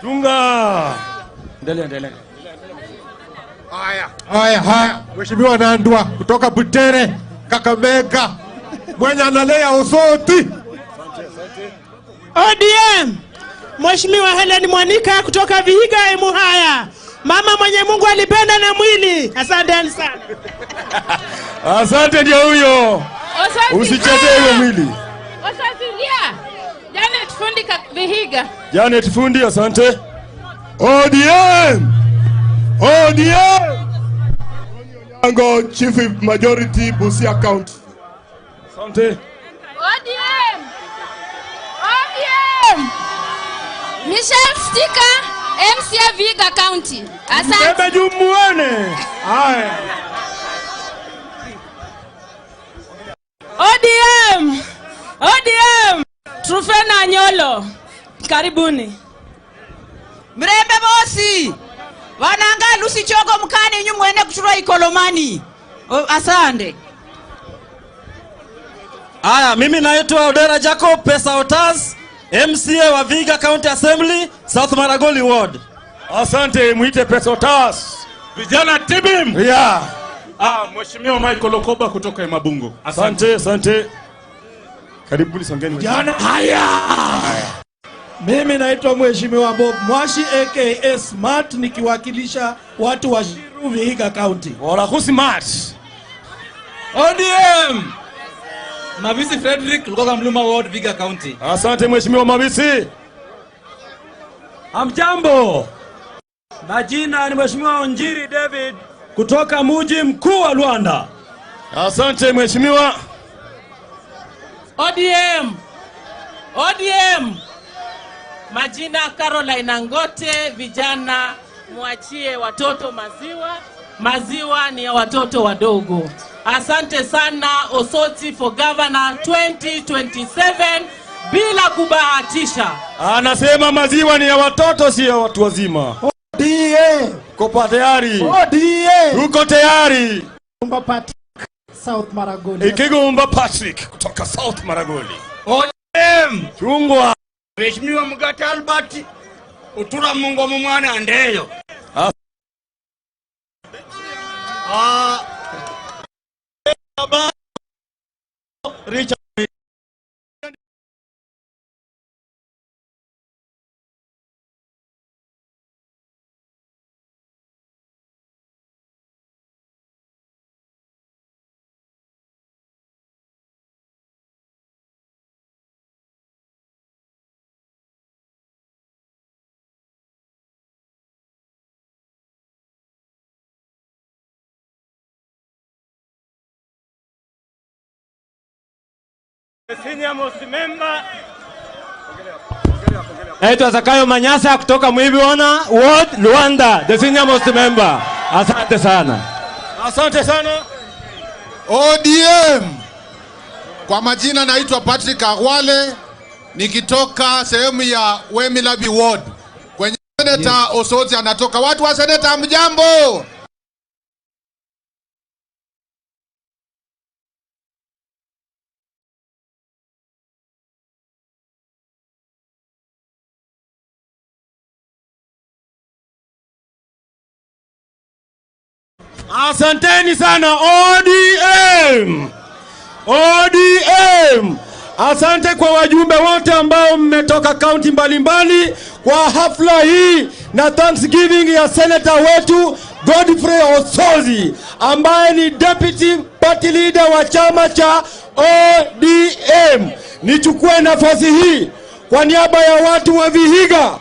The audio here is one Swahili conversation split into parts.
Chunga. Endelea, endelea. Haya, haya, haya. Mheshimiwa Nandwa kutoka Butere, Kakamega, mwenye analea Osoti. ODM. Mheshimiwa Helen Mwanika kutoka Vihiga Emuhaya, mama mwenye Mungu alipenda na mwili. Asanteni sana. Asante, ndio huyo. Usichezee hiyo mwili. Osasilia. Janet Fundi Vihiga. Janet Fundi, asante. ODM! ODM! Onyango, Chief Majority, Busia County. Asante. ODM. ODM. Michelle Stika, MCA Vihiga County. Asante. Bebe juu muone. Haya. ODM! ODM! Trufena Anyolo. Karibuni. Mrembe bosi vananga Lucy Chogo mkani nyu mwene kushura Ikolomani. O, asante. Aya, mimi naitwa Odera Jacob Pesa Otas, MCA wa Vihiga County Assembly, South Maragoli Ward. Asante, muite Pesa Otas. Vijana tibim. Yeah. Ah, Mheshimiwa Michael Okoba kutoka Emabungo. Asante, asante. Karibuni, songeni. Vijana haya. Mimi naitwa Mheshimiwa Bob Mwashi aka Smart nikiwakilisha watu wa Shiru, Vihiga County. Wala smart. ODM. Mavisi Frederick Lukoga Mluma Ward, Vihiga County. Asante Mheshimiwa Mavisi. Hamjambo. Majina ni Mheshimiwa Onjiri David kutoka mji mkuu wa Luanda. Asante Mheshimiwa. ODM. ODM. Majina Caroline Angote, vijana mwachie watoto maziwa. Maziwa ni ya watoto wadogo. Asante sana. Osoti for Governor 2027 bila kubahatisha. Anasema maziwa ni ya watoto, si ya watu wazima. ODM. Uko tayari? ODM. Uko tayari? Patrick, South Maragoli. Ikigumba Patrick kutoka South Maragoli. ODM. Chungwa. Mheshimiwa Mugate Albert utura mungo mu mwana ndeyo. Richard. Naitwa Zakayo Manyasa kutoka Mwibiona Ward, Luanda, the senior most member. Asante sana. Asante sana. ODM. Kwa majina naitwa Patrick Agwale nikitoka sehemu ya Wemilabi Ward. Kwenye Seneta Osoti anatoka. Watu wa seneta, mjambo? Asanteni sana ODM. ODM. Asante kwa wajumbe wote ambao mmetoka kaunti mbalimbali kwa hafla hii na Thanksgiving ya seneta wetu Godfrey Osotsi ambaye ni deputy party leader wa chama cha ODM. Nichukue nafasi hii kwa niaba ya watu wa Vihiga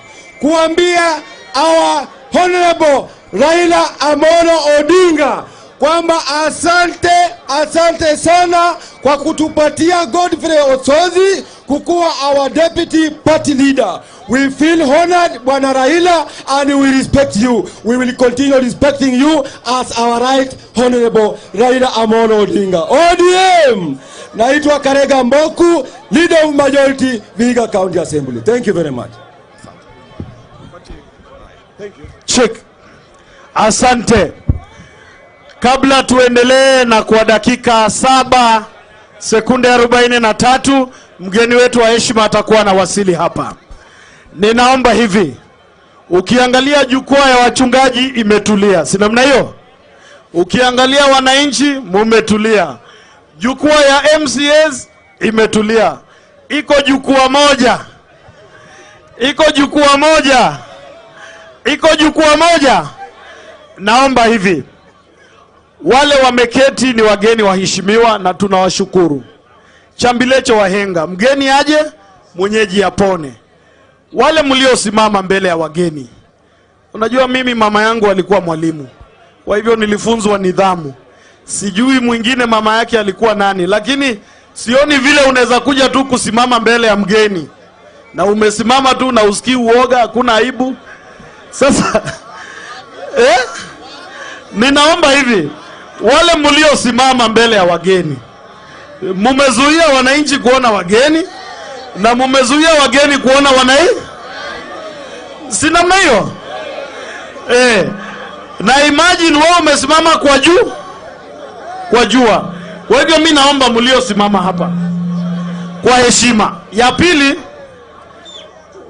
kuambia our Honorable Raila Amolo Odinga kwamba asante, asante sana kwa kutupatia Godfrey Osotsi kukuwa our deputy party leader. We feel honored, Bwana Raila, and we respect you. We will continue respecting you as our right honorable Raila Amolo Odinga. ODM. Naitwa Karega Mboku, leader of majority, Vihiga County Assembly. Thank you very much. Check. Asante. Kabla tuendelee na kwa dakika 7 sekunde 43, mgeni wetu wa heshima atakuwa anawasili hapa. Ninaomba hivi, Ukiangalia jukwaa ya wachungaji imetulia, si namna hiyo? Ukiangalia wananchi mumetulia, jukwaa ya MCAs imetulia. Iko jukwaa moja, iko jukwaa moja, iko jukwaa moja. Naomba hivi, wale wameketi ni wageni waheshimiwa na tunawashukuru. Chambilecho wahenga, mgeni aje mwenyeji apone. Wale mliosimama mbele ya wageni, unajua mimi mama yangu alikuwa mwalimu, kwa hivyo nilifunzwa nidhamu. Sijui mwingine mama yake alikuwa nani, lakini sioni vile unaweza kuja tu kusimama mbele ya mgeni na umesimama tu na usikii uoga, hakuna aibu. Sasa ninaomba hivi, wale mliosimama mbele ya wageni, mumezuia wananchi kuona wageni na mumezuia wageni kuona wananchi, si namna hiyo? Na imagine wewe umesimama kwa juu, kwa jua. Kwa hivyo mimi naomba mliosimama hapa kwa heshima. Ya pili,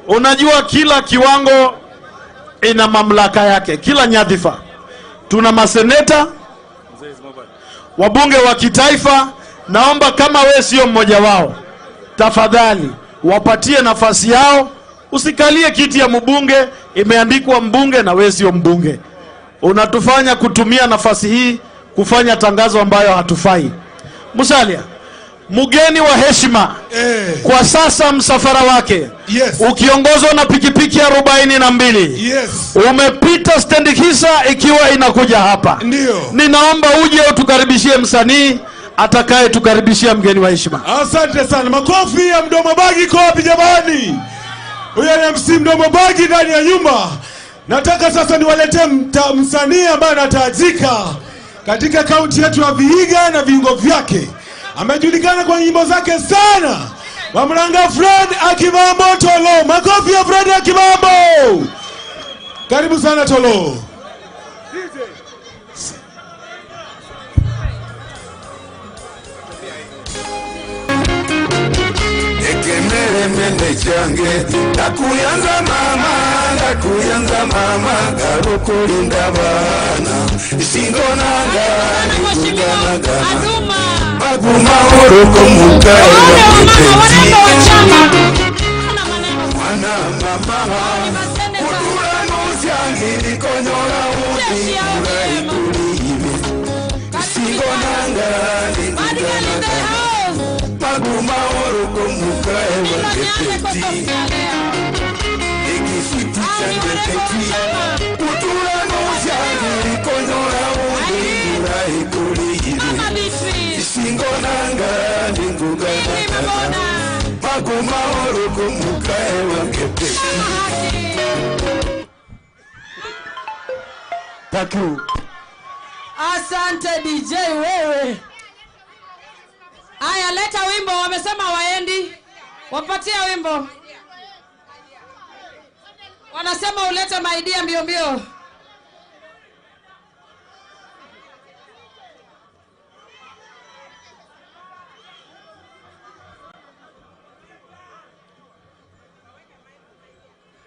unajua kila kiwango ina mamlaka yake, kila nyadhifa. Tuna maseneta, wabunge wa kitaifa. Naomba kama we sio mmoja wao, tafadhali wapatie nafasi yao. Usikalie kiti ya mbunge imeandikwa mbunge na we sio mbunge. Unatufanya kutumia nafasi hii kufanya tangazo ambayo hatufai. Musalia, mgeni wa heshima kwa sasa msafara wake ukiongozwa na pikipiki 42 umepita stendi Hisa ikiwa inakuja hapa. Ndio. Ninaomba uje utukaribishie msanii atakaye tukaribishia mgeni wa heshima. Asante sana. Makofi ya Mdomo Bagi kwa wapi jamani? Huyo ni MC Mdomo Bagi ndani ya nyumba. Nataka sasa niwaletee msanii ambaye anatajika katika kaunti yetu ya Vihiga na viungo vyake. Amejulikana kwa nyimbo zake sana. Wamlanga Fred Akimambo Tolo. Makofi ya Fred Akimambo. Karibu sana Tolo. Ekemere mende change takuyanza mama, takuyanza mama, garukulinda bana singonanga nikuganagana maguma oroko mukae mwana mama uturanusyangiri konyora uti uraikulive singonanga nikuganagana maguma oroko mukae wangepeti ekisiti changepeti uturanusyangiri konyora uti uraikulive singonanga ninguganagana maguma oroko mukae wangepeti. Thank you. Asante DJ wewe. Aya, leta wimbo, wamesema waendi. Wapatie wimbo. Wanasema ulete maidia mbio mbio.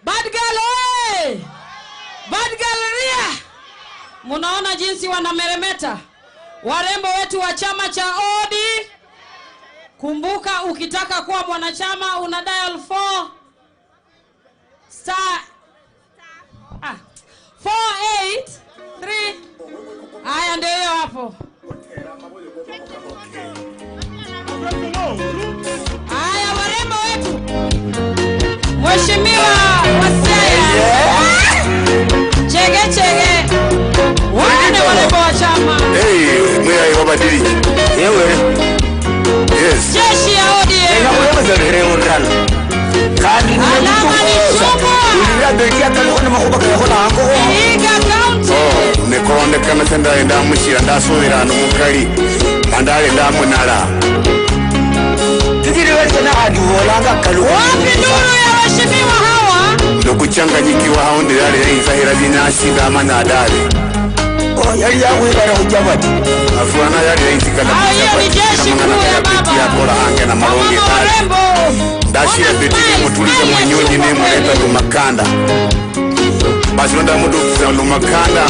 Bad girl oye! Bad girl ria! Munaona jinsi wanameremeta warembo wetu wa chama cha ODM. Kumbuka ukitaka kuwa mwanachama una dial 4 star 4 8 3. Haya ndio hiyo hapo. Haya warembo wetu. Mheshimiwa Wasaya. Chege chege. Wane warembo wa chama. Hey, mwe ayo badili. Yewe. Yes. Jeshi ya ODM. Nekolondekana senda ndamushira ndasubira nomukali mandale ndamunala. Wapi nuru ya waheshimiwa hawa? Nokuchanganyikiwa hao ndilale yainzahira binasi ndamanya adale. Yali yakwibala kujabati. Afuana yali yainzikana. Hiyo ni jeshi kuu ya baba. Yakola ange na malonge tali. Ndashira betike mutulize mwenyonyi ne muleta tumakanda. Mashonda mudu lumakanda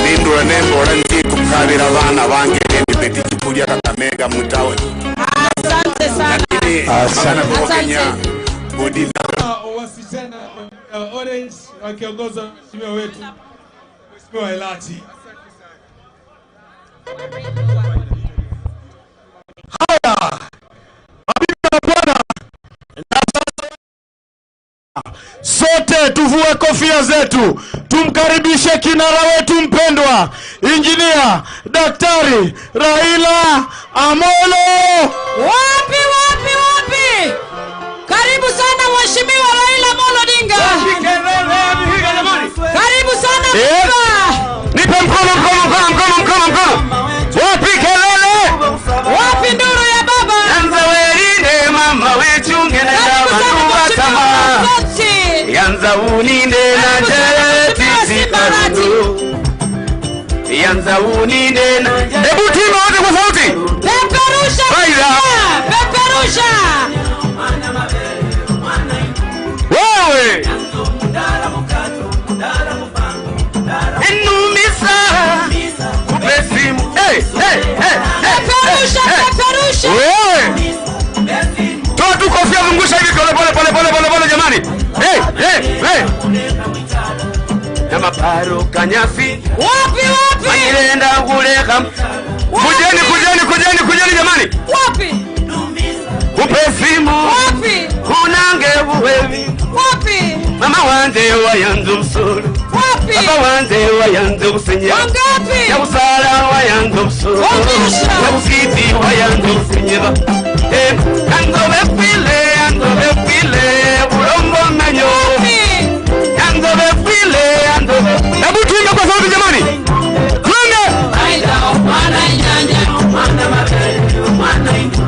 nindula nembola nti kukabira bana bange ndi beti Kakamega mutaoni. Asante sana. Asante. Kenya bodi wasichana Orange wakiongoza mheshimiwa wetu Mheshimiwa Elati. Haya, mabibi na bwana, na sasa sote tuvue kofia zetu, tumkaribishe kinara wetu mpendwa, Injinia Daktari Raila Amolo. Wapi wapi wapi? Karibu sana Mheshimiwa Raila Amolo Odinga. Karibu sana baba. Nipe mkono mkono mkono mkono mkono mkono. Wapi kelele? Wapi nduru ya baba? Yanza werinde mama wechunge na bandu batama. Yanza uninde na jeti barundu. Yanza uninde na. Hebu tima wote kwa sauti. Peperusha. Peperusha. Wewe. Inumisa. Kupesimu. Hey, hey, hey. Peperusha, peperusha. Wewe. Toa tu kofia, zungusha hivi pole pole pole pole pole pole jamani. Hey, hey, hey. Na maparo kanyasi. Wapi wapi? Manirenda kuleka. Kujeni kujeni kujeni kujeni jamani. Wapi? Kupesimu. Wapi? Kunange buwebi. Wapi? Mama wanje wayanzu msuru. Wapi? Baba wanje wayanzu kusinya. Wangapi? Ya usala wayanzu msuru. Ya usiti wayanzu kusinya. Eh, yanzo befile, yanzo befile, bulongo menyo. Yanzo befile, yanzo befile. Hebu tuimbe kwa sauti jamani. Tuimbe.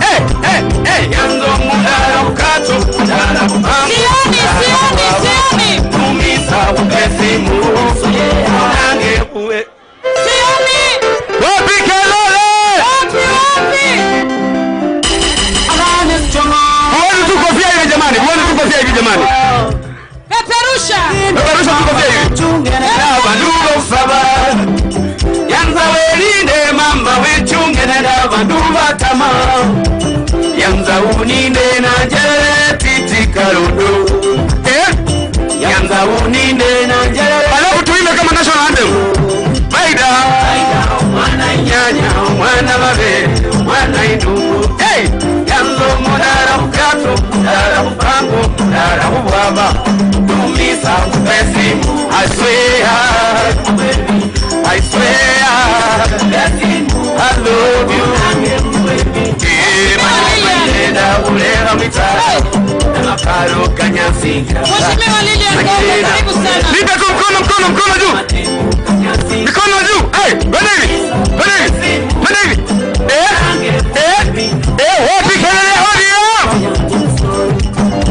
Eh, eh, eh, yanzo mudara ukato, mudara ukato. Sioni, sioni, sioni. Tumisa upesimu. Unange uwe. Sioni. Wapi kelele? Wapi, wapi? Huoni tu kofia hivi jamani, huoni tu kofia hivi jamani. Peperusha. Peperusha tu kofia hivi. Na bandu saba. Yanza welinde mama wechunge na bandu batama. Yanza uninde na jere karudu. Eh? Yanza uninde na jere. Alafu tuimbe kama national anthem. Maida. Mwana nyanya, mwana babe, mwana indugu. Hey! Yanzo mudara ukato, mudara upango, mudara ubaba. Tumisa kupesimu. I swear, I swear, I love you. Mheshimiwa Lilian Gogo, karibu sana. Nipe tu mkono mkono mkono juu. Mikono juu. Hey, twende hivi. Twende hivi. Twende hivi. Eh? Eh? Eh, wapi kelele hodi yo?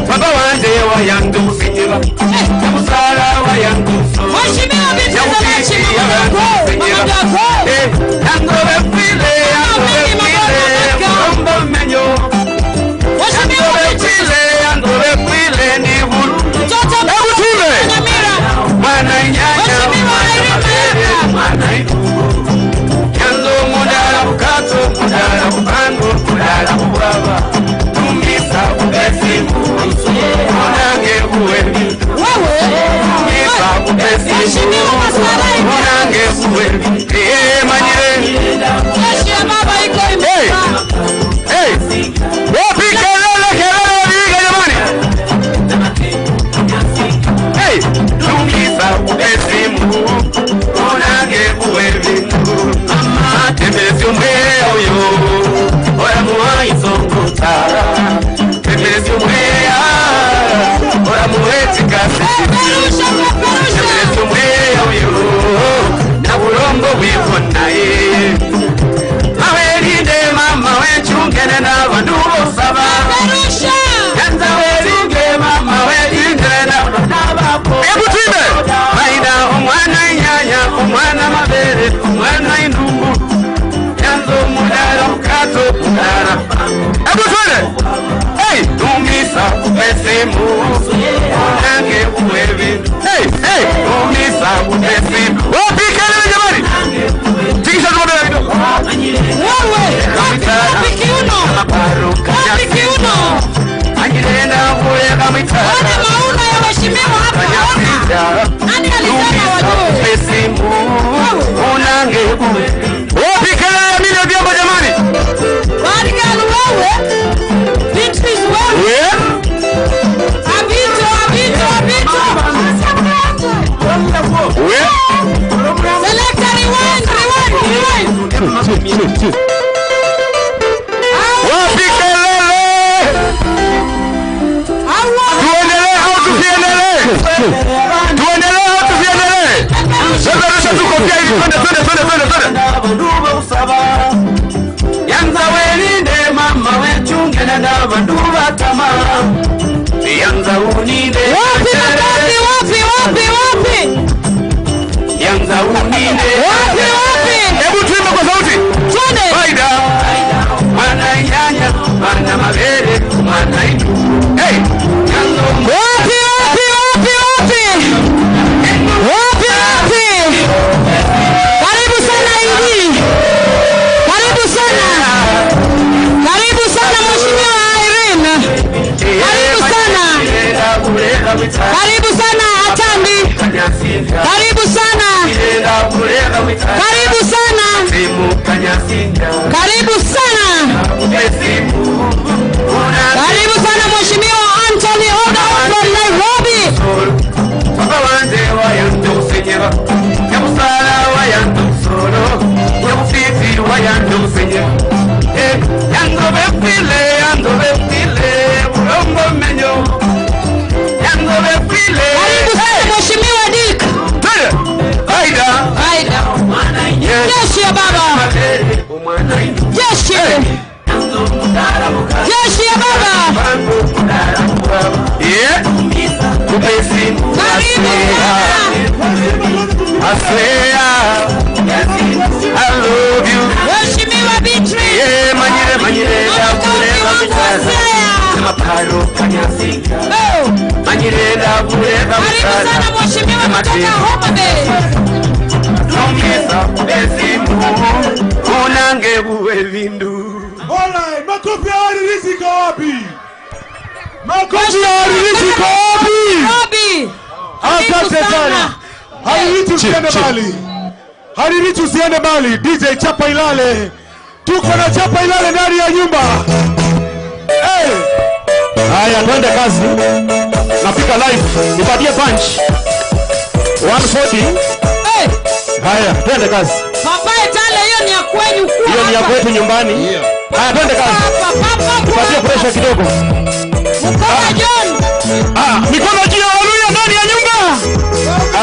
Baba wanje wayandu kusinyira. Musala wayandu. Mheshimiwa Binti Zamachi, mama yako. Eh, yango befile, yango befile, mbo menyo. Mheshimiwa Befile, yango befile ni huru. Mtoto Hebu tume. Nyamira. Mwana nyanya, mwana yanzo mudara ukato, mudara upango, mudara ubaba. Tumisa upesimu, unange uwe. Wewe. Tumisa upesimu, Mheshimiwa Masarai. unange uwe. Eh, manyire. Jeshi ya baba iko imara. Hey, wapi kelele kelele wapiga jamani? Hey, tumisa upesimu, unange uwe vindu. Mama tembezi umwe oyo, ora muwa isonguta. Tembezi umwe ora muwe tikasi. Peperusha, peperusha. Tembezi umwe oyo, na bulongo bwifuna ye. Awelinde mama wechungene na bandu bosaba. Peperusha. Yanza welinde mama welinde na Hebu tuimbe. Maida umwana nyanya, umwana mabere, umwana indungu. Yanzo mudara ukato mudara. Hebu tuimbe. Hey, tumisa upesimu. Unange uwevi. Hey, hey, tumisa Wapi kelele jamani? Tikisha tu mabega kidogo. Wewe, wapi kiuno? Wapi kiuno? Ona mauna ya waheshimiwa hapa, ona. Nani alisema wajue? Wapi kelele ya Millie Odhiambo jamani? Bad girl wewe. Beatrice wewe. Abito, Abito, Abito. Selector, rewind, rewind, rewind. Wapi kelele? Tuendelee au tusiendelee? Tuendelee au tusiendelee? Sasa rusha tu kofia hivi, twende twende twende twende twende. Yanza welinde mama wechungena na bandu batama. Yanza uninde. Wapi makofi, wapi, wapi, wapi? Yanza uninde. Wapi, wapi? Hebu tuimbe kwa sauti. Twende. Faida. Mwana nyanya, mwana mabere, mwana indu. Hey. Wapi, wapi, wapi, wapi? Wapi, wapi? Karibu sana Idi. Karibu sana. Karibu sana Mheshimiwa Irene. Karibu sana. Karibu sana Atambi. Karibu sana. Karibu sana. Karibu sana. Karibu sana Mheshimiwa Anthony Oda from Nairobi. Papa wanje wayanze kusenyera. Nyamusala wayanze kusolo. Nyamufiti wayanze kusenyera. Yango befile, yango befile, mulongo menyo. Yango befile. Karibu sana Mheshimiwa Dick. Faida. Faida. Jeshi ya baba. Jeshi. Jeshi ya baba. Yeah. Karibu sana. Asea. I love you. Mheshimiwa Beatrice. Yeah, manyire manyire Mama kaunti wangu wa Siaya. Maparo kanyasinga. Manyire ndabure Karibu sana Mheshimiwa kutoka Homa Bay. Lumisa esimu unange buwe vindu. Alright, makofi ya Haririzi iko wapi? Makofi ya Haririzi iko wapi? Nairobi. Asante sana. Haririzi usiende mbali. Haririzi usiende mbali. DJ Chapa Ilale. Tuko na Chapa Ilale ndani ya nyumba. Hey. Haya, twende kazi. Napika live. Nipatie punch. 140. Hey. Haya, twende kazi. Papa Etale, hiyo ni ya kwenyu kuwa Hiyo ni ya hapa. kwetu nyumbani. Haya, twende kazi. Papa, papa, kuwa Nipatie hapa. pressure kidogo. Mkono John. Ah, mikono juu ya Waluya ndani ya nyumba.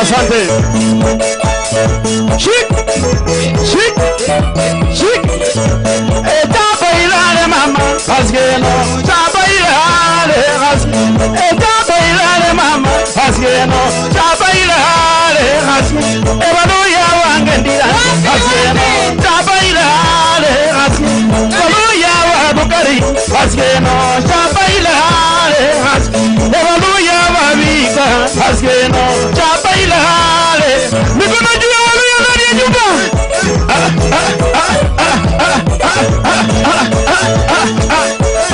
Asante. Shik. Shik. Shik. Chapa ilale mama. Askeno. Chapa ilale. Chapa ilale mama. Askeno. Chapa ilale. Waluya wange ndira. Askeno. Chapa ilale. Waluya wa Bukari. Askeno. Chapa ilale. Waluya wa Vika. Askeno. Chapa ilale. Mikono juu ya Waluya ndani ya nyumba.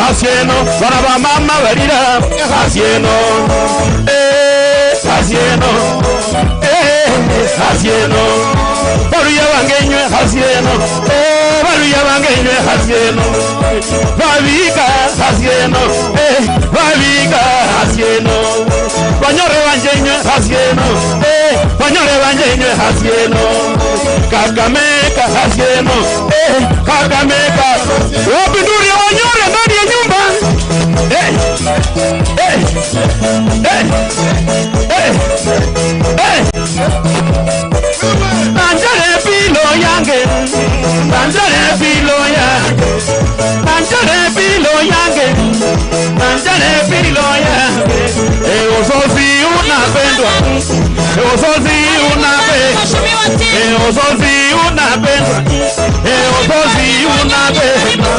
Asieno, bana ba mama balira. Asieno, asieno, asieno. Baluya bangenywe asieno, baluya bangenywe asieno. Babika asieno, babika asieno. Banyore bangenywe asieno, banyore bangenywe asieno. Kakamega asieno, Kakamega. Wapi nduri ya Wanyore ndani ya nyumba? Nanjare pilo yange, nanjare pilo yange, nanjare pilo yange, nanjare pilo yange. Osozi unapendwa, osozi unapendwa, osozi unapendwa, osozi unapendwa,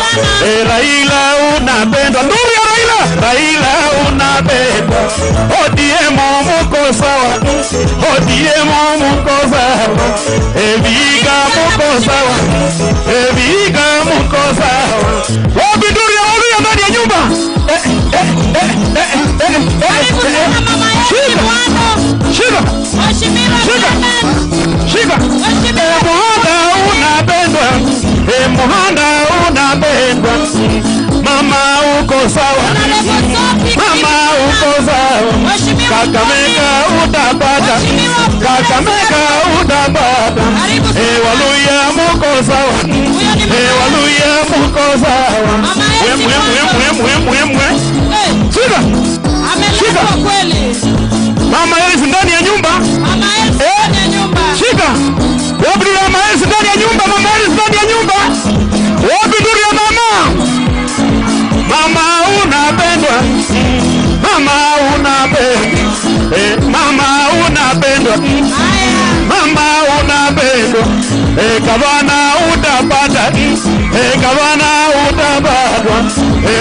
Raila unapendwa. Nduri ya Raila, Raila unapendwa. ODM muko sawa, ODM muko sawa, Vihiga muko sawa, Vihiga muko sawa. Wapi nduru ya Waluhya ndani ya nyumba? Karibu sana mama yetu Mwano. Shika. Mheshimiwa Shika. Shika. Mheshimiwa Muhanda unapendwa, Muhanda unapendwa. Mama uko sawa, mama uko sawa. Kakamega utapata, Kakamega utapata. Waluhya muko sawa, Waluhya muko sawa. Mwe mwe mwe mwe mwe mwe. Shika. Amelazwa kweli. Mama Elsi ndani ya nyumba. Mama Elsi ndani ya nyumba. Shika. Wapi nuru ya mama Elsi ndani ya nyumba? Mama Elsi ndani ya nyumba. Wapi nuru ya mama? Mama unapendwa. Mama unapendwa. Mama unapendwa. Mama unapendwa. Gavana utapata. Gavana utapatwa.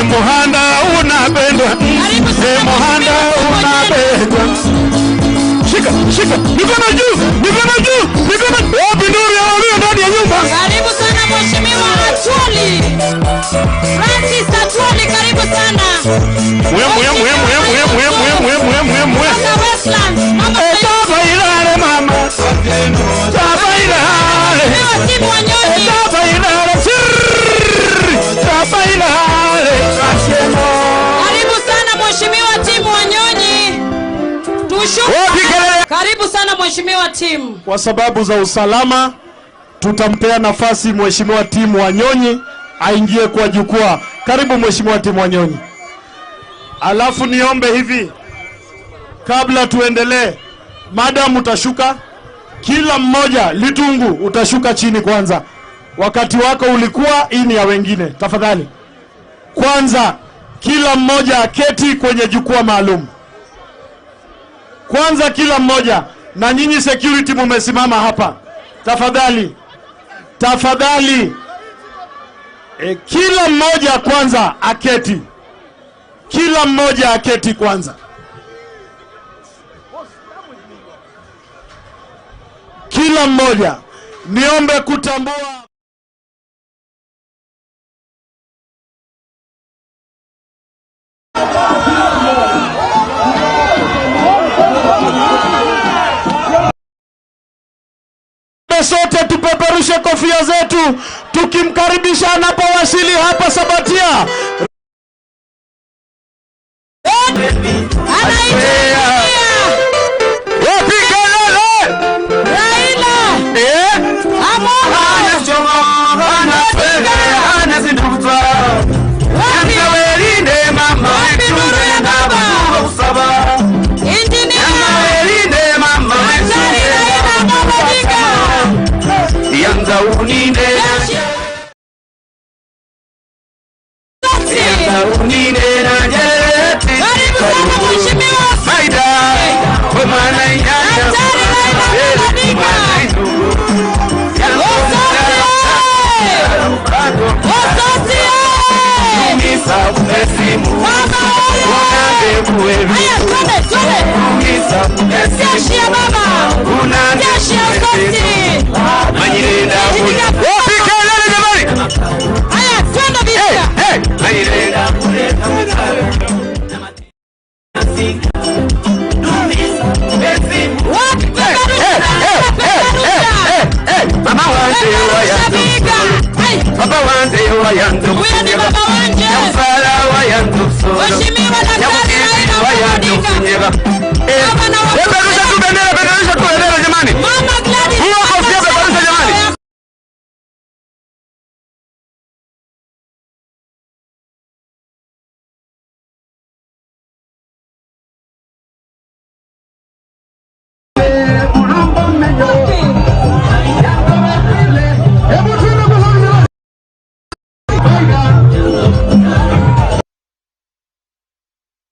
Muhanda unapendwa. Muhanda unapendwa. Shika, shika. Mikono juu, mikono juu, mikono. Wapi nuru ya Waluhya ndani ya nyumba? Karibu sana Mheshimiwa Atwoli. Francis Atwoli, karibu sana. Mwe mwe mwe mwe mwe mwe mwe mwe mwe mwe. Kutoka Westlands. Mama Taba ilale mama. Taba ilale. Mheshimiwa Tim Wanyonyi. Taba ilale. Sirr. Taba ilale. Karibu sana Mheshimiwa Tim Wanyonyi. Tushuke. Karibu sana Mheshimiwa Tim. Kwa sababu za usalama tutampea nafasi Mheshimiwa Tim Wanyonyi aingie kwa jukwaa. Karibu Mheshimiwa Tim Wanyonyi. Alafu niombe hivi kabla tuendelee, madam utashuka, kila mmoja litungu utashuka chini kwanza. Wakati wako ulikuwa, hii ni ya wengine. Tafadhali. Kwanza kila mmoja aketi kwenye jukwaa maalum. Kwanza kila mmoja, na nyinyi security mumesimama hapa. Tafadhali. Tafadhali. Kila mmoja kwanza aketi. Kila mmoja aketi kwanza. Kila mmoja. Niombe kutambua sote tupeperushe kofia zetu tukimkaribisha anapowasili hapa Sabatia.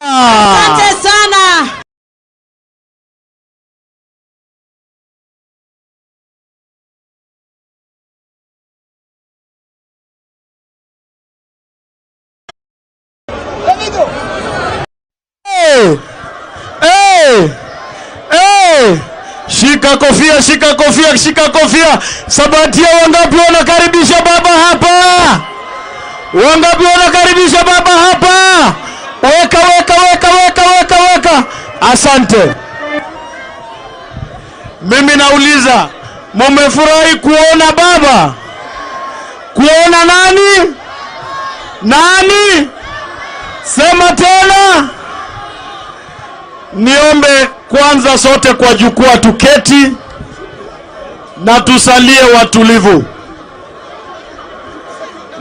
Asante sana. Shika kofia, shika kofia, shika kofia. Sabatia, wangapi wanakaribisha baba hapa? Wangapi wanakaribisha baba hapa? Weka, weka, weka, weka, weka, weka. Asante. Mimi nauliza, mumefurahi kuona baba? Kuona nani? Nani? Sema tena. Niombe kwanza sote kwa jukwaa tuketi na tusalie watulivu.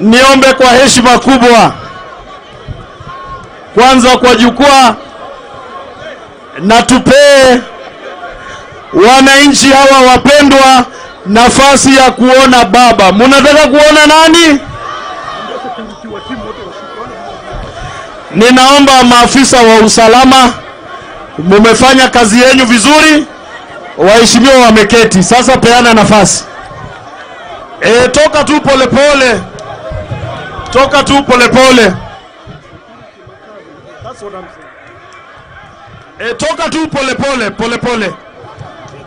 Niombe kwa heshima kubwa kwanza kwa jukwaa na tupee wananchi hawa wapendwa nafasi ya kuona baba. Munataka kuona nani? Ninaomba maafisa wa usalama, mumefanya kazi yenu vizuri, waheshimiwa wameketi. Sasa peana nafasi. Toka tu polepole, toka tu polepole. Toka tu polepole, polepole,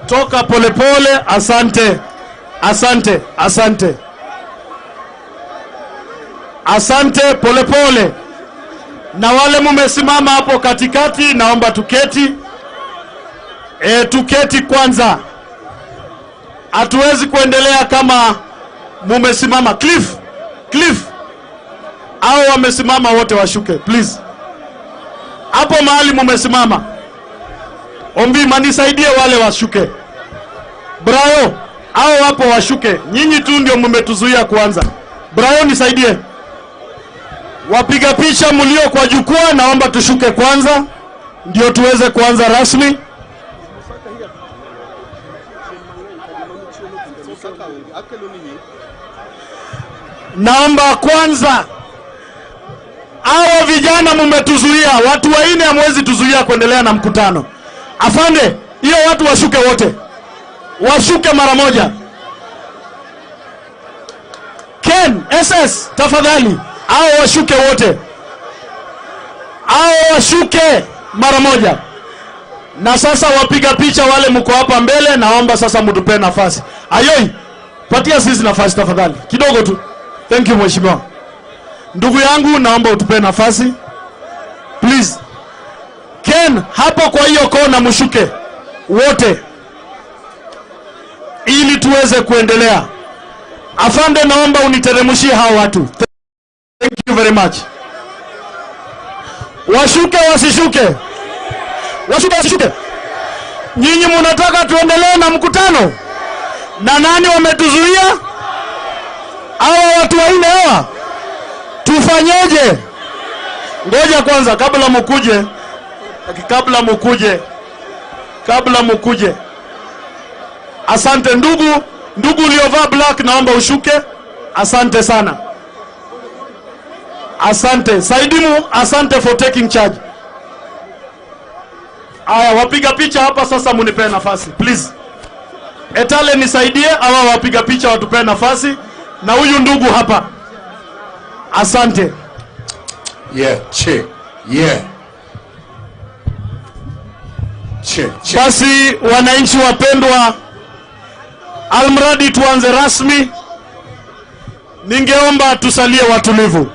toka polepole. Asante, asante, asante, asante, polepole. Na wale mumesimama hapo katikati, naomba tuketi. Tuketi kwanza, hatuwezi kuendelea kama mumesimama. Cliff, Cliff, hao wamesimama wote washuke please, hapo mahali mumesimama. Ombi manisaidie wale washuke. Brayo, hao wapo washuke. Nyinyi tu ndio mmetuzuia kuanza. Brayo, nisaidie. Wapiga picha mlio kwa jukwaa, naomba tushuke kwanza ndio tuweze kuanza rasmi. Naomba kwanza, hao vijana mmetuzuia, watu wanne hamwezi tuzuia kuendelea na mkutano. Afande, hiyo watu washuke wote, washuke mara moja. Ken SS, tafadhali, hao washuke wote, hao washuke mara moja. Na sasa wapiga picha wale mko hapa mbele, naomba sasa mtupe nafasi. Ayoi, patia sisi nafasi tafadhali, kidogo tu. Thank you mheshimiwa. Ndugu yangu, naomba utupe nafasi please. Ken, hapo kwa hiyo kona mshuke wote ili tuweze kuendelea. Afande, naomba uniteremshie hao watu. Thank you very much. Washuke wasishuke? Washuke wasishuke? Nyinyi munataka tuendelee na mkutano? Na nani wametuzuia? Hawa watu wanne hawa. Tufanyeje? Ngoja kwanza kabla mukuje. Kabla mukuje. Kabla mukuje. Asante ndugu, ndugu uliovaa black naomba ushuke. Asante sana. Asante. Saidimu, asante for taking charge. Aya, wapiga picha hapa sasa munipe nafasi please. Etale nisaidie, hawa wapiga picha watupe nafasi na huyu ndugu hapa. Asante. Yeah, che. Yeah. Che, che. Basi wananchi wapendwa, almradi tuanze rasmi. Ningeomba tusalie watulivu.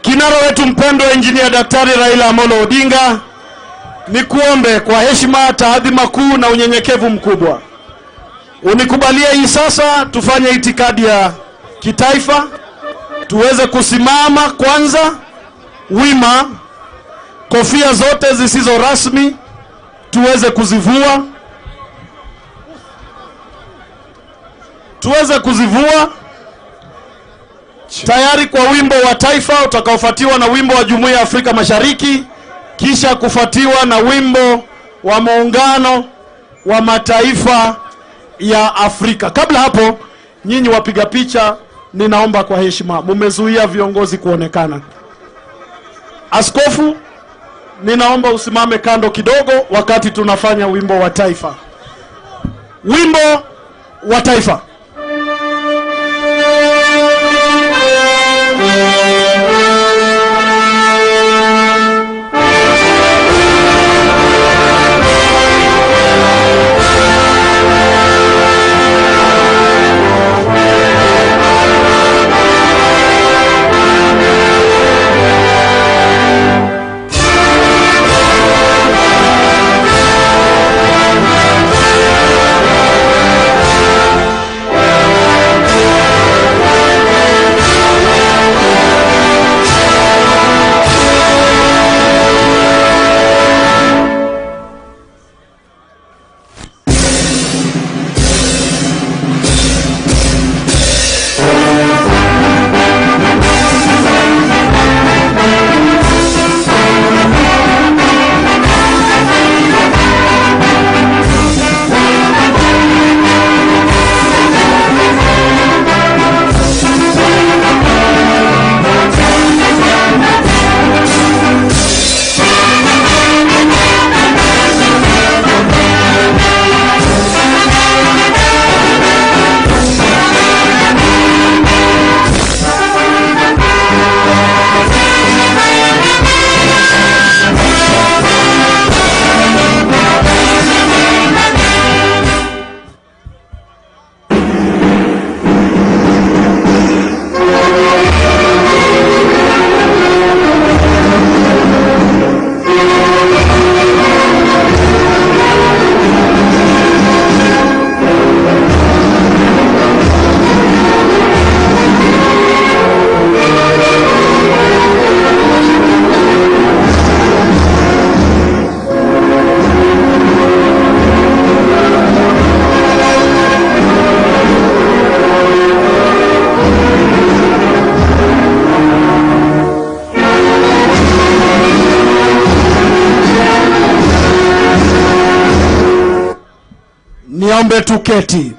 Kinara wetu mpendwa Engineer Daktari Raila Amolo Odinga, nikuombe kwa heshima, taadhima kuu na unyenyekevu mkubwa unikubalie hii sasa tufanye itikadi ya kitaifa, tuweze kusimama kwanza wima, kofia zote zisizo rasmi tuweze kuzivua, tuweze kuzivua, tayari kwa wimbo wa taifa utakaofuatiwa na wimbo wa Jumuiya ya Afrika Mashariki, kisha kufuatiwa na wimbo wa Muungano wa Mataifa ya Afrika. Kabla hapo, nyinyi wapiga picha, ninaomba kwa heshima, mumezuia viongozi kuonekana. Askofu, ninaomba usimame kando kidogo wakati tunafanya wimbo wa taifa. Wimbo wa taifa. Niombe tuketi.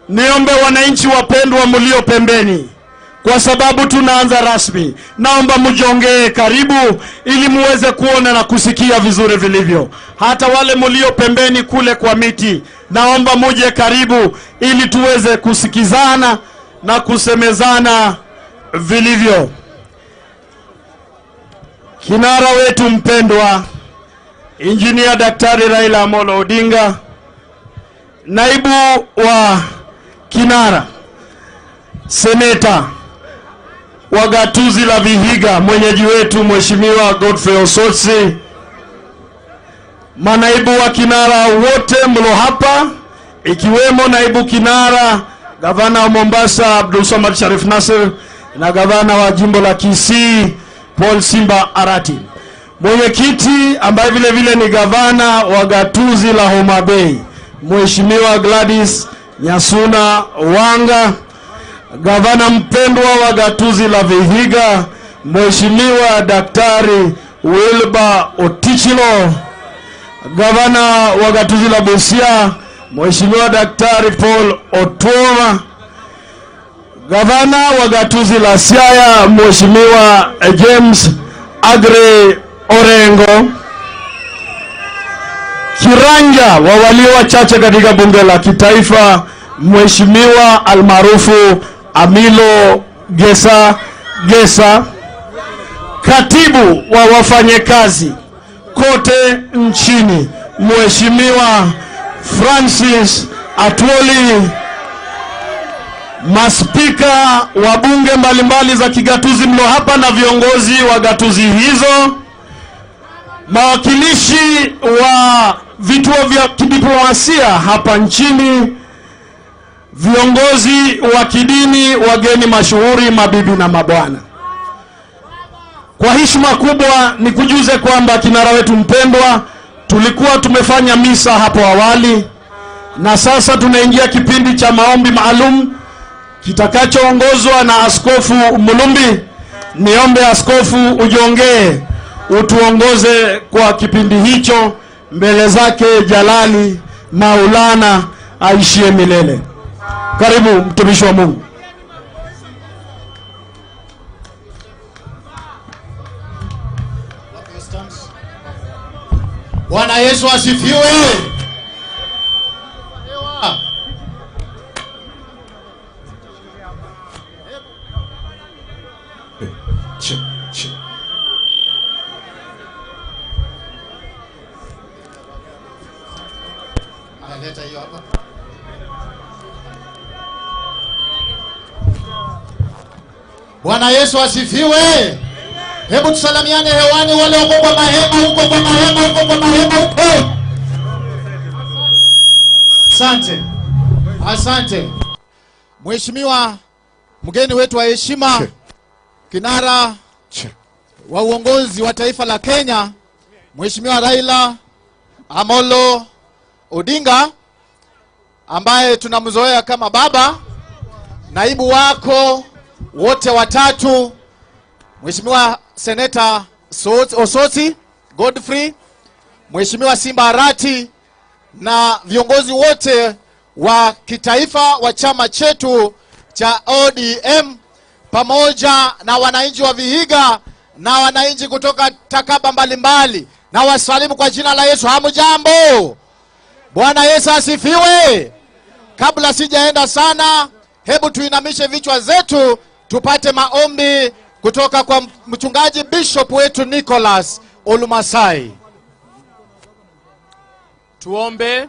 Niombe wananchi wapendwa mlio pembeni, kwa sababu tunaanza rasmi, naomba mjongee karibu ili muweze kuona na kusikia vizuri vilivyo. Hata wale mlio pembeni kule kwa miti, naomba muje karibu ili tuweze kusikizana na kusemezana vilivyo. Kinara wetu mpendwa Injinia Daktari Raila Amolo Odinga, naibu wa kinara seneta wa gatuzi la Vihiga, mwenyeji wetu Mheshimiwa Godfrey Osotsi, manaibu wa kinara wote mlo hapa, ikiwemo naibu kinara gavana wa Mombasa Abdul Samad Sharif Nasir na gavana wa jimbo la Kisii Paul Simba Arati, mwenyekiti ambaye vile vile ni gavana wa gatuzi la Homa Bay Mheshimiwa Gladys Nyasuna Wanga, gavana mpendwa wa gatuzi la Vihiga Mheshimiwa Daktari Wilbur Otichilo, gavana wa gatuzi la Busia Mheshimiwa Daktari Paul Otuoma, gavana wa gatuzi la Siaya Mheshimiwa James Agre Orengo, kiranja wa walio wachache katika bunge la kitaifa Mheshimiwa almaarufu Amilo Gesa Gesa, katibu wa wafanyakazi kote nchini Mheshimiwa Francis Atwoli, maspika wa bunge mbalimbali za kigatuzi mlo hapa na viongozi wa gatuzi hizo, mawakilishi wa vituo vya kidiplomasia hapa nchini, viongozi wa kidini, wageni mashuhuri, mabibi na mabwana. Kwa heshima kubwa nikujuze kwamba kinara wetu mpendwa, tulikuwa tumefanya misa hapo awali na sasa tunaingia kipindi cha maombi maalum kitakachoongozwa na Askofu Mulumbi. Niombe askofu ujongee utuongoze kwa kipindi hicho mbele zake Jalali Maulana aishie milele. Karibu mtumishi wa Mungu. Bwana Yesu asifiwe. Leta hiyo hapa. Bwana Yesu asifiwe. Hebu tusalamiane hewani, wale wako kwa mahema huko, kwa mahema huko, kwa mahema huko. Asante, asante Mheshimiwa mgeni wetu wa heshima, kinara wa uongozi wa taifa la Kenya, Mheshimiwa Raila Amolo Odinga, ambaye tunamzoea kama baba, naibu wako wote watatu, Mheshimiwa Seneta Osotsi Godfrey, Mheshimiwa Simba Arati na viongozi wote wa kitaifa wa chama chetu cha ODM, pamoja na wananchi wa Vihiga na wananchi kutoka takaba mbalimbali, na wasalimu kwa jina la Yesu. Hamjambo? Bwana Yesu asifiwe. Kabla sijaenda sana, hebu tuinamishe vichwa zetu tupate maombi kutoka kwa mchungaji bishop wetu Nicholas Olumasai. Tuombe.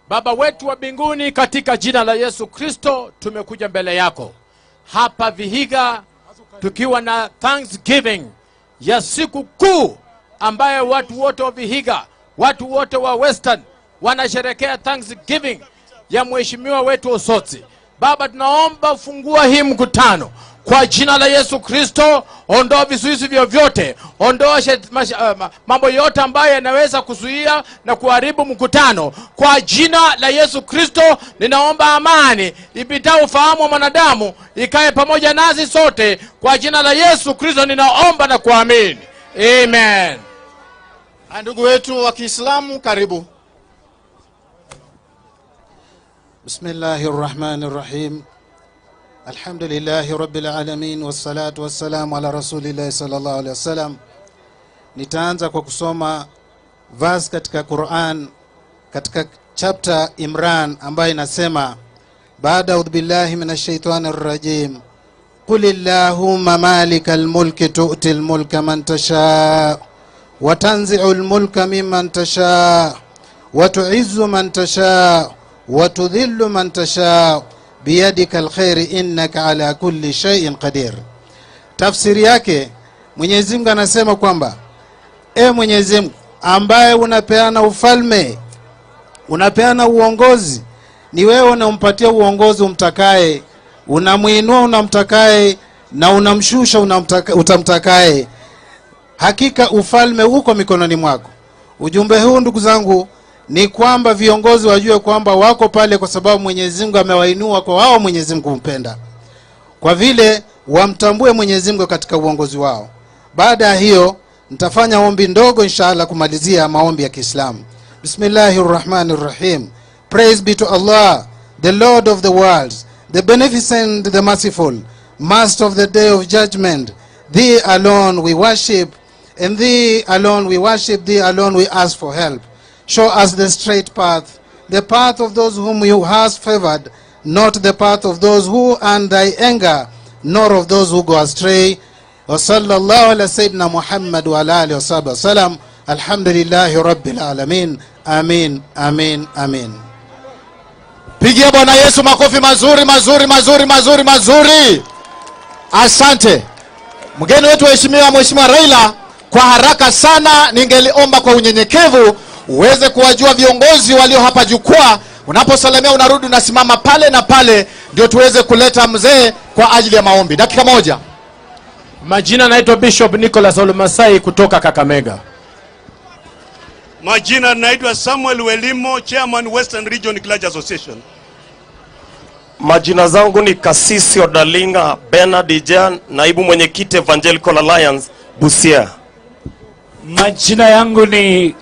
Baba wetu wa mbinguni, katika jina la Yesu Kristo tumekuja mbele yako hapa Vihiga tukiwa na Thanksgiving ya siku kuu ambayo watu wote wa Vihiga Watu wote wa Western wanasherekea Thanksgiving ya mheshimiwa wetu Osotsi. Baba, tunaomba fungua hii mkutano kwa jina la Yesu Kristo. Ondoa vizuizi vyovyote, ondoa mambo yote ambayo yanaweza kuzuia na kuharibu mkutano. Kwa jina la Yesu Kristo, ninaomba amani ipitao ufahamu wa mwanadamu ikae pamoja nasi sote. Kwa jina la Yesu Kristo ninaomba na kuamini, amen. Ndugu wetu wa Kiislamu, karibu. Bismillahirrahmanirrahim. Alhamdulillahi rabbil alamin wassalatu wassalamu ala rasulillahi sallallahu alaihi wasallam. Nitaanza kwa kusoma verse katika Quran katika chapter Imran ambayo inasema baada audhu billahi minash shaitani rrajim qul illahumma malikal mulki tu'til mulka man tasha wa tanzi'ul mulka mimman tasha wa tu'izzu man tasha wa tudhillu man tasha biyadika alkhairi innaka ala kulli shay'in qadir. Tafsiri yake, Mwenyezi Mungu anasema kwamba Mwenyezi Mungu ambaye unapeana ufalme, unapeana uongozi, ni wewe unampatia uongozi umtakaye, unamuinua unamtakaye, na unamshusha utamtakaye. Hakika ufalme uko mikononi mwako. Ujumbe huu ndugu zangu ni kwamba viongozi wajue kwamba wako pale kwa sababu Mwenyezi Mungu amewainua kwa wao Mwenyezi Mungu kumpenda, kwa vile wamtambue Mwenyezi Mungu katika uongozi wao. Baada ya hiyo nitafanya ombi ndogo inshallah kumalizia maombi ya Kiislamu. Bismillahirrahmanirrahim. Praise be to Allah, the Lord of the worlds, the beneficent, the merciful, master of the day of judgment. Thee alone we worship, and thee alone we worship, thee alone we ask for help. Show us the straight path, the path of those whom you hast favored, not the path of those who earn thy anger, nor of those who go astray. Wa sallallahu ala sayyidina Muhammad wa ala alihi wa sahbihi wa sallam. Alhamdulillahi rabbil alamin. Amin, amin, amin. Pigia Bwana Yesu makofi mazuri mazuri mazuri mazuri mazuri. Asante. Mgeni wetu Mheshimiwa Raila, kwa haraka sana ningeliomba kwa unyenyekevu uweze kuwajua viongozi walio hapa jukwaa. Unaposalimia unarudi unasimama pale na pale, ndio tuweze kuleta mzee kwa ajili ya maombi. Dakika moja. Majina naitwa Bishop Nicholas Olumasai kutoka Kakamega. Majina naitwa Samuel Welimo, Chairman Western Region Clergy Association. Majina zangu ni Kasisi Odalinga Bernard Ijan, naibu mwenyekiti Evangelical Alliance Busia. Majina yangu ni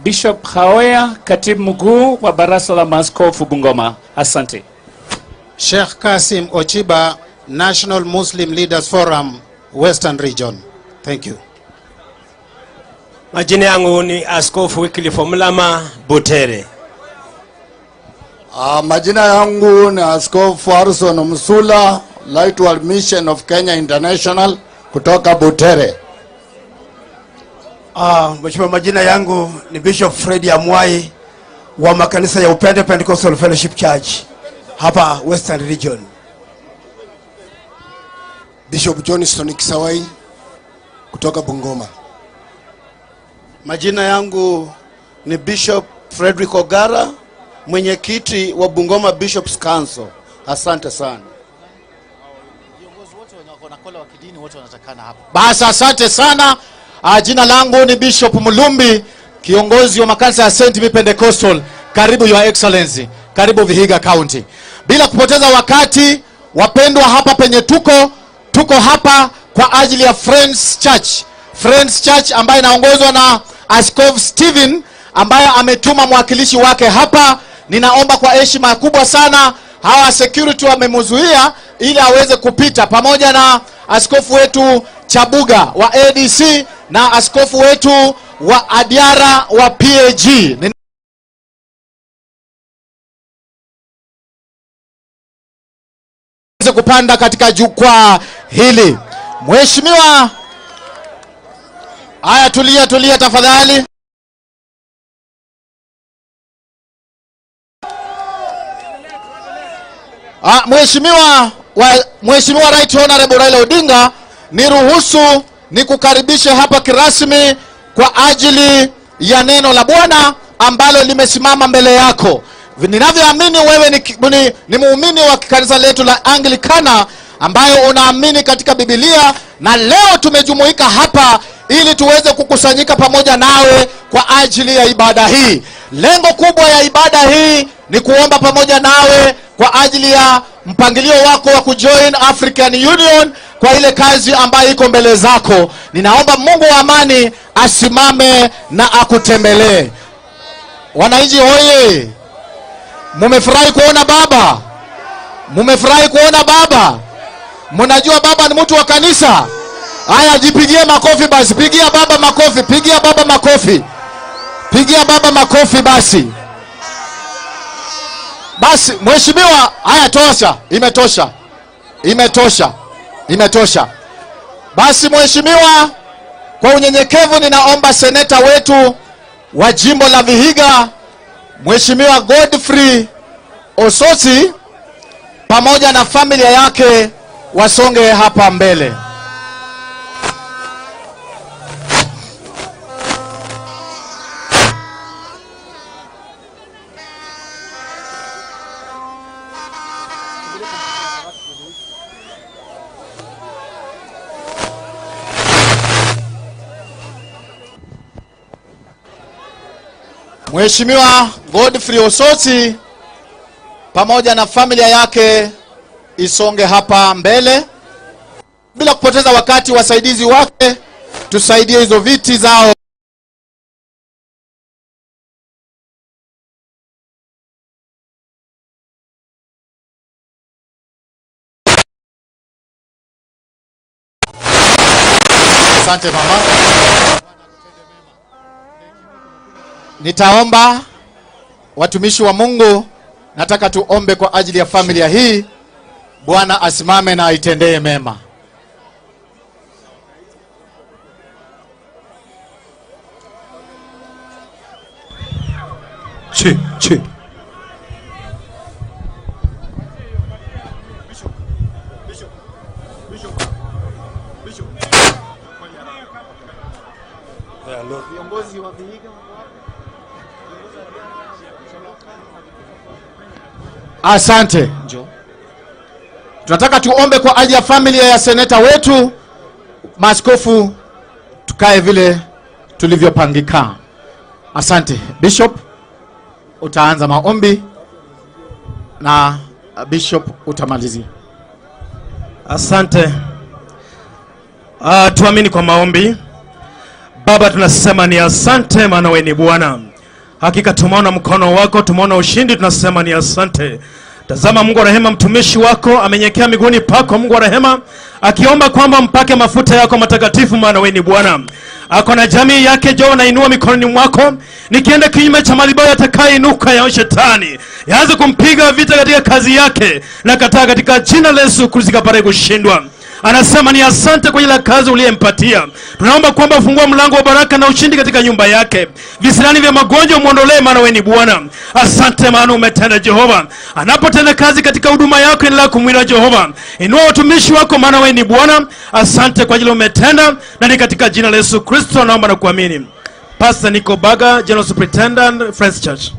Bishop Haoya, katibu mkuu wa Baraza la Maaskofu Bungoma. Asante. Sheikh Kasim Ochiba, National Muslim Leaders Forum, Western Region. Thank you. Majina yangu ni Askofu Wycliffe Mulama Butere. Majina yangu ni Askofu Harrison Msula, Lightworld Mission of Kenya International kutoka Butere. Mheshimiwa, majina yangu ni Bishop Fred Amwai wa makanisa ya Upendo Pentecostal Fellowship Church hapa Western Region. Bishop Johnston Kisawai kutoka Bungoma. Majina yangu ni Bishop Frederick Ogara, mwenyekiti wa Bungoma Bishops Council. Asante sana. Basi asante sana. Jina langu ni Bishop Mulumbi, kiongozi wa makanisa ya St. Mary Pentecostal. Karibu Your Excellency, karibu Vihiga County. Bila kupoteza wakati, wapendwa, hapa penye tuko hapa kwa ajili ya Friends Church. Friends Church ambayo inaongozwa na Askofu Stephen ambaye ametuma mwakilishi wake hapa. Ninaomba kwa heshima kubwa sana, hawa security wamemzuia ili aweze kupita, pamoja na askofu wetu Chabuga wa ADC na askofu wetu wa Adiara wa PAG. Niweze kupanda katika jukwaa hili. Mheshimiwa, haya, tulia tulia tafadhali. Mheshimiwa Right Honorable Raila Odinga, niruhusu nikukaribishe hapa kirasmi kwa ajili ya neno la Bwana ambalo limesimama mbele yako. Ninavyoamini wewe ni muumini wa kanisa letu la Anglikana ambayo unaamini katika Biblia, na leo tumejumuika hapa ili tuweze kukusanyika pamoja nawe kwa ajili ya ibada hii. Lengo kubwa ya ibada hii ni kuomba pamoja nawe kwa ajili ya mpangilio wako wa kujoin African Union kwa ile kazi ambayo iko mbele zako. Ninaomba Mungu wa amani asimame na akutembelee. Wananchi hoye! Mumefurahi kuona baba? Mumefurahi kuona baba? Mnajua baba ni mtu wa kanisa? Haya, jipigie makofi basi. Pigia baba makofi, pigia baba makofi. Pigia baba makofi basi. Basi mheshimiwa, haya tosha, imetosha. Imetosha. Imetosha. Basi mheshimiwa, kwa unyenyekevu ninaomba seneta wetu wa jimbo la Vihiga, Mheshimiwa Godfrey Osotsi pamoja na familia yake wasonge hapa mbele. Mheshimiwa Godfrey Osotsi pamoja na familia yake isonge hapa mbele. Bila kupoteza wakati, wasaidizi wake tusaidie hizo viti zao. Asante mama. Nitaomba watumishi wa Mungu, nataka tuombe kwa ajili ya familia hii. Bwana asimame na aitendee mema. Che, che. Viongozi wa Vihiga. Asante. Tunataka tuombe kwa ajili ya familia ya seneta wetu. Maaskofu, tukae vile tulivyopangika. Asante. Bishop, utaanza maombi na Bishop utamalizia. Asante. Tuamini kwa maombi. Baba, tunasema ni asante, maana wewe ni Bwana. Hakika tumeona mkono wako, tumeona ushindi, tunasema ni asante. Tazama Mungu wa rehema, mtumishi wako amenyekea miguuni pako, Mungu wa rehema, akiomba kwamba mpake mafuta yako matakatifu, maana wewe ni Bwana. Ako na jamii yake, jo nainua mikononi mwako, nikienda kinyume cha madhabahu yatakayeinuka ya shetani, yaanze kumpiga vita katika kazi yake, na kataa katika jina la Yesu Kristo kapare kushindwa. Anasema ni asante kwa ile kazi uliyempatia. Tunaomba kwamba ufungue mlango wa baraka na ushindi katika nyumba yake. Visirani vya magonjwa muondolee, maana wewe ni Bwana. Asante maana umetenda Jehova. Anapotenda kazi katika huduma yako, endelea kumwinua Jehova. Inua watumishi wako, maana wewe ni Bwana. Asante kwa ajili umetenda, na ni katika jina la Yesu Kristo naomba na kuamini. Pastor Nico Baga, General Superintendent, Friends Church.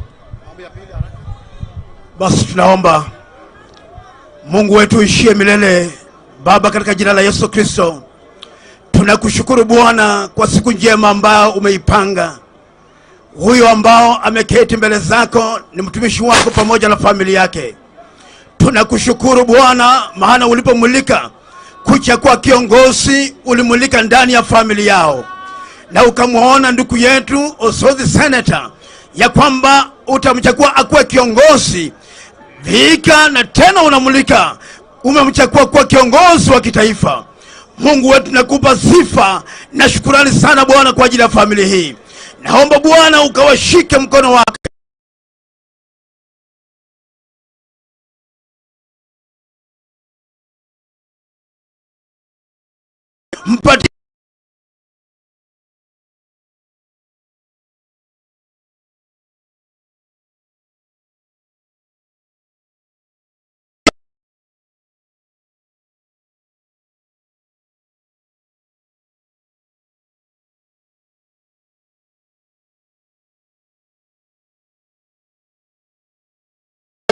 Basi tunaomba Mungu wetu uishie milele. Baba, katika jina la Yesu Kristo, tunakushukuru Bwana kwa siku njema ambayo umeipanga. Huyo ambao ameketi mbele zako ni mtumishi wako pamoja na familia yake. Tunakushukuru Bwana, maana ulipomulika kucha kwa kiongozi, ulimulika ndani ya familia yao, na ukamwona ndugu yetu Osotsi Senator ya kwamba utamchagua akuwe kiongozi Vihiga, na tena unamulika, umemchagua kuwa kiongozi wa kitaifa. Mungu wetu, nakupa sifa na shukurani sana Bwana kwa ajili ya familia hii. Naomba Bwana ukawashike mkono wako. Mpatie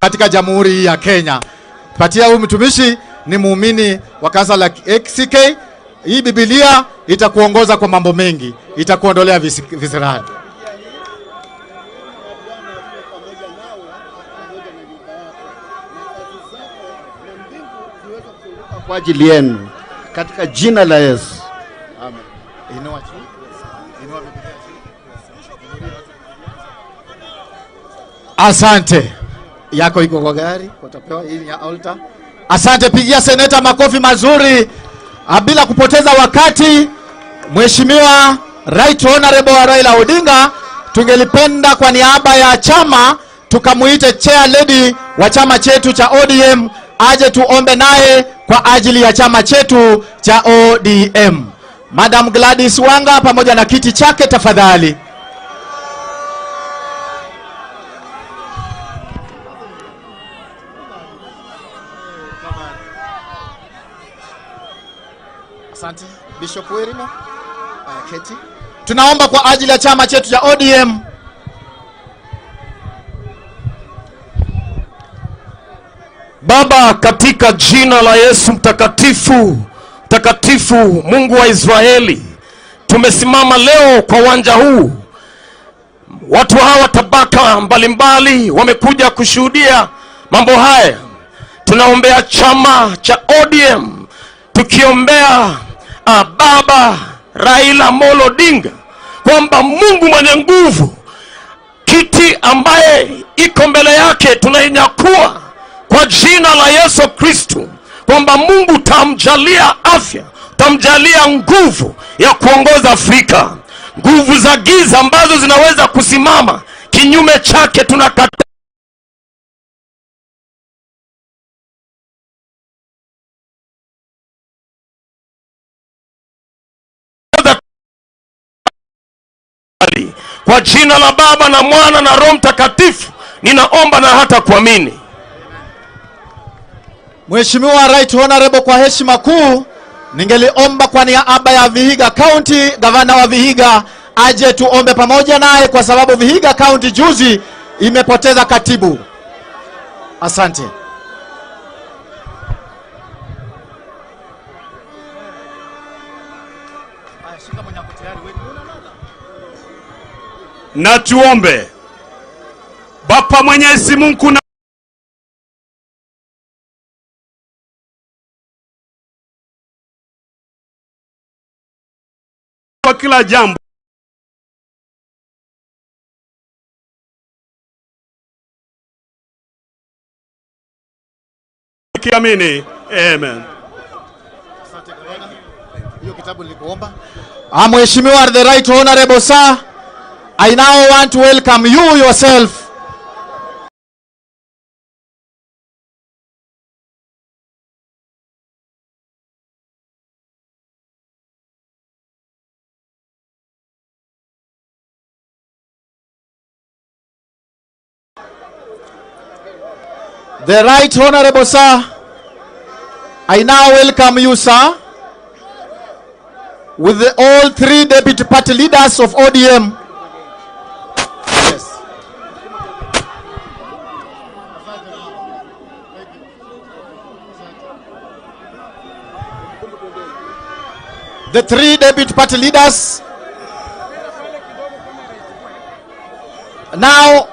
Katika Jamhuri hii ya Kenya. Patia huyu mtumishi, ni muumini wa kanisa la ACK. Hii Biblia itakuongoza kwa mambo mengi, itakuondolea visirani. Kwa ajili yenu katika jina la Yesu. Amen. Inua juu. Inua Biblia juu. Asante. Yako iko kwa gari, utapewa hii ni ya altar. Asante, pigia seneta makofi mazuri. Bila kupoteza wakati, Mheshimiwa Right Honorable Raila Odinga, tungelipenda kwa niaba ya chama tukamuite chair lady wa chama chetu cha ODM aje tuombe naye kwa ajili ya chama chetu cha ODM. Madam Gladys Wanga pamoja na kiti chake tafadhali. Asante Bishop Werimo. Keti. Tunaomba kwa ajili ya chama chetu cha ODM. Baba, katika jina la Yesu mtakatifu, mtakatifu Mungu wa Israeli, tumesimama leo kwa uwanja huu. Watu hawa tabaka mbalimbali wamekuja kushuhudia mambo haya. Tunaombea chama cha ODM, tukiombea Baba Raila Amolo Odinga, kwamba Mungu mwenye nguvu, kiti ambaye iko mbele yake tunainyakua kwa jina la Yesu Kristo, kwamba Mungu utamjalia afya, utamjalia nguvu ya kuongoza Afrika. Nguvu za giza ambazo zinaweza kusimama kinyume chake tunakataa. Kwa jina la Baba na Mwana na Roho Mtakatifu ninaomba na hata kuamini. Mheshimiwa Right Honorable, kwa heshima kuu ningeliomba kwa niaba ya Vihiga County, gavana wa Vihiga aje tuombe pamoja naye, kwa sababu Vihiga County juzi imepoteza katibu. Asante. Na tuombe. Baba Mwenyezi Mungu na kwa kila jambo kiamini. Amen. Hiyo kitabu nilikuomba. Mheshimiwa the Right Honorable Sir, I now want to welcome you yourself. The Right Honorable Sir, I now welcome you, sir, with all three deputy party leaders of ODM. Yes. The three deputy party leaders. Now,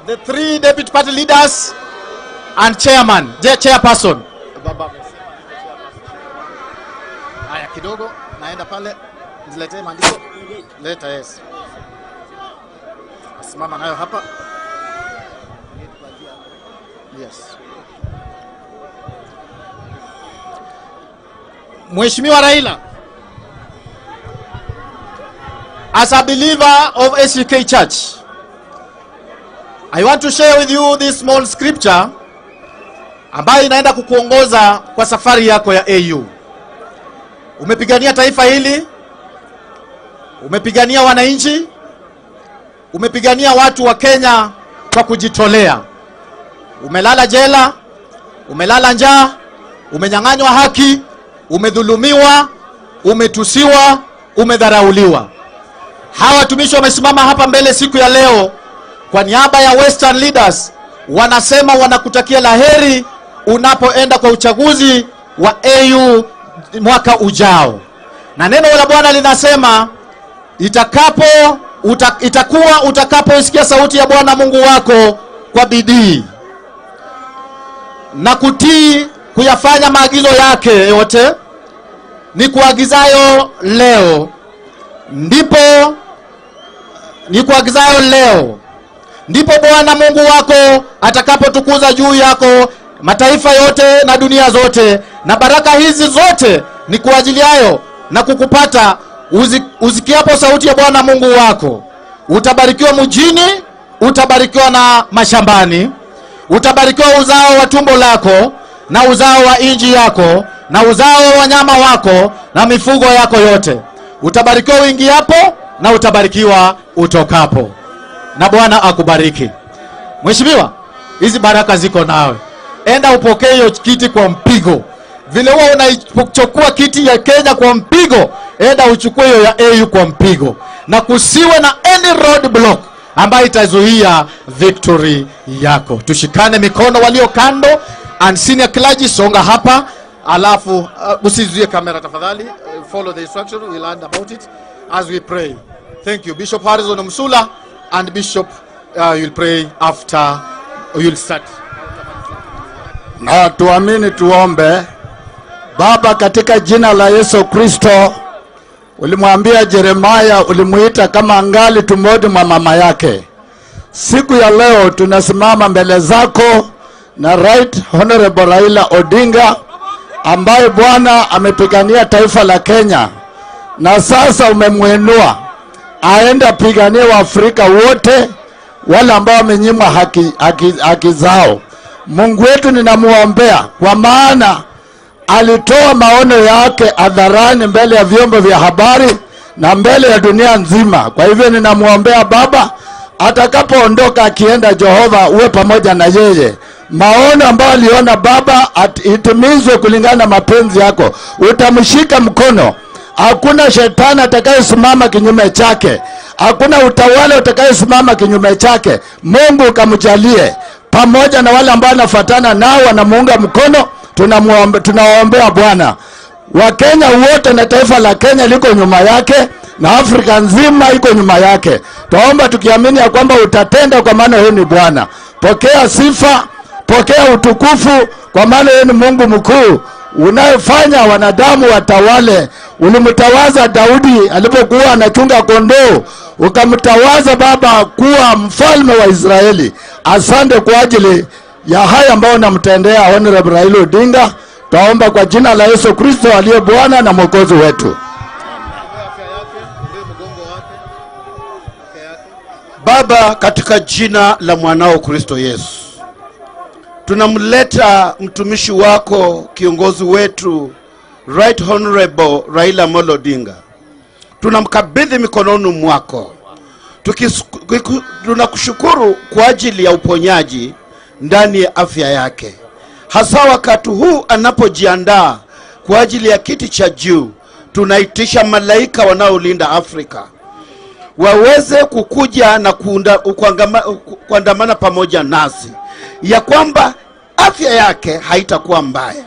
the three deputy party leaders and chairman, the chairperson. Haya kidogo naenda pale niletee maandiko. Leta, yes. Simama nayo hapa. Yes. Mheshimiwa Raila, as a believer of ACK Church, I want to share with you this small scripture ambayo inaenda kukuongoza kwa safari yako ya AU. Umepigania taifa hili, umepigania wananchi, umepigania watu wa Kenya kwa kujitolea. Umelala jela, umelala njaa, umenyang'anywa haki, umedhulumiwa, Umetusiwa, umedharauliwa. Hawa watumishi wamesimama hapa mbele siku ya leo kwa niaba ya Western Leaders, wanasema wanakutakia laheri unapoenda kwa uchaguzi wa AU mwaka ujao. Na neno la Bwana linasema itakuwa utakapoisikia sauti ya Bwana Mungu wako kwa bidii na kutii kuyafanya maagizo yake yote nikuagizayo leo, ndipo nikuagizayo leo, ndipo Bwana Mungu wako atakapotukuza juu yako mataifa yote na dunia zote, na baraka hizi zote ni kuajiliayo na kukupata usikiapo sauti ya Bwana Mungu wako. Utabarikiwa mjini, utabarikiwa na mashambani, utabarikiwa uzao wa tumbo lako na uzao wa inji yako na uzao wa wanyama wako na mifugo yako yote. Utabarikiwa uingiapo na utabarikiwa utokapo. Na Bwana akubariki. Mheshimiwa, hizi baraka ziko nawe. Enda upokee hiyo kiti kwa mpigo. Vile huwa unaichukua kiti ya Kenya kwa mpigo, enda uchukue hiyo ya AU kwa mpigo. Na kusiwe na any road block ambayo itazuia victory yako. Tushikane mikono walio kando, and senior clergy songa hapa, alafu usizuie kamera tafadhali. Follow the instruction, we'll learn about it as we pray. Thank you. Bishop Harrison Msula and Bishop, you'll pray after you'll start. Na tuamini tuombe. Baba, katika jina la Yesu Kristo, ulimwambia Jeremaya, ulimuita kama angali tumboni mwa mama yake. Siku ya leo tunasimama mbele zako na Right Honorable Raila Odinga ambaye Bwana amepigania taifa la Kenya, na sasa umemwinua aende apiganie Waafrika wote wale ambao wamenyimwa haki zao. Mungu wetu ninamuombea, kwa maana alitoa maono yake hadharani mbele ya vyombo vya habari na mbele ya dunia nzima. Kwa hivyo ninamuombea Baba, atakapoondoka akienda, Jehova uwe pamoja na yeye. Maono ambayo aliona Baba itimizwe kulingana na mapenzi yako. Utamshika mkono. Hakuna shetani atakayesimama kinyume chake. Hakuna utawala utakayesimama kinyume chake. Mungu ukamjalie pamoja na wale ambao wanafuatana nao wanamuunga mkono. Tunawaombea Bwana. Wakenya wote na taifa la Kenya liko nyuma yake na Afrika nzima iko nyuma yake. Tuomba tukiamini ya kwamba utatenda, kwa maana wewe ni Bwana. Pokea sifa, pokea utukufu, kwa maana wewe ni Mungu mkuu unayefanya wanadamu watawale. Ulimtawaza Daudi alipokuwa anachunga kondoo, ukamtawaza Baba kuwa mfalme wa Israeli. Asante kwa ajili ya haya ambayo namtendea Honorable Raila Odinga. Taomba kwa jina la Yesu Kristo aliye Bwana na Mwokozi wetu. Baba, katika jina la mwanao Kristo Yesu, tunamleta mtumishi wako, kiongozi wetu Right Honorable Raila Amolo Odinga. Tunamkabidhi mikononi mwako. Tunakushukuru kwa ajili ya uponyaji ndani ya afya yake, hasa wakati huu anapojiandaa kwa ajili ya kiti cha juu. Tunaitisha malaika wanaolinda Afrika waweze kukuja na kuandamana pamoja nasi, ya kwamba afya yake haitakuwa mbaya.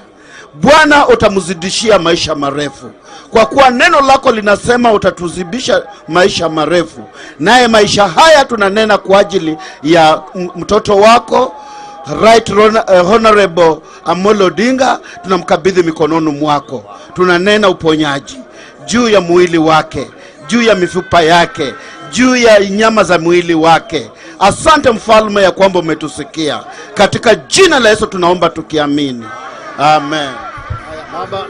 Bwana, utamzidishia maisha marefu, kwa kuwa neno lako linasema utatuzidisha maisha marefu. Naye maisha haya tunanena kwa ajili ya mtoto wako Right Honorable Amolo Odinga, tunamkabidhi mikononi mwako. Tunanena uponyaji juu ya mwili wake, juu ya mifupa yake, juu ya nyama za mwili wake. Asante mfalme ya kwamba umetusikia. Katika jina la Yesu tunaomba tukiamini. Amen. Baba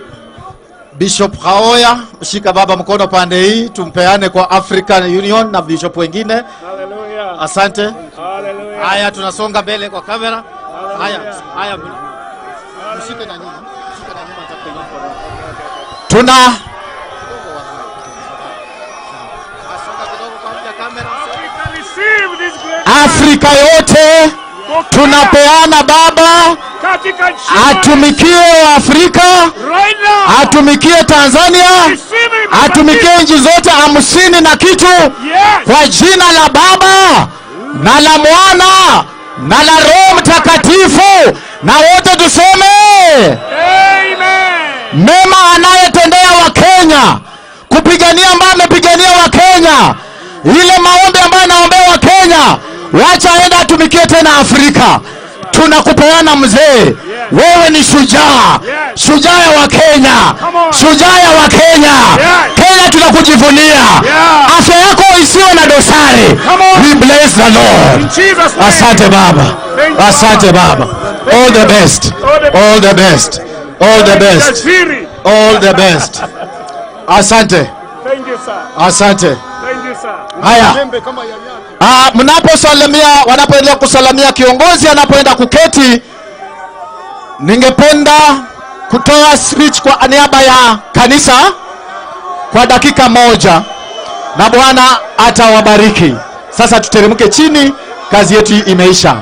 Bishop Haoya, shika baba mkono pande hii, tumpeane kwa African Union na bishop wengine. Hallelujah. Asante. Hallelujah. Haya, tunasonga mbele kwa kamera. Haya, haya, mshike na nyuma. Mshike na nyuma tuna Afrika yote tunapeana baba Atumikie Afrika, atumikie Tanzania, atumikie nchi zote 50 na kitu, kwa jina la Baba na la Mwana na la Roho Mtakatifu, na wote tuseme amen. Mema anayetendea Wakenya, kupigania ambaye amepigania Wakenya, ile maombi ambayo anaombea Wakenya, wacha aende atumikie tena Afrika. Tunakupeana mzee, wewe ni shujaa, shujaa wa Kenya, shujaa wa Kenya. Kenya tunakujivunia, afya yako isiwe na dosari. We bless the Lord. Asante baba, asante baba. All the best, all the best, all the best, all the best. Asante, asante. Haya, mnaposalimia, wanapoendelea kusalimia kiongozi anapoenda kuketi, ningependa kutoa speech kwa niaba ya kanisa kwa dakika moja, na Bwana atawabariki. Sasa tuteremke chini, kazi yetu imeisha.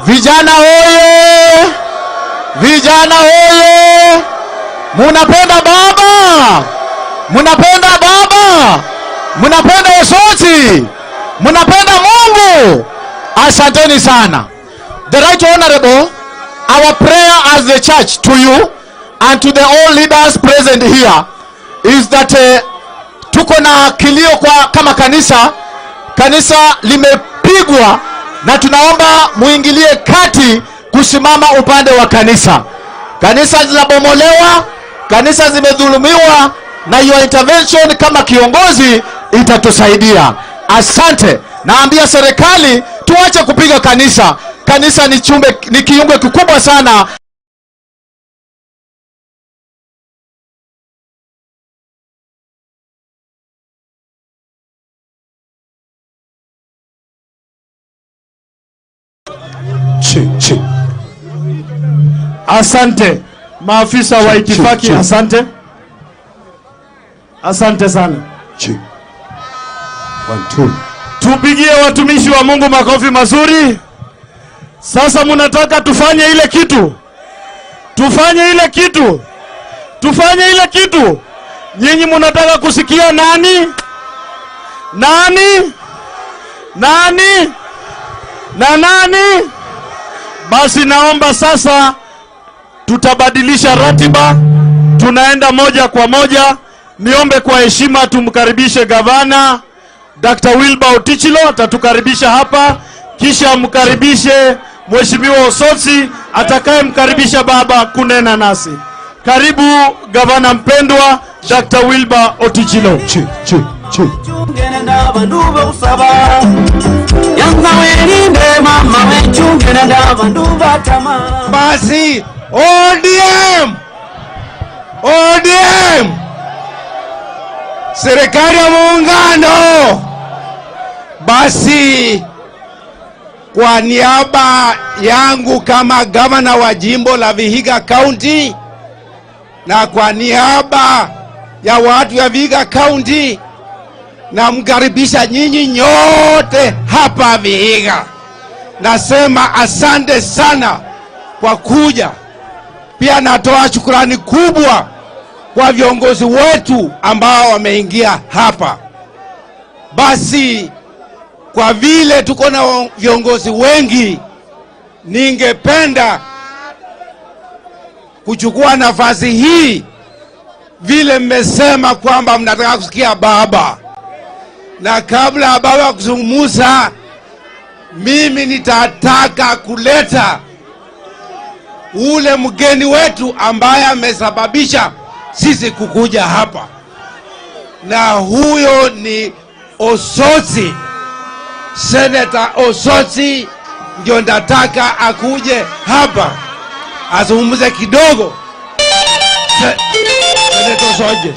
Vijana oye! Vijana oye! Munapenda baba? Munapenda baba? Munapenda Osotsi? Munapenda Mungu? Asanteni sana. The Right Honorable, our prayer as the church to you and to the all leaders present here is that tuko na kilio kwa kama kanisa. Kanisa limepigwa na tunaomba muingilie kati kusimama upande wa kanisa. Kanisa zinabomolewa, kanisa zimedhulumiwa, na your intervention kama kiongozi itatusaidia. Asante. Naambia serikali tuache kupiga kanisa. Kanisa ni chumbe, ni kiungo kikubwa sana. Asante maafisa wa itifaki, asante, asante sana. Tupigie watumishi wa Mungu makofi mazuri. Sasa munataka tufanye ile kitu, tufanye ile kitu, tufanye ile kitu. Nyinyi munataka kusikia nani? Nani? Nani? Na nani? Basi naomba sasa tutabadilisha ratiba, tunaenda moja kwa moja. Niombe kwa heshima tumkaribishe gavana Dr. Wilbur Ottichilo, atatukaribisha hapa, kisha mkaribishe Mheshimiwa Osotsi atakayemkaribisha baba kunena nasi. Karibu gavana mpendwa Dr. Wilbur Ottichilo. Basi ODM, ODM, serikali ya muungano. Basi kwa niaba yangu kama gavana wa jimbo la Vihiga County na kwa niaba ya watu ya Vihiga County, namkaribisha nyinyi nyote hapa Vihiga. Nasema asante sana kwa kuja. Pia natoa shukrani kubwa kwa viongozi wetu ambao wameingia hapa. Basi kwa vile tuko na viongozi wengi, ningependa kuchukua nafasi hii, vile mmesema kwamba mnataka kusikia baba, na kabla baba kuzungumza, mimi nitataka kuleta ule mgeni wetu ambaye amesababisha sisi kukuja hapa, na huyo ni Osotsi. Senator Osotsi ndio nataka akuje hapa azungumze kidogo. Senator Osotsi.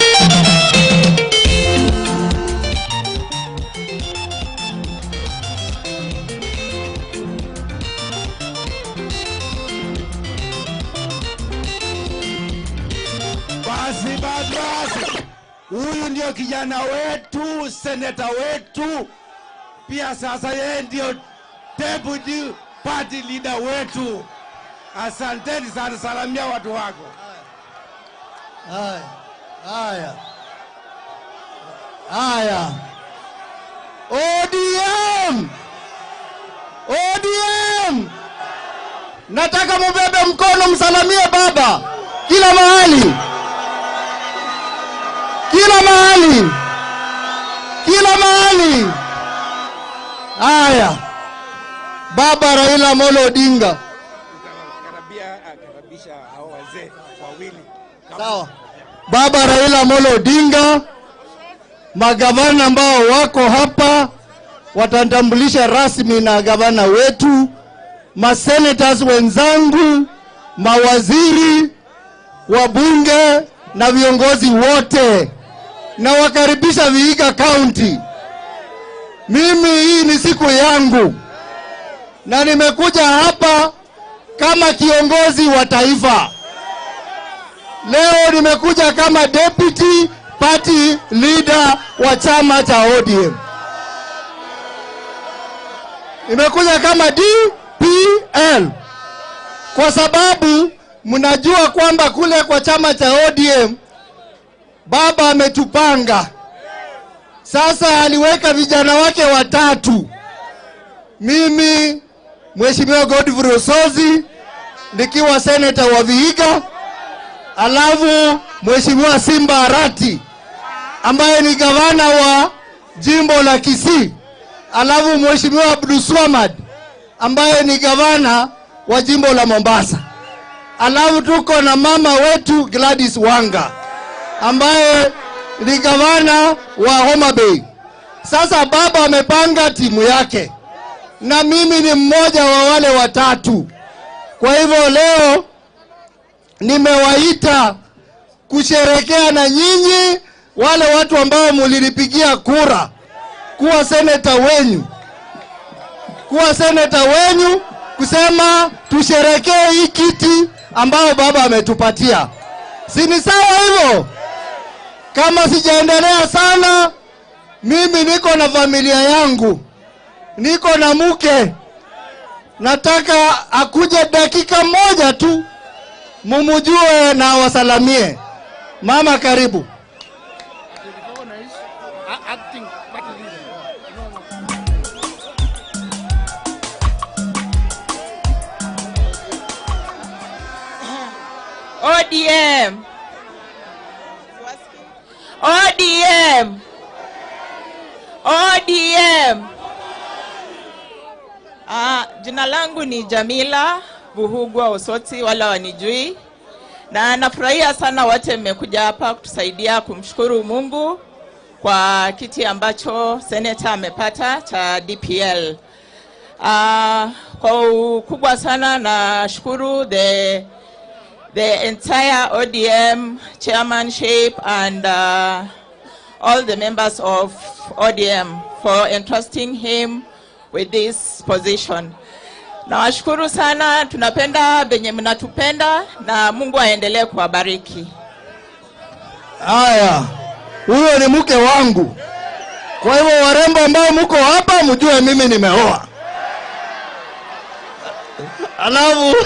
Basi, huyu ndio kijana wetu, seneta wetu. Pia sasa yeye ndio deputy party leader wetu. Asanteni sana, salamia watu wako. Haya, haya, haya. ODM, ODM, nataka mubebe mkono msalamie baba kila mahali, kila mahali, kila mahali. Haya, baba Raila Amolo Odinga. Sawa. Baba Raila Amolo Odinga, magavana ambao wako hapa watatambulisha rasmi na gavana wetu, masenators wenzangu, mawaziri, wabunge na viongozi wote, na wakaribisha Vihiga County. Mimi hii ni siku yangu na nimekuja hapa kama kiongozi wa taifa. Leo nimekuja kama deputy party leader wa chama cha ODM. Nimekuja kama DPL kwa sababu mnajua kwamba kule kwa chama cha ODM baba ametupanga. Sasa aliweka vijana wake watatu, mimi Mheshimiwa Godfrey Osotsi nikiwa senator wa Vihiga, alafu Mheshimiwa Simba Arati ambaye ni gavana wa jimbo la Kisii, alafu Mheshimiwa Abdulswamad ambaye ni gavana wa jimbo la Mombasa, alafu tuko na mama wetu Gladys Wanga ambaye ni gavana wa Homa Bay. Sasa baba amepanga timu yake na mimi ni mmoja wa wale watatu. Kwa hivyo leo nimewaita kusherekea na nyinyi wale watu ambao mulinipigia kura kuwa seneta wenyu, kuwa seneta wenyu, kusema tusherekee hii kiti ambao baba ametupatia. Si ni sawa hivyo? Kama sijaendelea sana, mimi niko na familia yangu, niko na mke, nataka akuje dakika moja tu mumujue na wasalamie. Mama, karibu. ODM. ODM. ODM. Jina langu ni Jamila Buhugwa Osotsi, wala wanijui. Na nafurahia sana wote mmekuja hapa kutusaidia kumshukuru Mungu kwa kiti ambacho senator amepata cha DPL. Kwa ukubwa sana nashukuru the entire ODM chairmanship and all the members of ODM for entrusting him with this position. Nawashukuru sana, tunapenda benye mnatupenda na Mungu aendelee kuwabariki. Haya, huyo ni mke wangu. Kwa hivyo warembo ambao mko hapa mjue mimi nimeoa. Alafu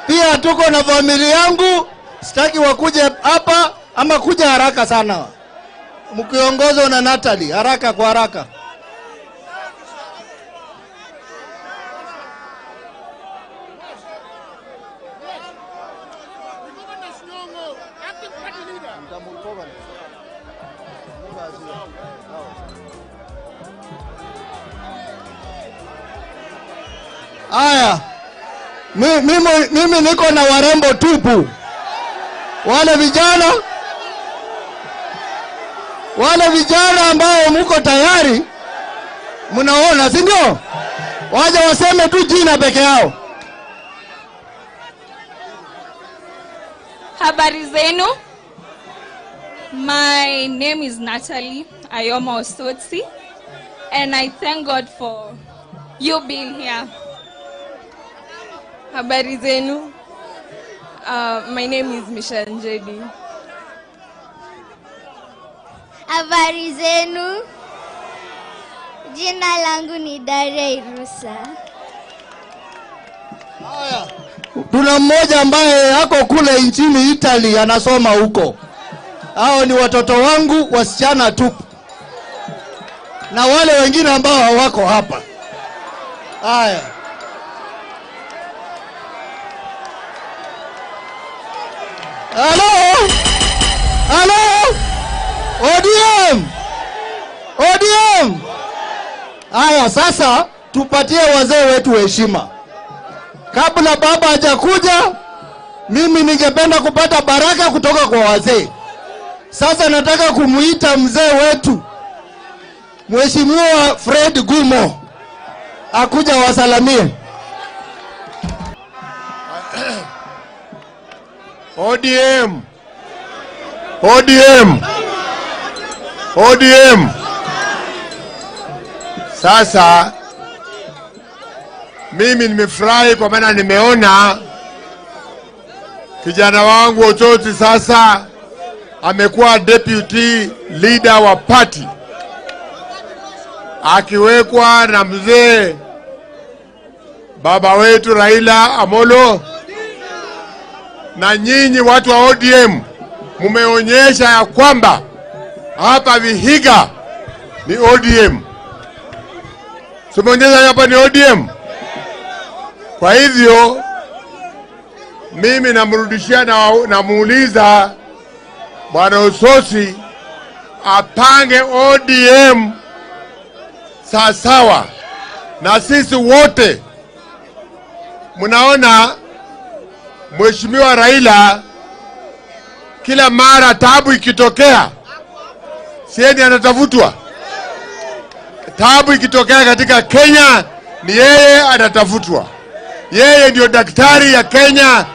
pia tuko na familia yangu, sitaki wakuje hapa ama kuja haraka sana. Mkiongozwa na Natalie, haraka kwa haraka. Aya, mimi niko na warembo tupu. Wale vijana ambao mko tayari, mnaona, si ndio? Waje waseme tu jina peke yao. Habari zenu. My name is Natalie Ayoma Osotsi, and I thank God for you being here. Habari zenu. My name is Michelle Njedi. Habari zenu. Jina langu ni Daria Irusa. Tuna mmoja ambaye ako kule nchini Italy anasoma huko. Hao ni watoto wangu wasichana tupu, na wale wengine ambao hawako hapa. Haya. Halo? Halo? ODM! ODM! Haya, sasa tupatie wazee wetu heshima. Kabla baba hajakuja, mimi ningependa kupata baraka kutoka kwa wazee. Sasa nataka kumuita mzee wetu Mheshimiwa Fred Gumo akuja wasalamie. ODM. ODM. ODM. Sasa mimi nimefurahi kwa maana nimeona kijana wangu Osotsi sasa amekuwa deputy leader wa party, akiwekwa na mzee baba wetu Raila Amolo. Na nyinyi watu wa ODM mumeonyesha ya kwamba hapa Vihiga ni ODM. Tumeonyesha hapa ni ODM. Kwa hivyo mimi namrudishia na namuuliza Bwana Osotsi apange ODM sawasawa na sisi wote. Mnaona Mheshimiwa Raila kila mara taabu ikitokea, sieni anatafutwa. Taabu ikitokea katika Kenya ni yeye anatafutwa. Yeye ndio daktari ya Kenya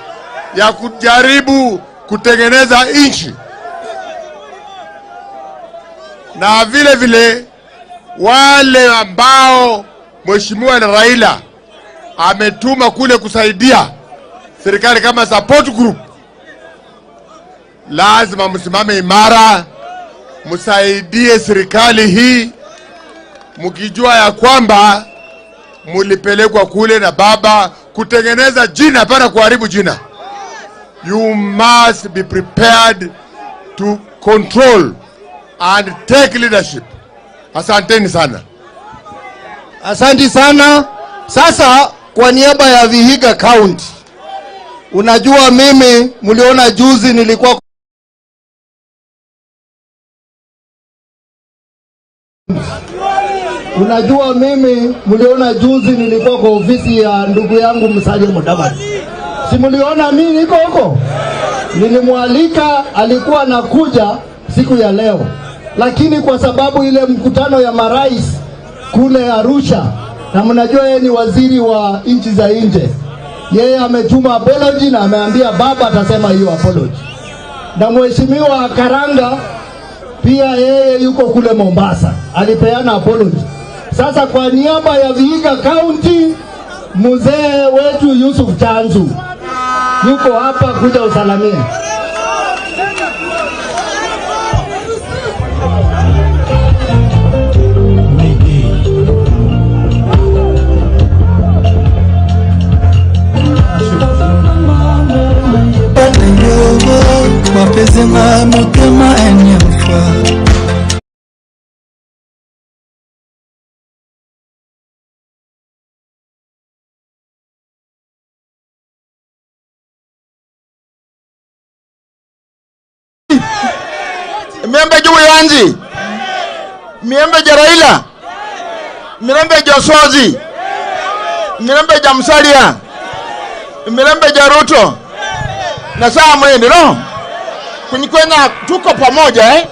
ya kujaribu kutengeneza nchi. Na vile vile wale ambao Mheshimiwa Raila ametuma kule kusaidia serikali kama support group, lazima msimame imara, msaidie serikali hii, mkijua ya kwamba mulipelekwa kule na baba kutengeneza jina, hapana kuharibu jina. You must be prepared to control and take leadership. Asanteni sana. Asante sana. Sasa kwa niaba ya Vihiga County, unajua mimi mliona juzi nilikuwa Unajua mimi mliona juzi nilikuwa kwa ofisi ya ndugu yangu Musalia Mudavadi. Si mliona mimi niko huko? Nilimwalika, alikuwa anakuja siku ya leo. Lakini kwa sababu ile mkutano ya marais kule Arusha, na mnajua yeye ni waziri wa nchi za nje, yeye ametuma apology na ameambia baba atasema hiyo apology. Na Mheshimiwa Karanga pia yeye yuko kule Mombasa, alipeana apology. Sasa kwa niaba ya Vihiga County, mzee wetu Yusuf Chanzu yuko hapa kuja usalamia. Mapezenga motema enyemfa. Miembe juyanzi, miembe ja Raila, mirembe ja Osotsi, mirembe ja Musalia, mirembe ja Ruto. Na saa mwende no? Kwenye tuko pamoja eh?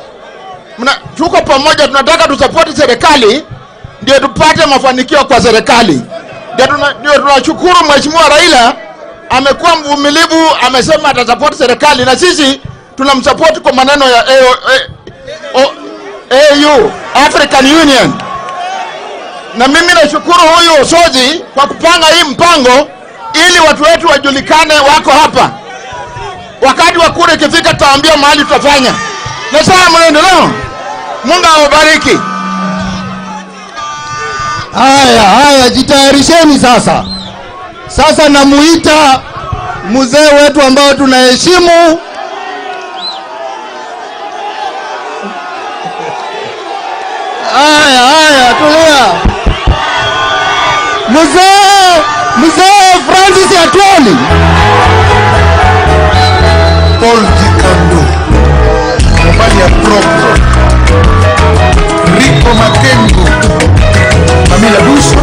Tuko pamoja, tunataka tusapoti serikali ndio tupate mafanikio kwa serikali. Ndio tunashukuru Mheshimiwa Raila amekuwa mvumilivu, amesema atasupport serikali na sisi tunamsupport kwa maneno ya AU, African Union. Na mimi nashukuru huyu Osotsi kwa kupanga hii mpango ili watu wetu wajulikane wako hapa. Wakati wa kura ikifika tutaambia mahali tutafanya. Na sasa mnaendelea. Mungu awabariki. Haya, haya, jitayarisheni sasa. Sasa namuita mzee wetu ambao tunaheshimu, Haya, haya, tulia. Mzee Francis Atwoli. Paul Dikando, mobali ya propre, Rico Makengo, Mamila Duso.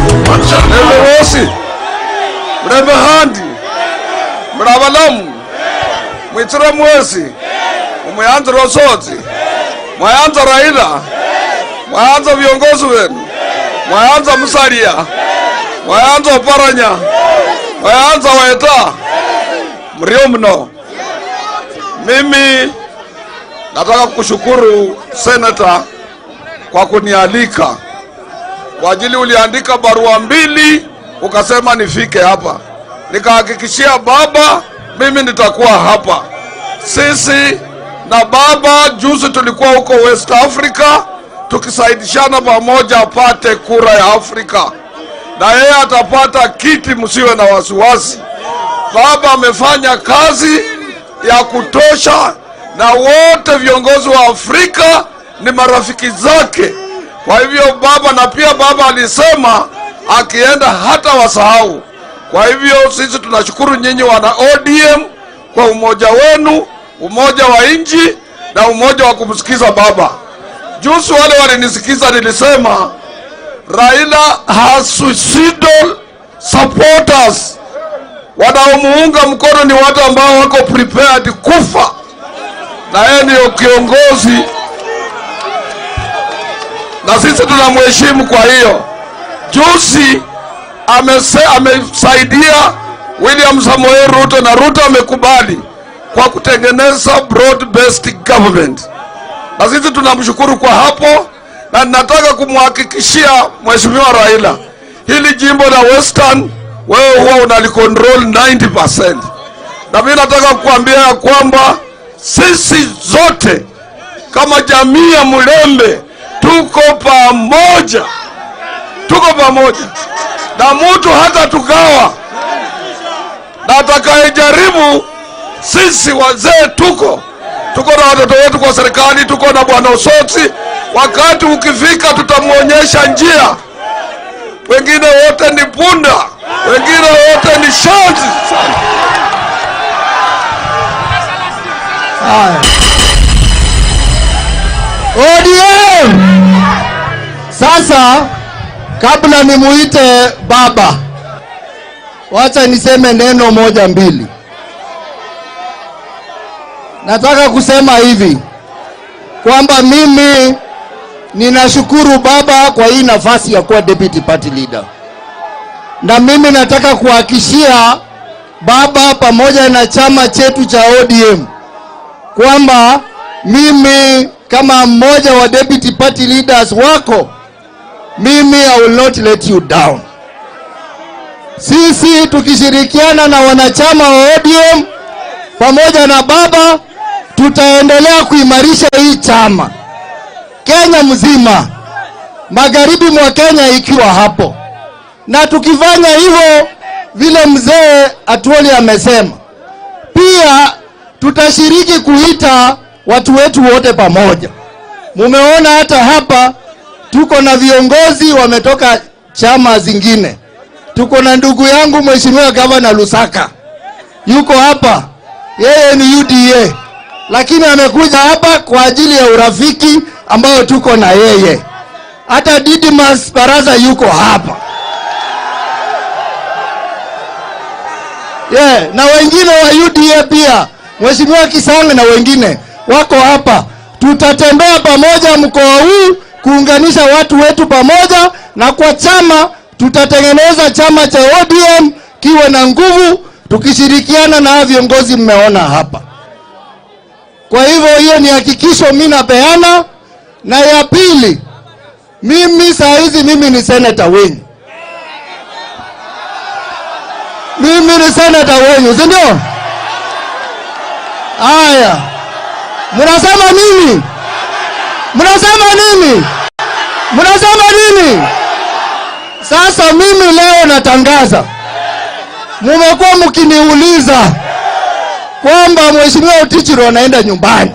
Mlembe wosi, mlembe handi, mlabalamu, mwitsira mwesi, umuyanza Osotsi, mwayanza Raila, mwayanza viongozi wenu, mwayanza Musalia, mwayanza Oparanya, mwayanza Weta, mrio mno. Mimi nataka kushukuru seneta kwa kunialika, kwa ajili uliandika barua 2 ukasema nifike hapa. Nikahakikishia baba mimi nitakuwa hapa. Sisi na baba juzi tulikuwa huko West Africa tukisaidishana pamoja apate kura ya Afrika, na yeye atapata kiti, msiwe na wasiwasi. Baba amefanya kazi ya kutosha na wote viongozi wa Afrika ni marafiki zake. Kwa hivyo baba, na pia baba alisema akienda hata wasahau. Kwa hivyo sisi tunashukuru nyinyi wana ODM kwa umoja wenu, umoja wa nchi na umoja wa kumsikiza baba. Juzi wale walinisikiza nilisema Raila has suicidal supporters. Wanaomuunga mkono ni watu ambao wako prepared kufa, na yeye ndio kiongozi na sisi tunamheshimu. Kwa hiyo juzi amesaidia William Samoei Ruto, na Ruto amekubali kwa kutengeneza broad based government, na sisi tunamshukuru kwa hapo. Na nataka kumhakikishia Mheshimiwa Raila, hili jimbo la Western wewe huwa unalicontrol 90%. Na mimi nataka kukuambia ya kwamba sisi zote kama jamii ya Mulembe tuko pamoja, tuko pamoja, na mtu hata tukawa na atakayejaribu, sisi wazee tuko na watoto wetu kwa serikali, tuko na Bwana Osotsi. Wakati ukifika tutamuonyesha njia. Wengine wote ni punda, wengine wote ni shanzi. Haya. ODM. Sasa kabla nimuite baba, wacha niseme neno moja mbili. Nataka kusema hivi kwamba mimi ninashukuru baba kwa hii nafasi ya kuwa deputy party leader. Na mimi nataka kuhakikishia baba pamoja na chama chetu cha ODM kwamba mimi kama mmoja wa deputy party leaders wako, mimi I will not let you down. Sisi tukishirikiana na wanachama wa ODM pamoja na baba, tutaendelea kuimarisha hii chama Kenya mzima, magharibi mwa Kenya ikiwa hapo. Na tukifanya hivyo vile mzee Atwoli amesema, pia tutashiriki kuita watu wetu wote pamoja. Mumeona hata hapa tuko na viongozi wametoka chama zingine. Tuko na ndugu yangu Mheshimiwa Gavana Lusaka yuko hapa, yeye ni UDA, lakini amekuja hapa kwa ajili ya urafiki ambao tuko na yeye. Hata Didmus Baraza yuko hapa. Yeah, na wengine wa UDA pia, Mheshimiwa Kisanga na wengine wako hapa. Tutatembea pamoja mkoa huu kuunganisha watu wetu pamoja, na kwa chama tutatengeneza chama cha ODM kiwe na nguvu, tukishirikiana na viongozi mmeona hapa. Kwa hivyo hiyo ni hakikisho mimi napeana. Na ya pili, mimi saa hizi mimi ni senator wenu. Mimi ni senator wenu, si ndio? Haya. Mnasema nini? Mnasema nini? Mnasema nini? Sasa mimi leo natangaza, mumekuwa mkiniuliza kwamba Mheshimiwa Ottichilo anaenda nyumbani,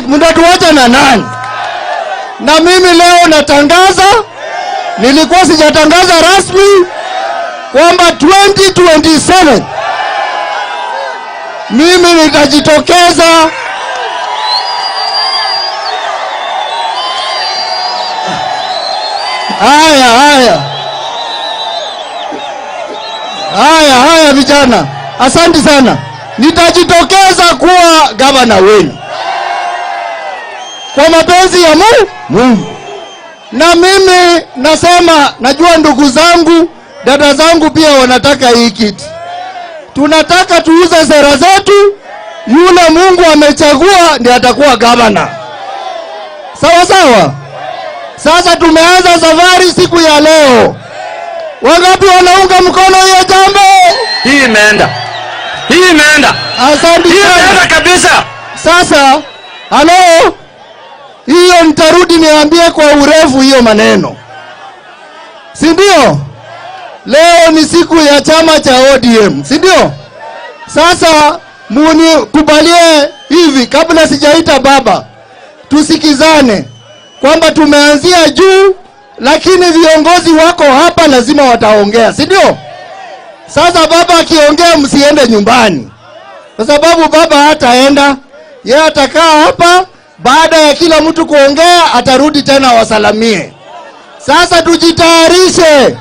mtatuacha na nani? Na mimi leo natangaza, nilikuwa sijatangaza rasmi, kwamba 2027 mimi nitajitokeza. Haya haya haya haya vijana, asante sana. Nitajitokeza kuwa gavana wenu kwa mapenzi ya Mungu. Na mimi nasema, najua ndugu zangu, dada zangu pia wanataka hii kiti. Tunataka tuuze sera zetu, yule Mungu amechagua ndiye atakuwa gavana. Sawa sawa? Sasa tumeanza safari siku ya leo. Wangapi wanaunga mkono hiyo jambo? Hii imeenda. Hii imeenda. Asante Hii sana. imeenda kabisa. Sasa, halo, hiyo nitarudi niambie kwa urefu hiyo maneno, si ndio? Leo ni siku ya chama cha ODM, si ndio? Sasa munikubalie hivi, kabla sijaita baba, tusikizane kwamba tumeanzia juu, lakini viongozi wako hapa lazima wataongea, si ndio? Sasa baba akiongea msiende nyumbani, kwa sababu baba hataenda, yeye atakaa hapa. Baada ya kila mtu kuongea atarudi tena wasalamie. Sasa tujitayarishe,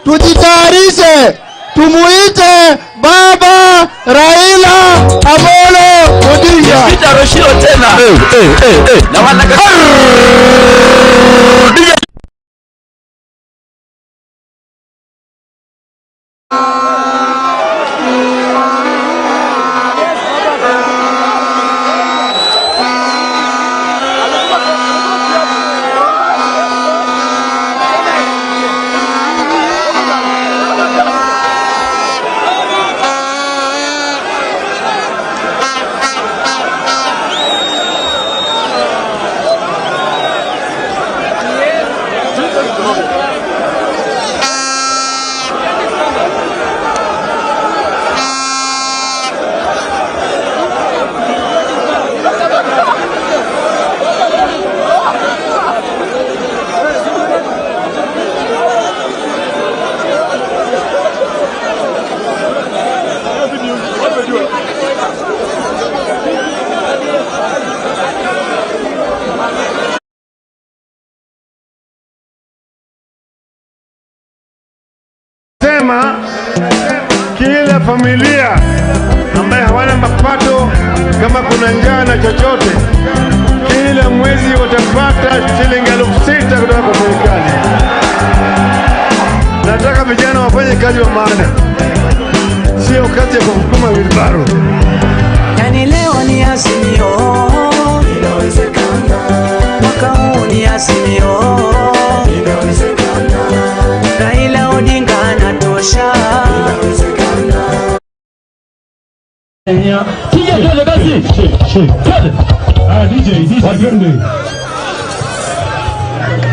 tujitayarishe, tumuite baba Raila Amolo Odinga. Sitarushio tena. Na wanaka Sema kila familia ambaye hawana mapato, kama kuna njaa na chochote, kila mwezi watapata shilingi 6,000 kutoka kwa serikali. Nataka vijana wafanye kazi wa maana, sio kazi ya kusukuma wilbaro. Yani leo ni Azimio, inawezekana. Mwaka huu ni Azimio, inawezekana. Raila Odinga anatosha, inawezekana.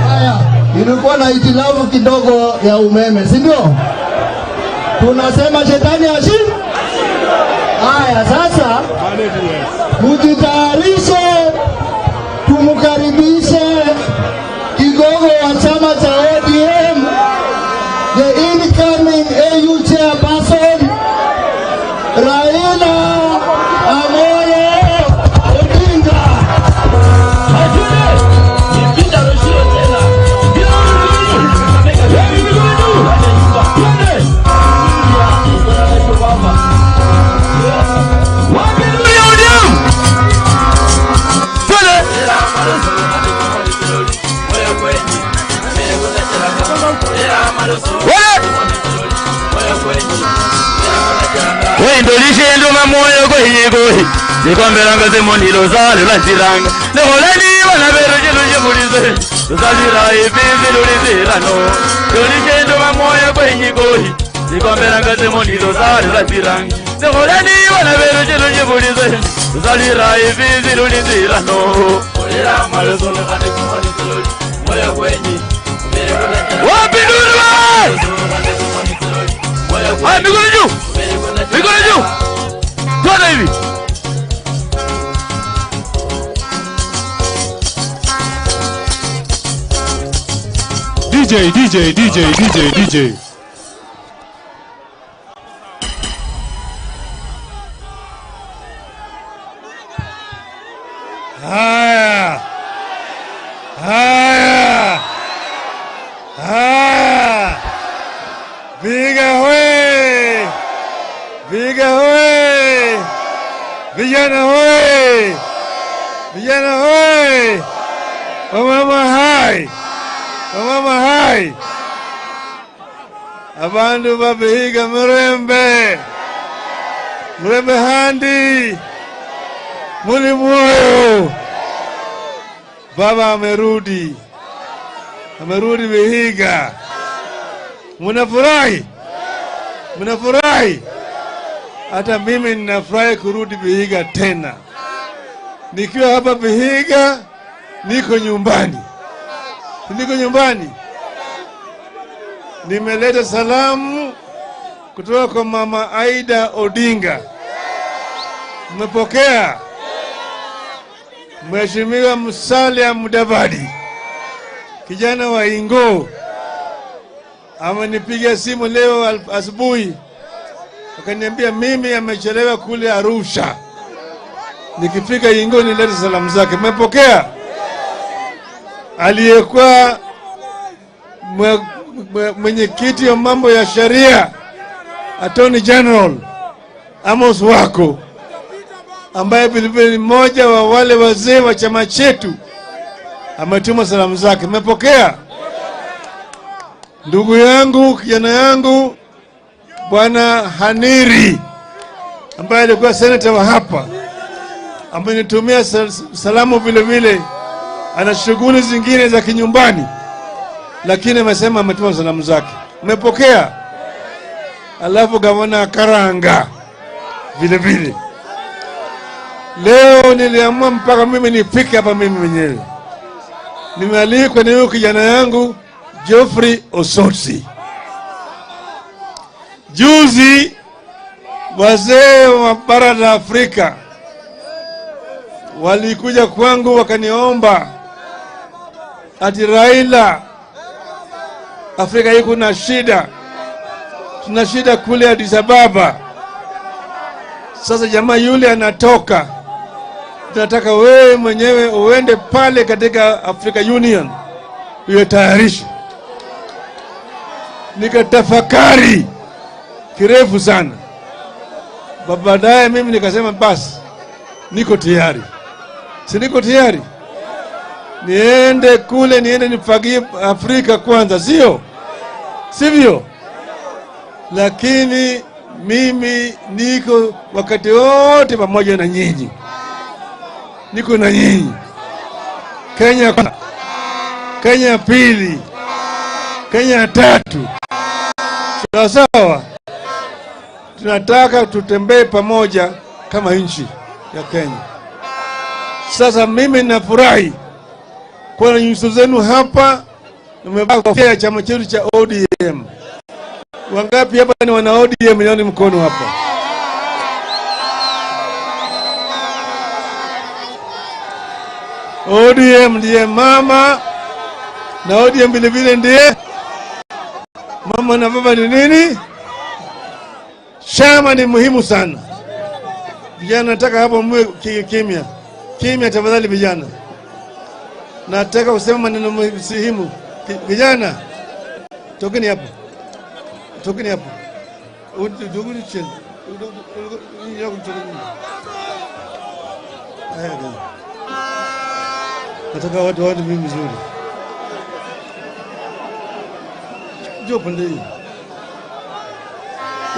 Haya, ilikuwa na hitilafu kidogo ya umeme, si ndio? Tunasema shetani ashindwe. Haya, sasa mujitayarishe, tumkaribishe kigogo wa chama cha ODM, the incoming AU chairperson Raila Amolo Odinga. Wendolishendo mamoyo kwenyikohi zikombelanga zimonilo zalo lanjiranga leholani bana beru chiluchibulize lusalira ififi lulizirano ndolishendo mamoyo kwenyikohi zikombelanga zimonilo zalo lanjiranga leholani bana beru chiluchibulize lusalira ififi lulizirano. Wapi nduru wewe? Haya, mikono juu. Mikono juu. Twende hivi. DJ, DJ, DJ, DJ, DJ. Haya, haya, haya, Vihiga hoye! Vihiga hoye! Vijana hoye! Vijana hoye! Wamama hai! Wamama hai! Abandu ba Vihiga murembe! Murembe handi! Muli moyo! Baba amerudi, amerudi Vihiga. Munafurahi? Munafurahi? Hata mimi ninafurahi kurudi Vihiga tena. Nikiwa hapa Vihiga, niko nyumbani. Niko nyumbani. Nimeleta salamu kutoka kwa Mama Aida Odinga. Mmepokea? Mheshimiwa Musalia Mudavadi, kijana wa Ingo, amenipiga simu leo asubuhi, akaniambia mimi amechelewa kule Arusha, nikifika Ingo nilete salamu zake. Mmepokea? Aliyekuwa mwenyekiti wa mambo ya sheria, Attorney General Amos Wako, ambaye vilevile ni mmoja wa wale wazee wa chama chetu, ametuma salamu zake. Mmepokea? Ndugu yangu, kijana yangu, Bwana Haniri, ambaye alikuwa senator wa hapa, amenitumia salamu vile vile. Ana shughuli zingine za kinyumbani, lakini amesema ametuma salamu zake. Mmepokea? Alafu gavana Karanga vile vile. Leo niliamua mpaka mimi nifike hapa mimi mwenyewe. Nimealikwa na huyu kijana yangu Geoffrey Osotsi. Juzi wazee wa bara la Afrika walikuja kwangu wakaniomba ati Raila, Afrika hii kuna shida, tuna shida kule Addis Ababa. Sasa jamaa yule anatoka, tunataka wewe mwenyewe uende pale katika Africa Union uyetayarishe. Nikatafakari kirefu sana, baadaye mimi nikasema basi niko tayari. Si niko tayari niende kule, niende nifagie Afrika kwanza, sio sivyo? Lakini mimi niko wakati wote pamoja na nyinyi, niko na nyinyi. Kenya kwanza, Kenya pili, Kenya tatu, sawa sawa. Tunataka tutembee pamoja kama nchi ya Kenya. Sasa mimi nafurahi kuwa na nyuso zenu hapa. Nimevaa kofia ya chama chetu cha ODM. Wangapi hapa ni wana ODM? Nione mkono hapa. ODM ndiye mama na ODM vile vile ndiye mama na baba ni nini? Chama ni muhimu sana. Vijana, nataka hapo mwe kimya. Kimya tafadhali vijana. Nataka kusema maneno muhimu. Vijana, tokeni hapo. Tokeni hapo. Nataka watu waone mimi vizuri. Njoo pande hii.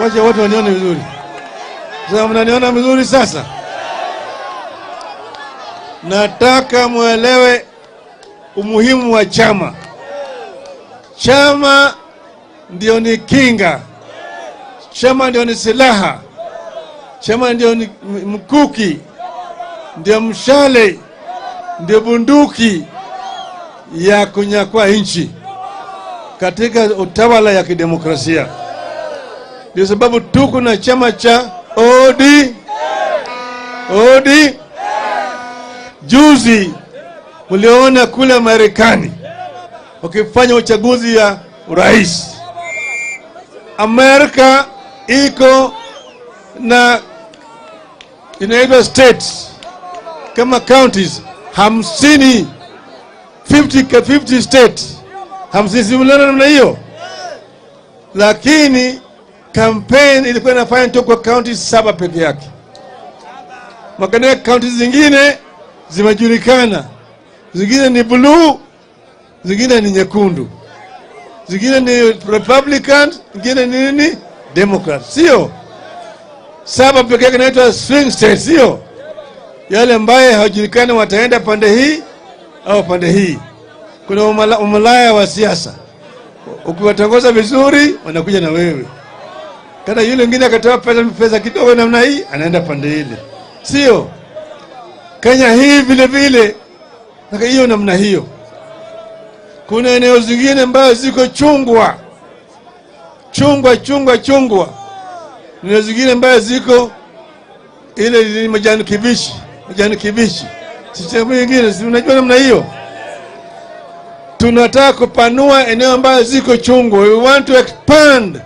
Wacha watu wanione vizuri. Sasa mnaniona vizuri sasa? Nataka muelewe umuhimu wa chama. Chama ndio ni kinga. Chama ndio ni silaha. Chama ndio ni mkuki, ndio mshale, ndio bunduki ya kunyakua nchi. katika utawala ya kidemokrasia. Ndio sababu tuko na chama cha OD OD. Juzi mliona kule Marekani wakifanya uchaguzi ya urais. Amerika iko na inaitwa states kama counties 50, 50 states 50, si mliona namna hiyo? Lakini campaign ilikuwa inafanya tu kwa county 7 peke yake. Makana county zingine zimejulikana, zingine ni blue, zingine ni nyekundu, zingine ni Republican, zingine ni nini, Democrat, sio? 7 peke yake inaitwa swing state, sio? Yale ambaye hawajulikani wataenda pande hii au pande hii. Kuna umalaya wa siasa, ukiwatongoza vizuri wanakuja na wewe. Kana yule mwingine akatoa pesa kidogo namna hii, anaenda pande ile, sio? Kenya hii vile vile hiyo namna hiyo. Kuna eneo zingine ambazo ziko chungwa chungwa chungwa chungwa, eneo zingine ambazo ziko ile ni majani kibichi, majani kibichi, sehemu nyingine, si unajua namna hiyo. Tunataka kupanua eneo ambazo ziko chungwa. We want to expand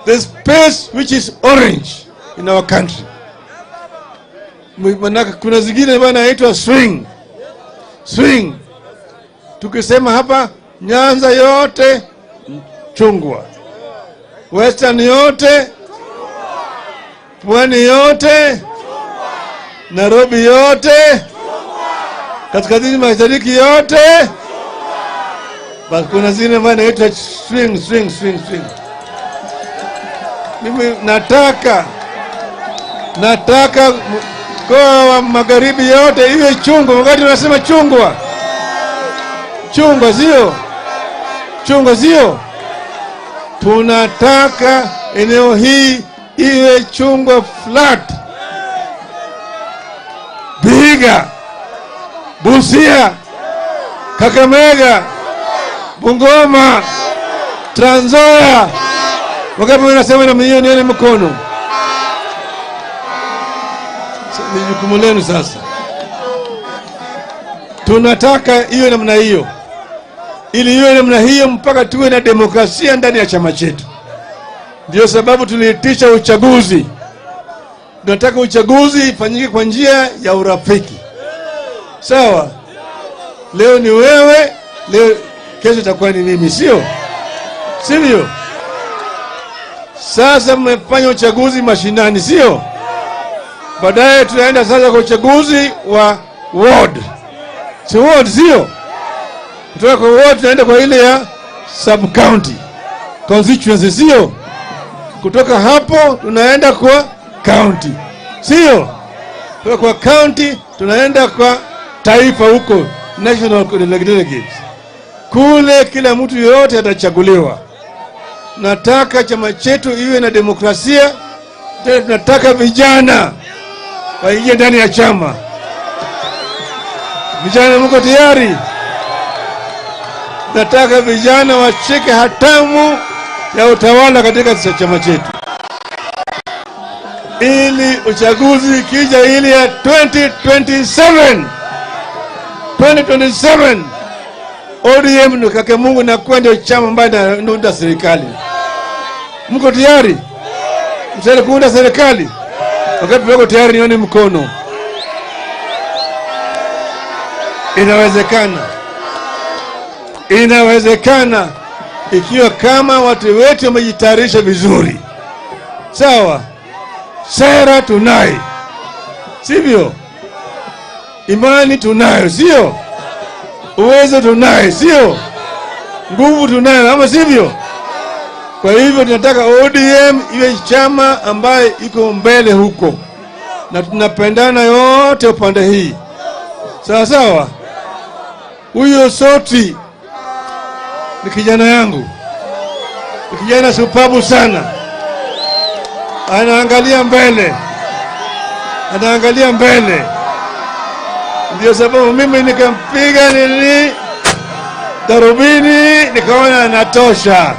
the space which is orange in our country. Manaka kuna zingine ambazo inaitwa swing. Swing. Tukisema hapa Nyanza yote chungwa, Western yote, Pwani yote, Nairobi yote, Kaskazini Mashariki yote. Basi kuna zingine ambazo inaitwa swing, swing, swing, swing. Mimi nataka mkoa wa Magharibi yote iwe chungwa. Wakati tunasema chungwa, chungwa sio? Chungwa sio? Tunataka eneo hii iwe chungwa flat. Vihiga, Busia, Kakamega, Bungoma, Trans Nzoia. Wakati wanasema na mimi nione mkono. Ni jukumu lenu sasa. Tunataka iwe namna hiyo. Ili iwe namna hiyo mpaka tuwe na demokrasia ndani ya chama chetu. Ndio sababu tuliitisha uchaguzi. Tunataka uchaguzi ifanyike kwa njia ya urafiki. Sawa? Leo ni wewe, leo kesho itakuwa ni mimi, sio? Sivyo? Sasa mmefanya uchaguzi mashinani, sio? Baadaye tunaenda sasa kwa uchaguzi wa ward. Si ward, sio? Kutoka kwa ward tunaenda kwa ile ya sub county constituency, sio? Kutoka hapo tunaenda kwa county, sio? Kutoka kwa county tunaenda kwa taifa huko, national delegates. Kule kila mtu yote atachaguliwa. Nataka chama chetu iwe na demokrasia. Tena tunataka vijana waingie ndani ya chama. Vijana mko tayari? Nataka vijana washike hatamu ya utawala katika chama chetu, ili uchaguzi ikija ili ya 2027 ODM ni kake Mungu na kuwa ndio chama ambayo inaunda serikali. Mko tayari? Mtayari kuunda serikali? Wakati wako tayari nione mkono. Inawezekana. Inawezekana ikiwa kama watu wetu wamejitayarisha vizuri. Sawa? Sera tunayo, sivyo? Imani tunayo, sio? Uwezo tunayo, sio? Nguvu tunayo, ama sivyo? Kwa hivyo tunataka ODM iwe chama ambaye iko mbele huko, na tunapendana yote upande hii. Sawa sawa? Huyo Soti ni kijana yangu, ni kijana supabu sana. Anaangalia mbele, anaangalia mbele. Ndio sababu mimi nikampiga nini darubini, nikaona anatosha.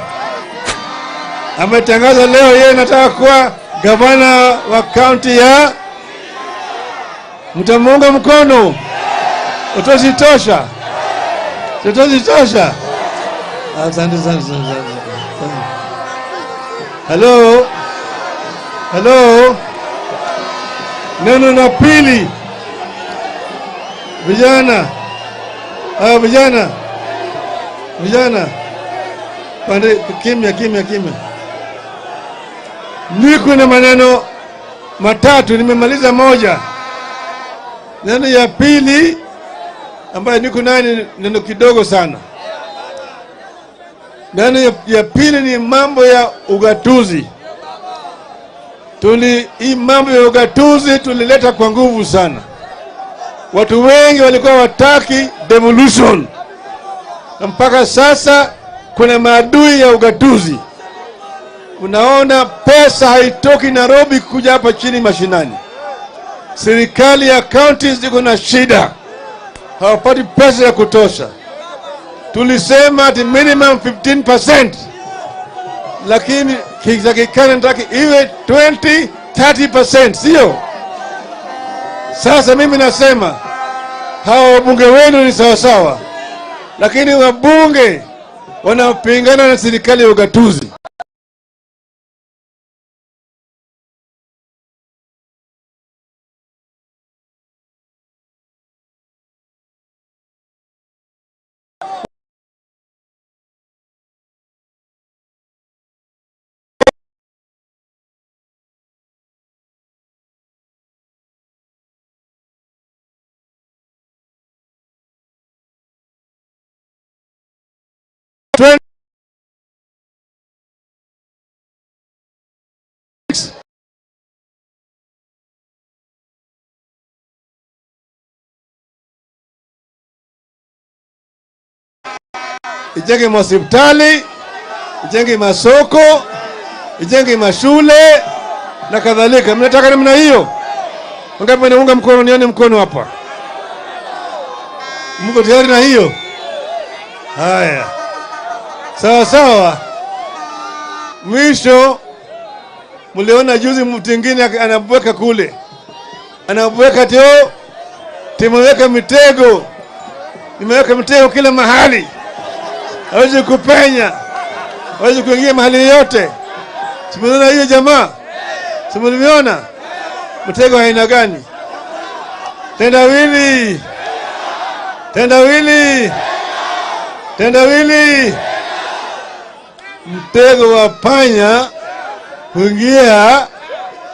Ametangaza leo yeye anataka kuwa gavana wa kaunti ya, mtamuunga mkono? Utoshi tosha? Utoshi tosha? Asante sana sana. Hello. Hello. Neno la pili, vijana, vijana, vijana, pande, kimya, kimya, kimya. Niko na maneno matatu, nimemaliza moja. Neno ya pili ambayo niko nayo ni neno kidogo sana. Neno ya pili ni mambo ya ugatuzi. Hii mambo ya ugatuzi tulileta kwa nguvu sana. Watu wengi walikuwa wataki devolution. Na mpaka sasa kuna maadui ya ugatuzi. Unaona pesa haitoki Nairobi kuja hapa chini mashinani. Serikali ya county ziko na shida, hawapati pesa ya kutosha. Tulisema ati minimum 15%, lakini kitakikana nataka iwe 20, 30%, sio? Sasa mimi nasema hawa wabunge wenu ni sawasawa, lakini wabunge wanapingana na serikali ya ugatuzi. Ijenge mahospitali, ijenge masoko, ijenge mashule na kadhalika. Mnataka namna hiyo? Wangapi wanaunga mkono? Nione mkono hapa. Mko tayari na hiyo? Haya, sawa sawa. Mwisho, mliona juzi mtu mwingine anabweka kule, anabweka teo, tumeweka mitego, nimeweka mitego kila mahali, hawezi kupenya, hawezi kuingia mahali yote. Simuliona hiyo jamaa? Simuliona mtego aina gani? Tendawili, tendawili, tendawili. Mtego wa panya kuingia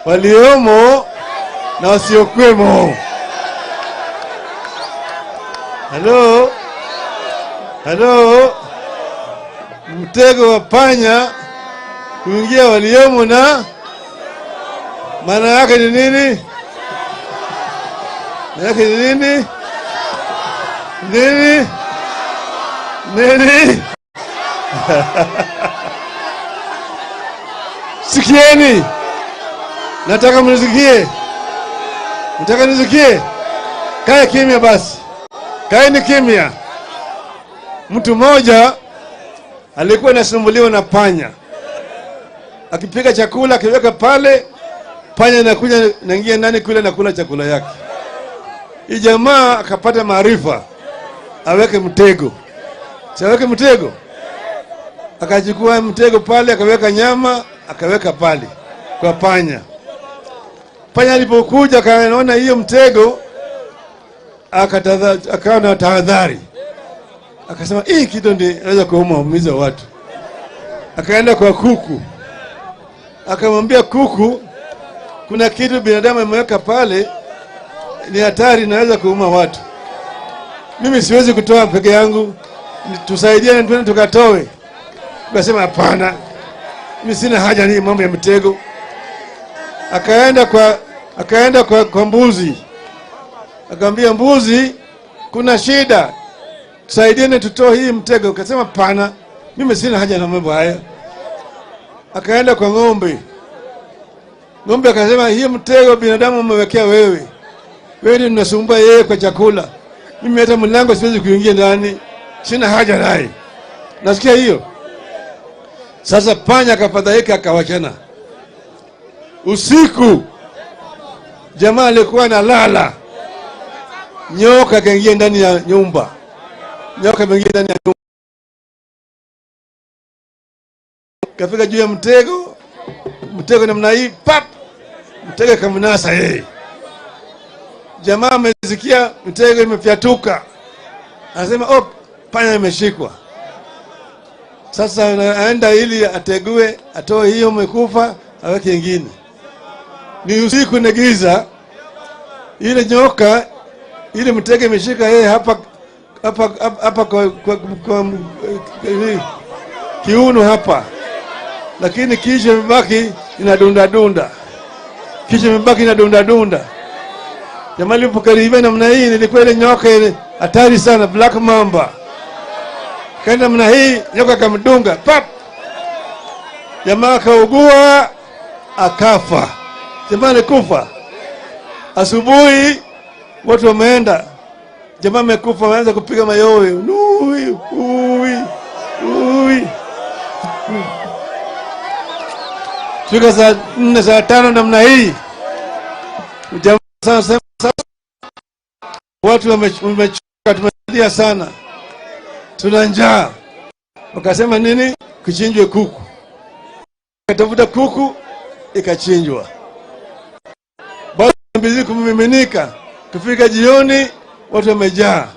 waliomo na wasiokuwemo. Hello, hello. Mtego wa panya kuingia waliomo na, maana yake ni nini? Maana yake ni nini? Nini? Nini? Sikieni, nataka mnisikie, nataka nisikie. Kae kimya basi, kaeni kimya. Mtu mmoja alikuwa anasumbuliwa na panya, akipika chakula akiweka pale, panya inakuja inaingia ndani kule na kula chakula yake. Hii jamaa akapata maarifa, aweke mtego. Si aweke mtego? Akachukua mtego pale, akaweka nyama, akaweka pale kwa panya. Panya alipokuja akaona hiyo mtego, akawa na tahadhari. Akasema hii kitu ndio inaweza kuumiza watu. Akaenda kwa kuku, akamwambia kuku, kuna kitu binadamu ameweka pale, ni hatari, inaweza kuuma watu. Mimi siwezi kutoa peke yangu, tusaidiane twende tukatoe. Akasema hapana, mimi sina haja ni mambo ya mtego. Akaenda kwa mbuzi, akamwambia mbuzi, kuna shida, tusaidiane tutoe hii mtego. Akasema hapana, mimi sina haja na mambo haya. Akaenda kwa ng'ombe. Ng'ombe akasema hii mtego binadamu umewekea wewe, wewe ndio unasumbua yeye kwa chakula, mimi hata mlango siwezi kuingia ndani. Sina haja naye. Nasikia hiyo. Sasa panya akafadhaika, akawachana. Usiku jamaa alikuwa analala, nyoka akaingia ndani ya nyumba, nyoka ameingia ndani ya nyumba, kafika juu ya mtego, mtego namna hii, pap, mtego kamnasa yeye. Jamaa amesikia mtego imefyatuka, anasema oh, panya imeshikwa. Sasa anaenda ili ategue, atoe hiyo imekufa, aweke ingine. Ni usiku na giza, ile nyoka ile mtego imeshika yeye hapa hapa hapa kwa kiuno hapa, lakini kisha imebaki inadunda dunda, kisha imebaki inadunda dunda. Jamaa alipokaribia namna hii, nilikuwa ile nyoka ile hatari sana, black mamba. Kaenda namna hii, nyoka akamdunga pap, jamaa akaugua akafa. Jamaa alikufa. Asubuhi watu wameenda, jamaa amekufa, wameanza kupiga mayowe, nui ui ui. Fika saa 4 saa 5 namna hii, jamaa sasa, watu wamechoka, tumelia sana, tuna njaa. Wakasema nini? Kuchinjwe kuku. Katafuta kuku ikachinjwa. Bado mbizi kumiminika. Kufika jioni watu wamejaa.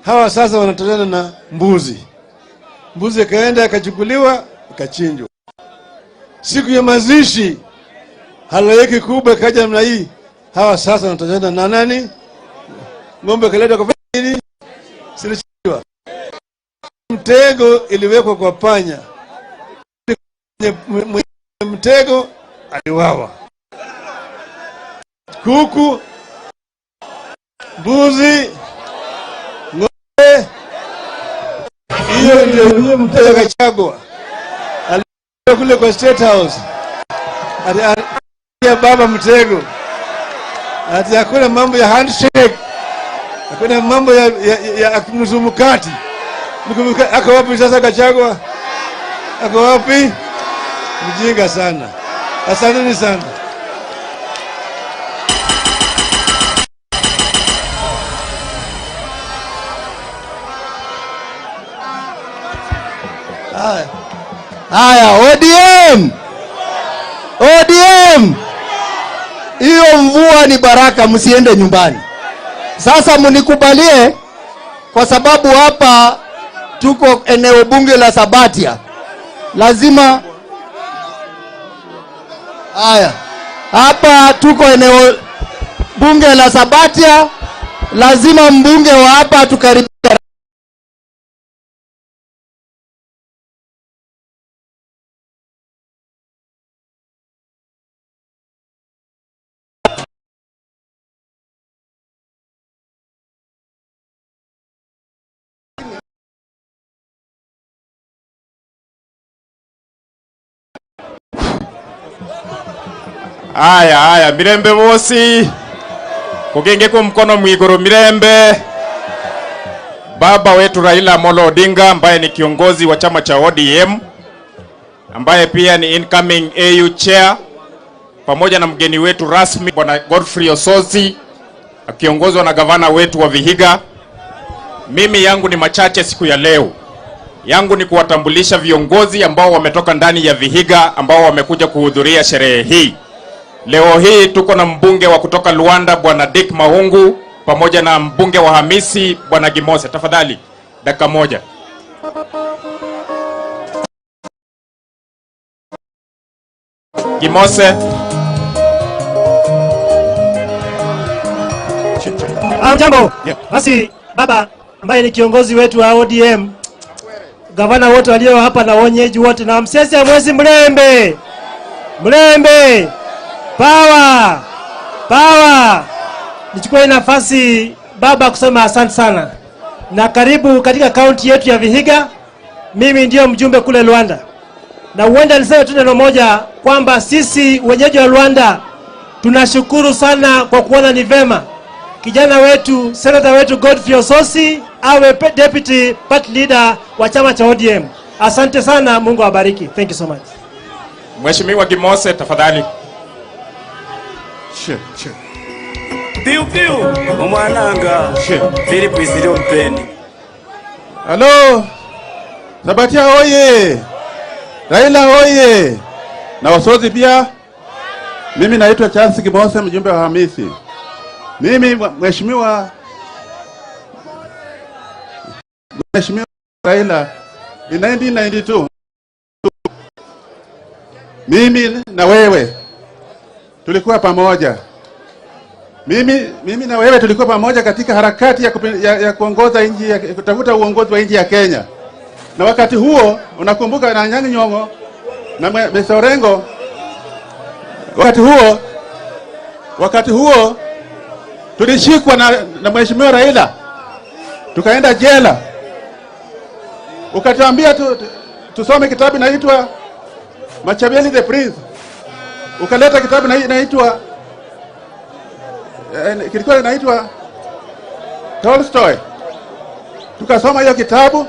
Hawa sasa wanatozana na mbuzi. Mbuzi ikaenda ikachukuliwa ikachinjwa. Siku ya mazishi halaiki kubwa ikaja namna hii. Hawa sasa wanatozana na nani? Ng'ombe kaleta kwa nini? Silichinjwa. Mtego iliwekwa kwa panya. Mtego aliwawa. Kuku, mbuzi, ng'ombe, hiyo ndio mtego Gachagua. Alikuwa kule kwa State House. Ati baba mtego. Ati hakuna mambo ya handshake. Hakuna mambo ya mzumukati. Ako wapi sasa Gachagua? Ako wapi? Mjinga sana. Asanteni sana. Haya. Haya, ODM. ODM. Hiyo mvua ni baraka, msiende nyumbani. Sasa mnikubalie kwa sababu hapa tuko eneo bunge la Sabatia. Lazima haya. Hapa tuko eneo bunge la Sabatia, lazima mbunge wa hapa tukaribishe. Aya, aya, mirembe bosi. Kugenge kwa mkono mwiguru mirembe. Baba wetu Raila Amolo Odinga ambaye ni kiongozi wa chama cha ODM, ambaye pia ni incoming AU chair, pamoja na mgeni wetu rasmi Bwana Godfrey Osotsi akiongozwa na gavana wetu wa Vihiga. Mimi yangu ni machache siku ya leo. Yangu ni kuwatambulisha viongozi ambao wametoka ndani ya Vihiga ambao wamekuja kuhudhuria sherehe hii. Leo hii tuko na mbunge wa kutoka Luanda Bwana Dick Mahungu pamoja na mbunge wa Hamisi Bwana Gimose. Tafadhali dakika moja. Gimose. Jambo. Basi baba ambaye ni kiongozi wetu wa ODM, gavana wote walio hapa na wenyeji wote, na msese mwezi mlembe. Mlembe. Power. Power. Nichukue nafasi baba kusema asante sana. Na karibu katika kaunti yetu ya Vihiga. Mimi ndio mjumbe kule Luanda. Na huenda niseme tu neno moja kwamba sisi wenyeji wa Luanda tunashukuru sana kwa kuona ni vema kijana wetu, senator wetu Godfrey Osotsi awe deputy party leader wa chama cha ODM. Asante sana, Mungu awabariki. Thank you so much. Mheshimiwa Gimose, tafadhali. Piu piu omwananga Philip Isiro mpeni. Halo, Sabatia oye! Raila oye! Na Osotsi pia. Mimi naitwa Charles Gimose, mjumbe wa Hamisi. Mimi Mheshimiwa Raila in 1992 mimi na wewe tulikuwa pamoja. Mimi na wewe tulikuwa pamoja katika harakati ya kuongoza nchi, ya kutafuta uongozi wa nchi ya Kenya. Na wakati huo unakumbuka na Anyang' Nyong'o na Mr. Orengo, wakati huo tulishikwa na Mheshimiwa Raila, tukaenda jela. Ukatuambia tusome kitabu inaitwa Machiavelli the Prince. Ukaleta kitabu inaitwa kilikuwa inaitwa Tolstoy. Tukasoma hiyo kitabu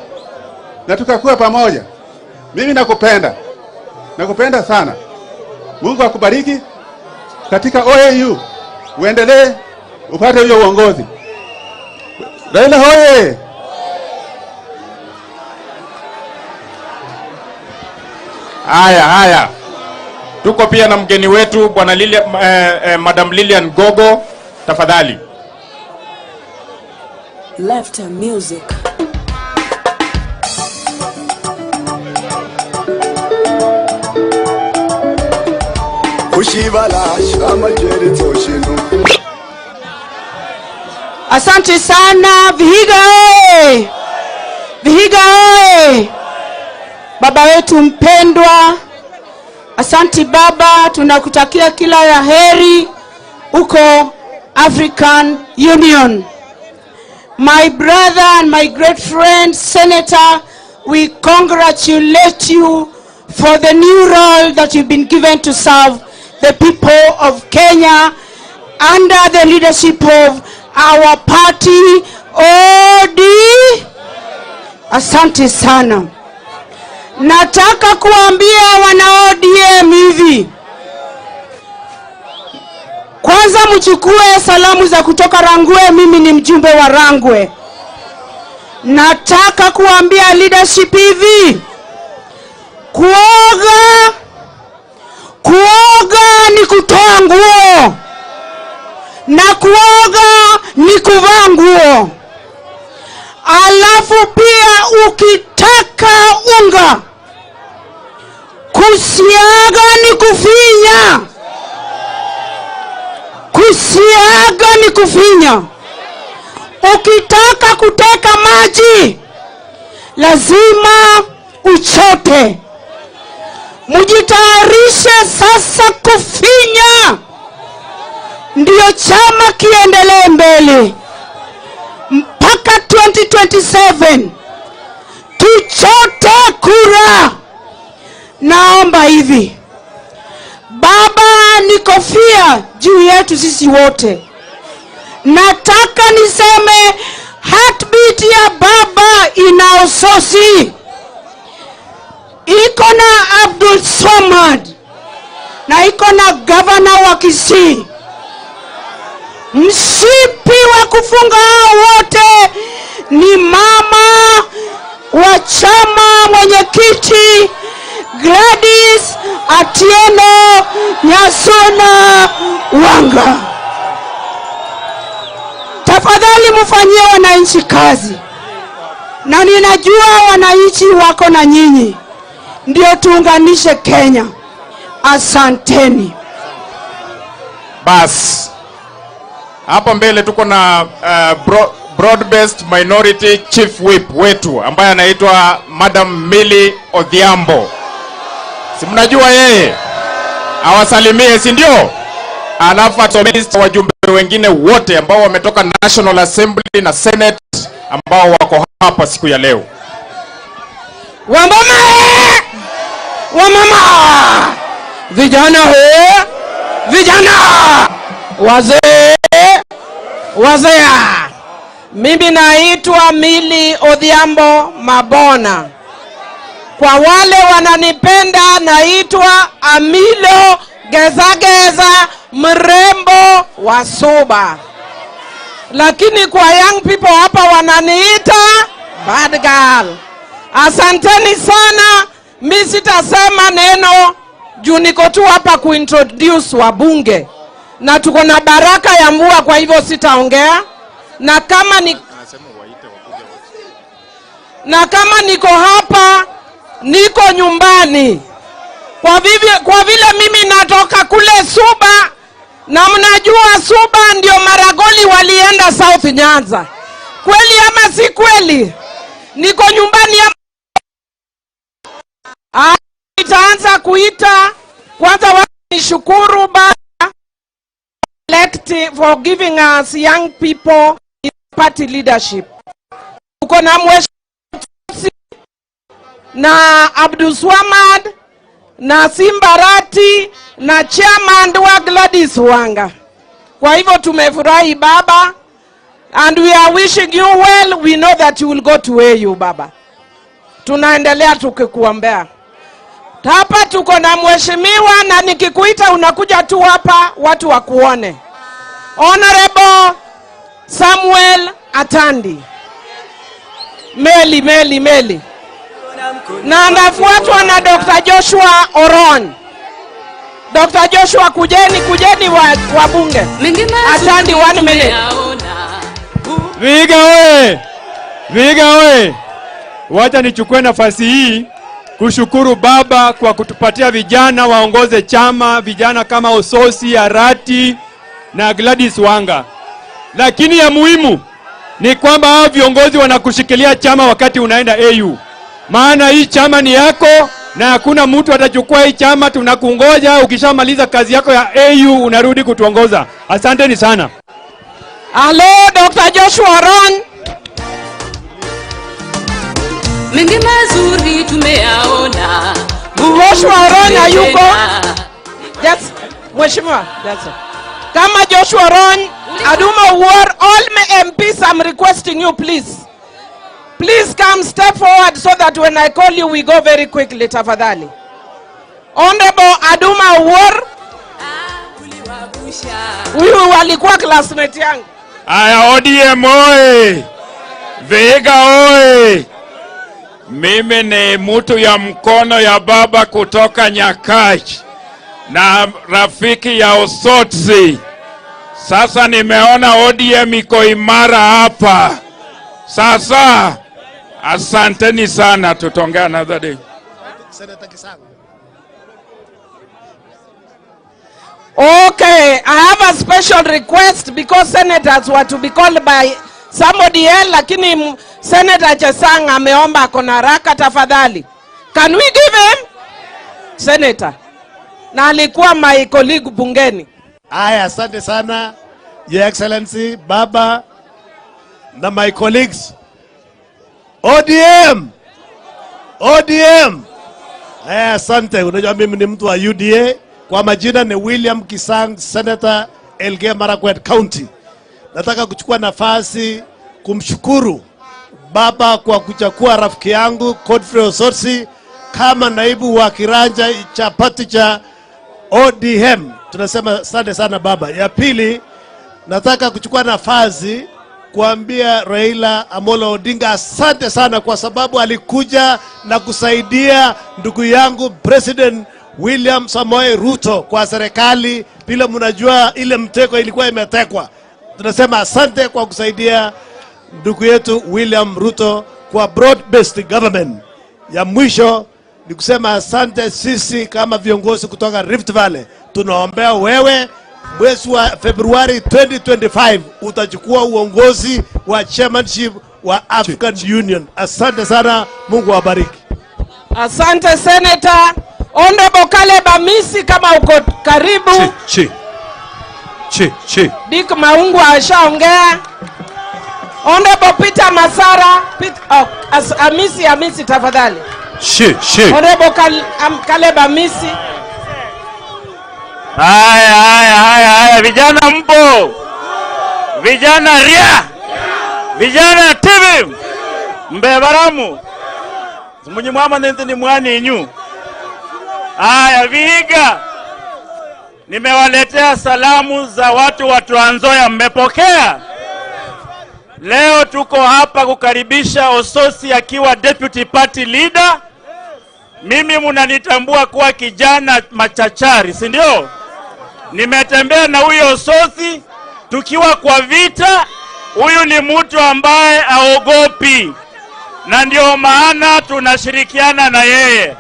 na tukakuwa pamoja. Mimi nakupenda. Nakupenda sana. Mungu akubariki katika OAU. Uendelee upate hiyo uongozi. Raila hoye! Haya. Tuko pia na mgeni wetu Bwana Lilian, Madam Lilian Gogo, tafadhali. Laughter music. Asante sana Vihiga oye! Vihiga oye! Baba wetu mpendwa, asante baba, tunakutakia kila la heri uko African Union. My brother and my great friend, Senator, we congratulate you for the new role that you've been given to serve the people of Kenya under the leadership of our party, OD. Asante sana. Nataka kuambia wana ODM hivi. Kwanza mchukue salamu za kutoka Rangwe, mimi ni mjumbe wa Rangwe. Nataka kuambia leadership hivi. Kuoga ni kutoa nguo. Na kuoga ni kuvaa nguo. Alafu pia ukitaka unga, kusiaga ni kufinya. Kusiaga ni kufinya. Ukitaka kuteka maji lazima uchote. Mujitayarishe sasa kufinya, ndio chama kiendelee mbele mpaka 2027 tuchote kura. Naomba hivi, baba ni kofia juu yetu sisi wote. Nataka niseme heartbeat ya baba ina Osotsi, iko na Abdul Swamad na iko na governor wa Kisii. Mshipi wa kufunga hao wote ni mama wa chama, mwenyekiti Gladys Atieno Nyasona Wanga. Tafadhali mfanyie wananchi kazi, na ninajua wananchi wako na nyinyi, ndio tuunganishe Kenya. Asanteni. Bas, hapo mbele tuko na Broad-based Minority Chief Whip wetu ambaye anaitwa Madam Millie Odhiambo. Si mnajua yeye? Awasalimie, si ndio? Alafu atomee wajumbe wengine wote ambao wametoka National Assembly na Senate ambao wako hapa siku ya leo. Wamama! Wamama! Vijana he! Vijana! Wazee! Wazee! Mimi naitwa Mili Odhiambo Mabona. Kwa wale wananipenda naitwa Amilo Gezageza, mrembo wa Suba. Lakini kwa young people hapa wananiita bad girl. Asanteni sana. Mi sitasema neno juu niko tu hapa kuintroduce wabunge, na tuko na baraka ya mvua, kwa hivyo sitaongea. Na kama niko hapa, niko nyumbani. Kwa vile mimi natoka kule Suba, na mnajua Suba ndio Maragoli walienda South Nyanza. Kweli ama si kweli? Niko nyumbani ama. Nitaanza kuita kwanza, nishukuru baba elect for giving us young people in party leadership. Tuko na Mheshimiwa na Abdulswamad na Simbarati na chairman wa Gladys Wanga. Kwa hivyo tumefurahi, baba, and we are wishing you well. We know that you will go to AU, baba. Tunaendelea tukikuombea. Hapa tuko na mheshimiwa, na nikikuita unakuja tu hapa watu wakuone. Honorable Samuel Atandi. Meli, meli, meli. Na anafuatwa na Dr. Joshua Oron. Dr. Joshua, kujeni, kujeni wabunge. Atandi, 1 minute. Vihiga oye! Vihiga oye! Wacha nichukue nafasi hii kushukuru baba kwa kutupatia vijana waongoze chama, vijana kama Ososi, Arati na Gladys Wanga. Lakini ya muhimu ni kwamba hao viongozi wanakushikilia chama wakati unaenda AU. Maana hii chama ni yako na hakuna mtu atachukua hii chama. Tunakungoja, ukishamaliza kazi yako ya AU unarudi kutuongoza. Asanteni sana. Hello, Dr. Joshua Ron. Mengi mazuri tumeyaona. Joshua Ron hayuko. Yes, Mheshimiwa. Yes. Kama Joshua Ron, Aduma War, all my MPs, I'm requesting you, please. Please come step forward so that when I call you, we go very quickly, tafadhali. Honorable Aduma War. Huyu alikuwa classmate yangu. Aya, ODM oye! Vihiga oye! Mimi ni mtu ya mkono ya baba kutoka Nyakach na rafiki ya Osotsi. Sasa nimeona ODM iko imara hapa. Sasa asanteni sana, tutaongea another day. Okay, I have a special request because senators were to be called by somebody else, lakini Senator Chesang ameomba, akona haraka, tafadhali. Can we give him? Senator. Na alikuwa my colleague bungeni. Aya, asante sana, Your Excellency, Baba, na my colleagues. ODM! ODM! Aya, asante. Unajua mimi ni mtu wa UDA. Kwa majina ni William Kisang, Senator Elgeyo Marakwet County. Nataka kuchukua nafasi kumshukuru baba kwa kuchukua rafiki yangu Godfrey Osotsi kama naibu wa kiranja cha party cha ODM. Tunasema asante sana baba. Ya pili, nataka kuchukua nafasi kuambia Raila Amolo Odinga asante sana kwa sababu alikuja na kusaidia ndugu yangu President William Samoei Ruto kwa serikali. Bila mnajua ile mteko ilikuwa imetekwa. Tunasema asante kwa kusaidia ndugu yetu William Ruto kwa broad based government. Ya mwisho ni kusema asante sisi kama viongozi kutoka Rift Valley. Tunaombea wewe mwezi wa Februari 2025 utachukua uongozi wa chairmanship wa African Union. Asante sana, Mungu awabariki. Asante Senator. Honorable Caleb Amisi, kama uko karibu. Chi. Chi, chi. Dick Maungu ashaongea. Honorable Peter Masara, Amisi, Amisi tafadhali. Chi, chi. Honorable Caleb Amisi. Haya, haya, haya, haya, vijana mpo? Vijana ria. Vijana TV Mbebaramu Munyi mwama nende ni mwani inyu. Aya Vihiga, nimewaletea salamu za watu wa Trans Nzoia, mmepokea? Leo tuko hapa kukaribisha Osotsi akiwa deputy party leader. Mimi mnanitambua kuwa kijana machachari, si ndio? Nimetembea na huyo Osotsi tukiwa kwa vita. Huyu ni mtu ambaye aogopi, na ndio maana tunashirikiana na yeye.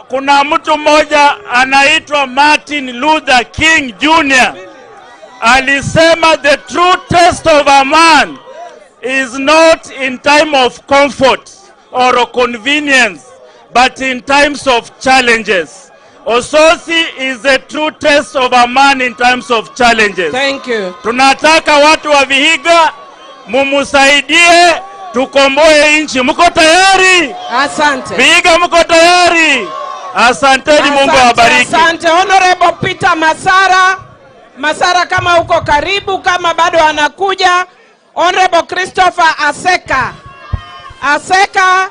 Kuna mtu mmoja anaitwa Martin Luther King Jr. alisema the true test of a man is not in time of comfort or convenience, but in times of challenges. Osotsi is a true test of a man in times of challenges. Thank you. Tunataka watu wa Vihiga mumusaidie tukomboe nchi. Mko tayari? Asante. Vihiga mko tayari? Asanteni, Mungu awabariki. Asante Honorable Peter Masara. Masara kama uko karibu, kama bado anakuja. Honorable Christopher Aseka. Aseka.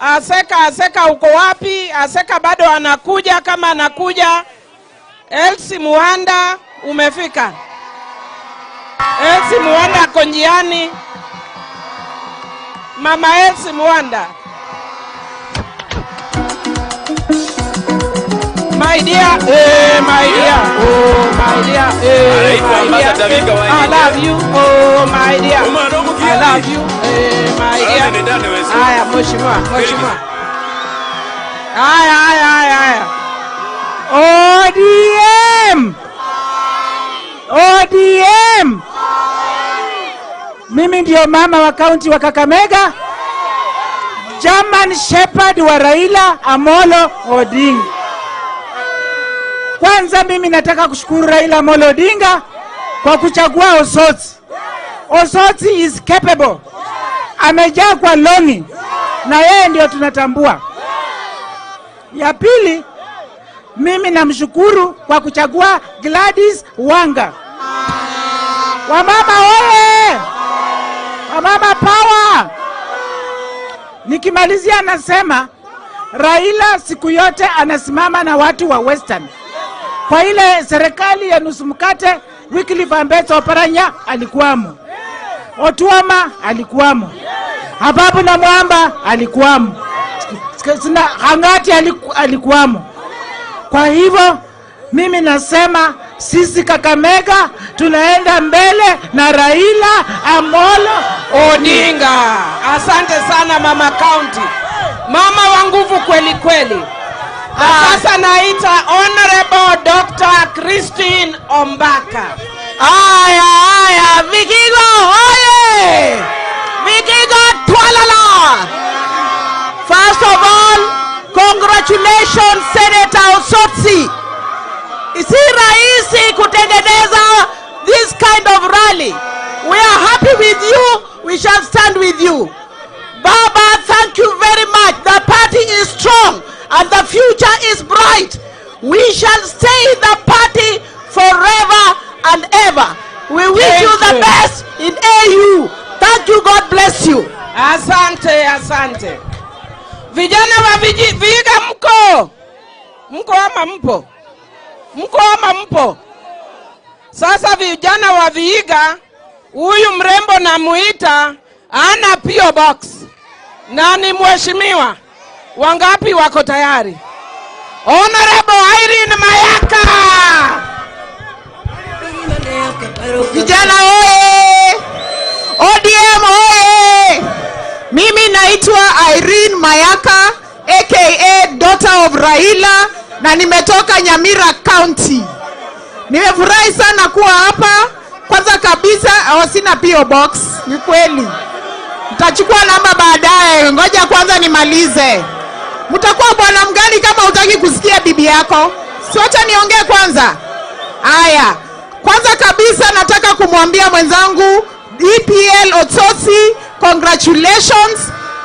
Aseka, Aseka uko wapi? Aseka bado anakuja, kama anakuja. Elsie Muanda umefika. Elsie Muanda ako njiani. Mama Elsie Muanda. My dear, my dear, oh my dear, my dear, I love you, oh my dear, I love you, my dear. Haya, mheshimiwa, mheshimiwa. Haya, haya, haya, haya. ODM! ODM! Mimi ndio mama wa kaunti wa Kakamega, German Shepherd wa Raila Amolo Odinga. Kwanza mimi nataka kushukuru Raila Amolo Odinga kwa kuchagua Osotsi. Osotsi is capable. Amejaa kwa longi na yeye ndio tunatambua. Ya pili, mimi namshukuru kwa kuchagua Gladys Wanga. Wamama oye! Wamama power! Nikimalizia nasema Raila siku yote anasimama na watu wa Western. Kwa ile serikali ya nusu mkate, Wycliffe Ambetsa Oparanya alikuwamo, Otuoma alikuwamo, Ababu na Mwamba alikuwamo, Hangati alikuwamo. Kwa hivyo mimi nasema sisi Kakamega tunaenda mbele na Raila Amolo Odinga. Asante sana mama county, mama wa nguvu kweli kweli. Sasa naita Honorable Dr. Christine Ombaka. Aya, aya, Vihiga oye! Vihiga twalala! First of all, congratulations Senator Osotsi. Si rahisi kutengeneza this kind of rally. We are happy with you. We shall stand with you. Baba, thank you very much. The party is strong and the future is bright. We shall stay in the party forever and ever. We wish you the best in AU. Thank you. God bless you. Asante, asante. Vijana wa Vihiga mko? Mko ama mpo? Mko ama mpo? Sasa vijana wa Vihiga, huyu mrembo namuita ana P.O. Box na ni mheshimiwa. Wangapi wako tayari? Honorable Irene Mayaka. Vijana oye! ODM oye! Mimi naitwa Irene Mayaka aka daughter of Raila na nimetoka Nyamira County. Nimefurahi sana kuwa hapa. Kwanza kabisa sina P.O. Box, ni kweli. Nitachukua namba baadaye, ngoja kwanza nimalize. Mtakuwa bwana mgani kama hutaki kusikia bibi yako? Si wacha niongee kwanza. Aya, kwanza kabisa nataka kumwambia mwenzangu EPL Osotsi, congratulations.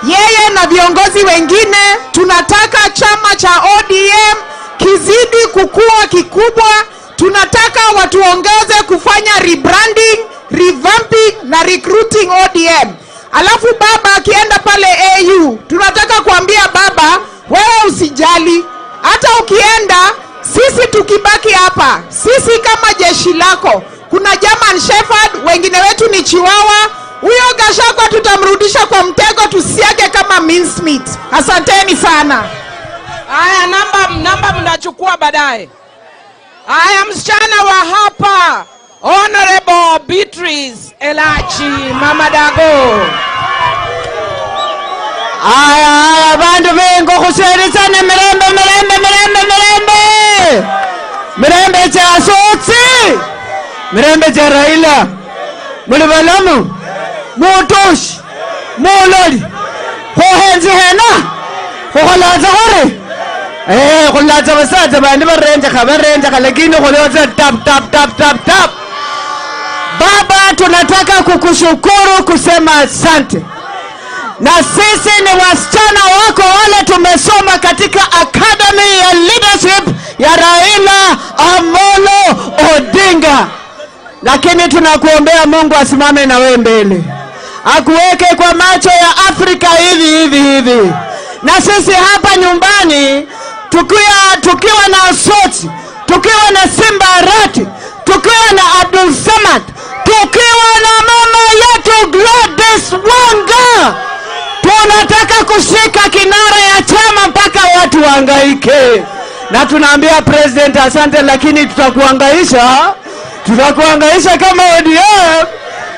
Yeye na viongozi wengine, tunataka chama cha ODM kizidi kukua kikubwa. Tunataka watuongeze kufanya rebranding, revamping na recruiting ODM. Alafu baba akienda pale AU, tunataka kuambia baba, wewe usijali, hata ukienda sisi tukibaki hapa, sisi kama jeshi lako, kuna German Shepherd, wengine wetu ni Chihuahua. Huyo Gachagua tutamrudisha kwa mtego, tusiage kama mincemeat. Asanteni sana. Haya, namba mnachukua baadaye. Haya, msichana wa hapa, Honorable Beatrice Elachi, Mama Dago. Aya, aya, bandu bengo khusheresana mirembe, mirembe, mirembe, mirembe. Mirembe cha Sotsi. Mirembe cha Raila. Muli balamu. Mutosh. Muloli. Khohenzi hena. Khokholaza khore. Kholaza basaza bandi barenja khabarenja lakini kholoza tap tap tap tap tap. Baba, tunataka kukushukuru kusema asante. Na sisi ni wasichana wako wale tumesoma katika Academy ya Leadership ya Raila Amolo Odinga. Lakini tunakuombea Mungu asimame na wewe mbele, akuweke kwa macho ya Afrika hivi hivi hivi. Na sisi hapa nyumbani tukiwa na Osotsi, tukiwa na Simba Arati, tukiwa na Abdul Samad, tukiwa na mama yetu Gladys Wanga, tunataka kushika kinara ya chama mpaka watu wahangaike. Na tunaambia president asante, lakini tutakuhangaisha. Tutakuhangaisha kama ODM,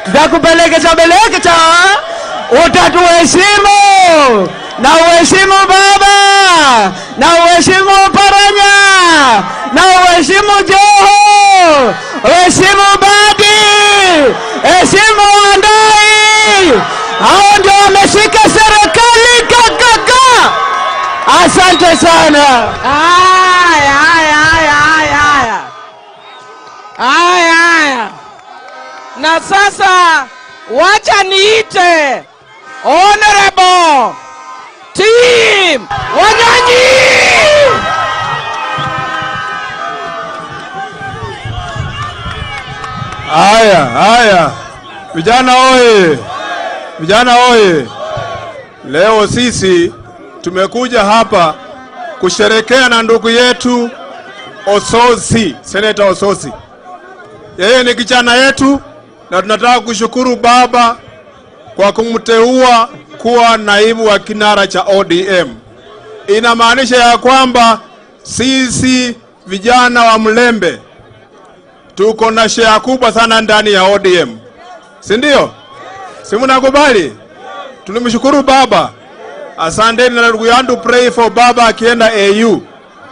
tutakupelekesha belekesha, utatuheshimu na uheshimu baba, na uheshimu Paranya, na uheshimu Joho, uheshimu Badi, heshimu Wandai. Hao ndio wameshika serikali kakaka. Asante sana. Haya, haya, haya, haya, haya. Haya, haya. Na sasa wacha niite Honorable Tim Wanyonyi. Haya, haya. Vijana oye. Vijana oye. Leo sisi tumekuja hapa kusherekea na ndugu yetu Osotsi, Senator Osotsi. Yeye ni kijana yetu na tunataka kushukuru baba kwa kumteua kuwa naibu wa kinara cha ODM. Inamaanisha ya kwamba sisi vijana wa Mlembe tuko na share kubwa sana ndani ya ODM. Si ndio? Si mnakubali? Tulimshukuru baba. Asanteni na ndugu yangu, pray for baba akienda AU.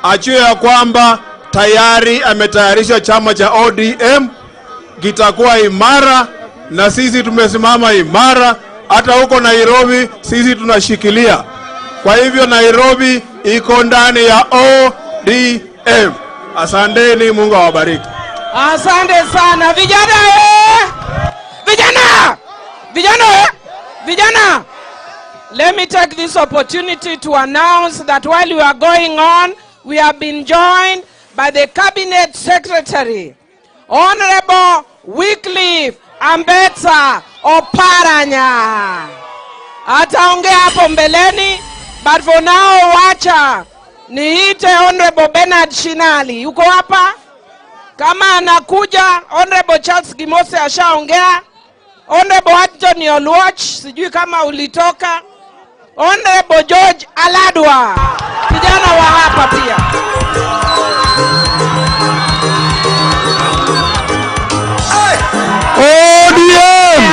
Ajue ya kwamba tayari ametayarisha chama cha ODM kitakuwa imara, na sisi tumesimama imara. Hata huko Nairobi sisi tunashikilia. Kwa hivyo Nairobi iko ndani ya ODM. Asanteni, Mungu awabariki. Asante sana vijana. Vijana! Vijana! Vijana! Let me take this opportunity to announce that while we are going on, we have been joined by the Cabinet Secretary, Honorable Wycliffe Ambetsa Oparanya. Ataongea hapo mbeleni, but for now wacha niite Honorable Bernard Shinali. Yuko hapa? Kama anakuja, Honorable Charles Gimose ashaongea. Honorable Anthony Oluoch, sijui kama ulitoka. Honorable George Aladwa, kijana wa hapa pia. ODM!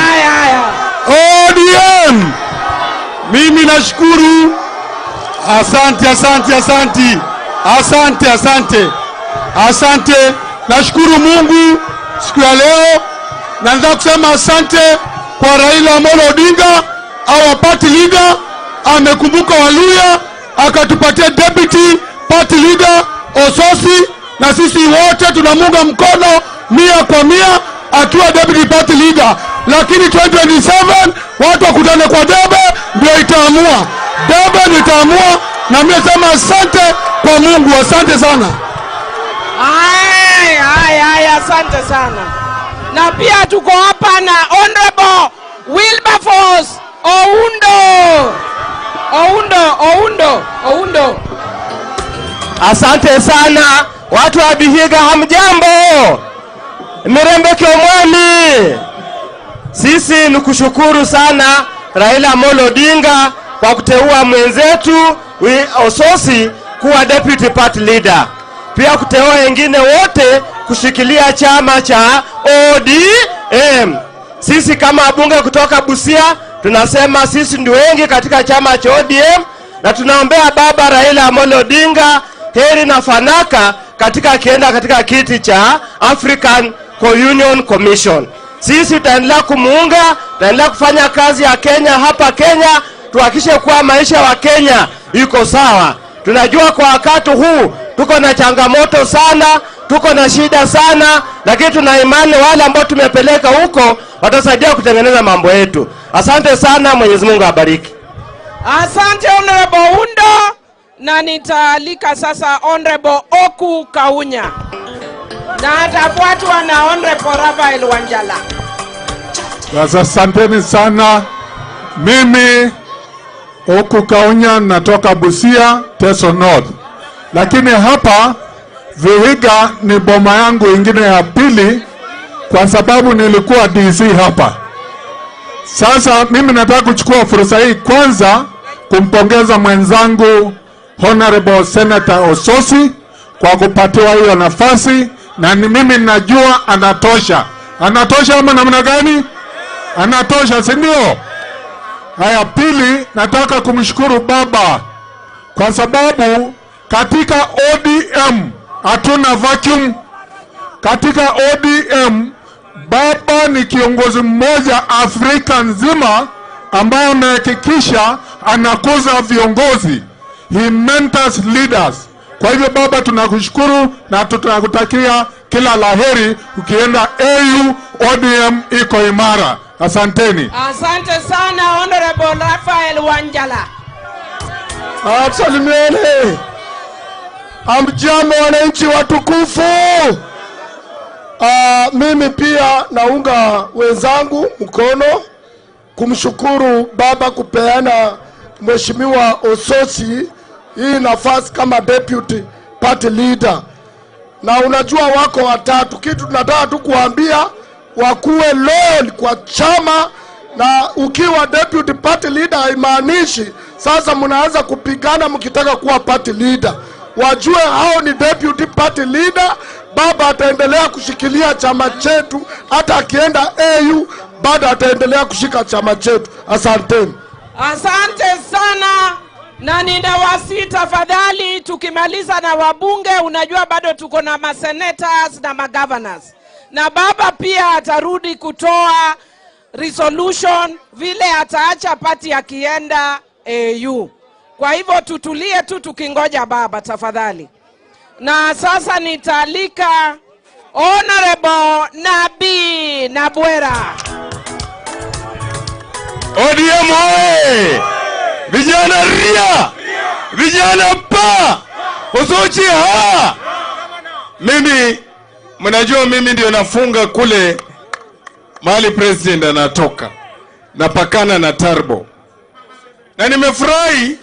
ODM! Mimi nashukuru. Asante, asante, asante. Asante, asante. Asante. Nashukuru Mungu siku ya leo. Na nataka kusema asante kwa Raila Amolo Odinga, our party leader. Amekumbuka Waluya, akatupatia deputy party leader Osotsi, na sisi wote tunamunga mkono 100% akiwa deputy party leader. Lakini 2027 watu wakutane kwa debe, ndio itaamua. Debe ndio itaamua. Na mimi nasema asante kwa Mungu, asante sana. Ay, ay, ay, asante sana. Na pia tuko hapa na Honorable Wilberforce Oundo. Oundo, Oundo, Oundo. Asante sana watu wa Vihiga, hamjambo? Mirembe Kiomwami. Sisi ni kushukuru sana Raila Amolo Odinga kwa kuteua mwenzetu Osotsi kuwa deputy party leader, pia kuteua wengine wote kushikilia chama cha ODM. Sisi kama wabunge kutoka Busia tunasema sisi ndio wengi katika chama cha ODM, na tunaombea baba Raila Amolo Odinga heri na fanaka katika akienda katika kiti cha African Union Commission. Sisi tutaendelea kumuunga, tutaendelea kufanya kazi ya Kenya hapa Kenya, tuhakikishe kuwa maisha wa Kenya iko sawa. Tunajua kwa wakati huu tuko na changamoto sana, tuko na shida sana, lakini tuna imani wale ambao tumepeleka huko watasaidia kutengeneza mambo yetu. Asante sana, Mwenyezi Mungu abariki. Asante Honorable Oundo, na nitaalika sasa Honorable Oku Kaunya na atafuatwa na Honorable Raphael Wanjala. Sasa asanteni sana. Mimi Oku Kaunya natoka Busia, Teso North, lakini hapa Vihiga ni boma yangu ingine ya pili, kwa sababu nilikuwa DC hapa. Sasa mimi nataka kuchukua fursa hii kwanza kumpongeza mwenzangu Honorable Senator Osotsi kwa kupatiwa hiyo nafasi, na ni mimi najua anatosha. Anatosha ama namna gani? Anatosha, si ndio? Haya, pili, nataka kumshukuru baba kwa sababu katika ODM hatuna vacuum. Katika ODM baba ni kiongozi mmoja Afrika nzima ambaye amehakikisha anakuza viongozi. He mentors leaders. Kwa hivyo baba, tunakushukuru na tunakutakia kila laheri ukienda AU. ODM iko imara. Asanteni. Asante sana Honorable Raphael Wanjala. Salimieni. Amjambo wananchi watukufu. Mimi pia naunga wenzangu mkono kumshukuru baba kupeana Mheshimiwa Osotsi hii nafasi kama deputy party leader. Na unajua wako watatu, kitu tunataka tu kuambia wakuwe loyal kwa chama, na ukiwa deputy party leader haimaanishi sasa mnaanza kupigana mkitaka kuwa party leader. Wajue hao ni deputy party leader. Baba ataendelea kushikilia chama chetu, hata akienda AU bado ataendelea kushika chama chetu. Asanteni. Asante sana, na ninawasihi tafadhali, tukimaliza na wabunge, unajua bado tuko na masenators na magovernors, na baba pia atarudi kutoa resolution vile ataacha party akienda AU. Kwa hivyo tutulie tu tukingoja baba tafadhali. Na sasa nitaalika Honorable Nabii Nabwera. ODM oye! Vijana ria! Vijana pa! Osotsi ha! Mimi mnajua mimi ndio nafunga kule mahali president anatoka. Napakana na Turbo. Na nimefurahi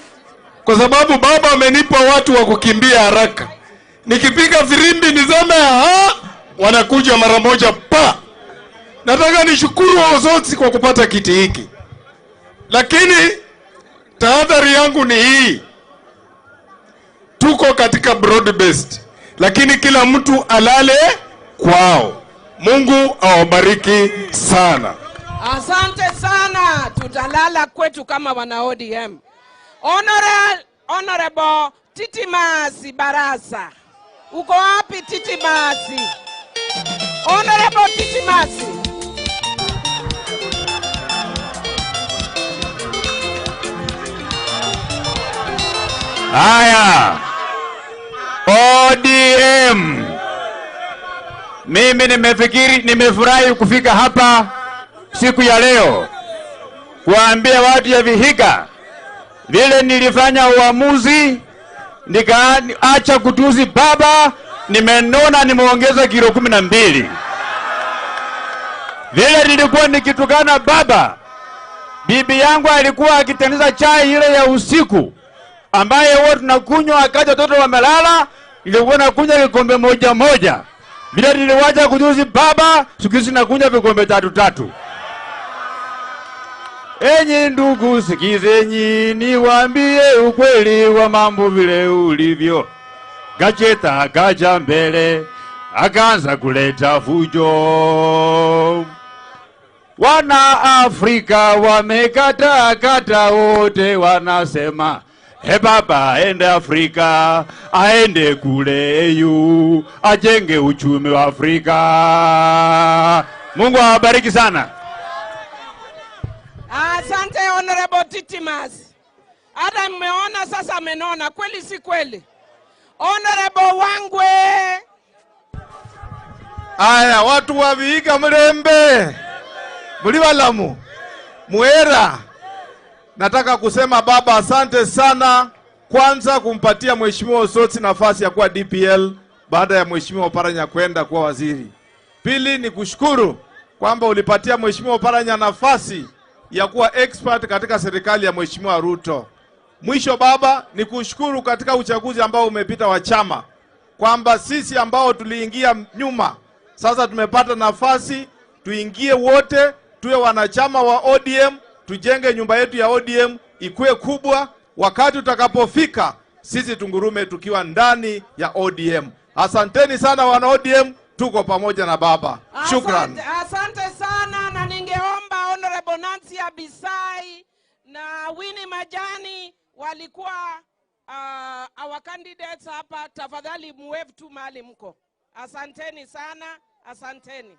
kwa sababu baba amenipa watu wa kukimbia haraka. Nikipiga firimbi nizame ha, wanakuja mara moja pa. Nataka nishukuru Osotsi kwa kupata kiti hiki. Lakini tahadhari yangu ni hii. Tuko katika broad based, lakini kila mtu alale kwao. Mungu awabariki sana. Asante sana, tutalala kwetu kama wana ODM. Honorable Titimasi Barasa. Uko wapi Titimasi? Honorable Titimasi. Haya, ODM. Mimi nimefurahi kufika hapa siku ya leo kuambia watu ya Vihiga vile nilifanya uamuzi nikaacha kutusi baba, nimenona, nimeongeza kilo 12. Vile nilikuwa nikitukana baba, bibi yangu alikuwa akitengeneza chai ile ya usiku ambaye huwa tunakunywa wakati watoto wamelala. Nilikuwa nakunywa kikombe moja moja. Vile niliwacha kujuzi baba, siku hizi nakunywa vikombe tatu tatu. Enyi ndugu, sikizeni niwaambie ukweli wa mambo vile ulivyo. Gacheta akaja mbele akaanza kuleta fujo. Wana Afrika wamekata kata wote wanasema, he baba aende Afrika, aende kule EU, ajenge uchumi wa Afrika. Mungu awabariki sana. Asante Honorable Titimas. Hata mmeona sasa amenona, kweli si kweli? Honorable Wangwe. Aya, watu wa Vihiga mlembe, mlibalamu, muera. Nataka kusema baba asante sana, kwanza kumpatia Mheshimiwa Osotsi nafasi ya kuwa DPL baada ya Mheshimiwa Oparanya kwenda kuwa waziri. Pili ni kushukuru kwamba ulipatia Mheshimiwa Oparanya nafasi ya kuwa expert katika serikali ya Mheshimiwa Ruto. Mwisho baba ni kushukuru katika uchaguzi ambao umepita wa chama, kwamba sisi ambao tuliingia nyuma sasa tumepata nafasi tuingie wote, tuwe wanachama wa ODM, tujenge nyumba yetu ya ODM ikue kubwa. Wakati utakapofika sisi tungurume tukiwa ndani ya ODM. Asanteni sana wana ODM, tuko pamoja na baba. Shukran. Asante sana, na ningeomba Honorable Nancy Abisai na Winnie Majani walikuwa our candidates hapa, tafadhali muwave tu mahali mko. Asanteni sana, asanteni.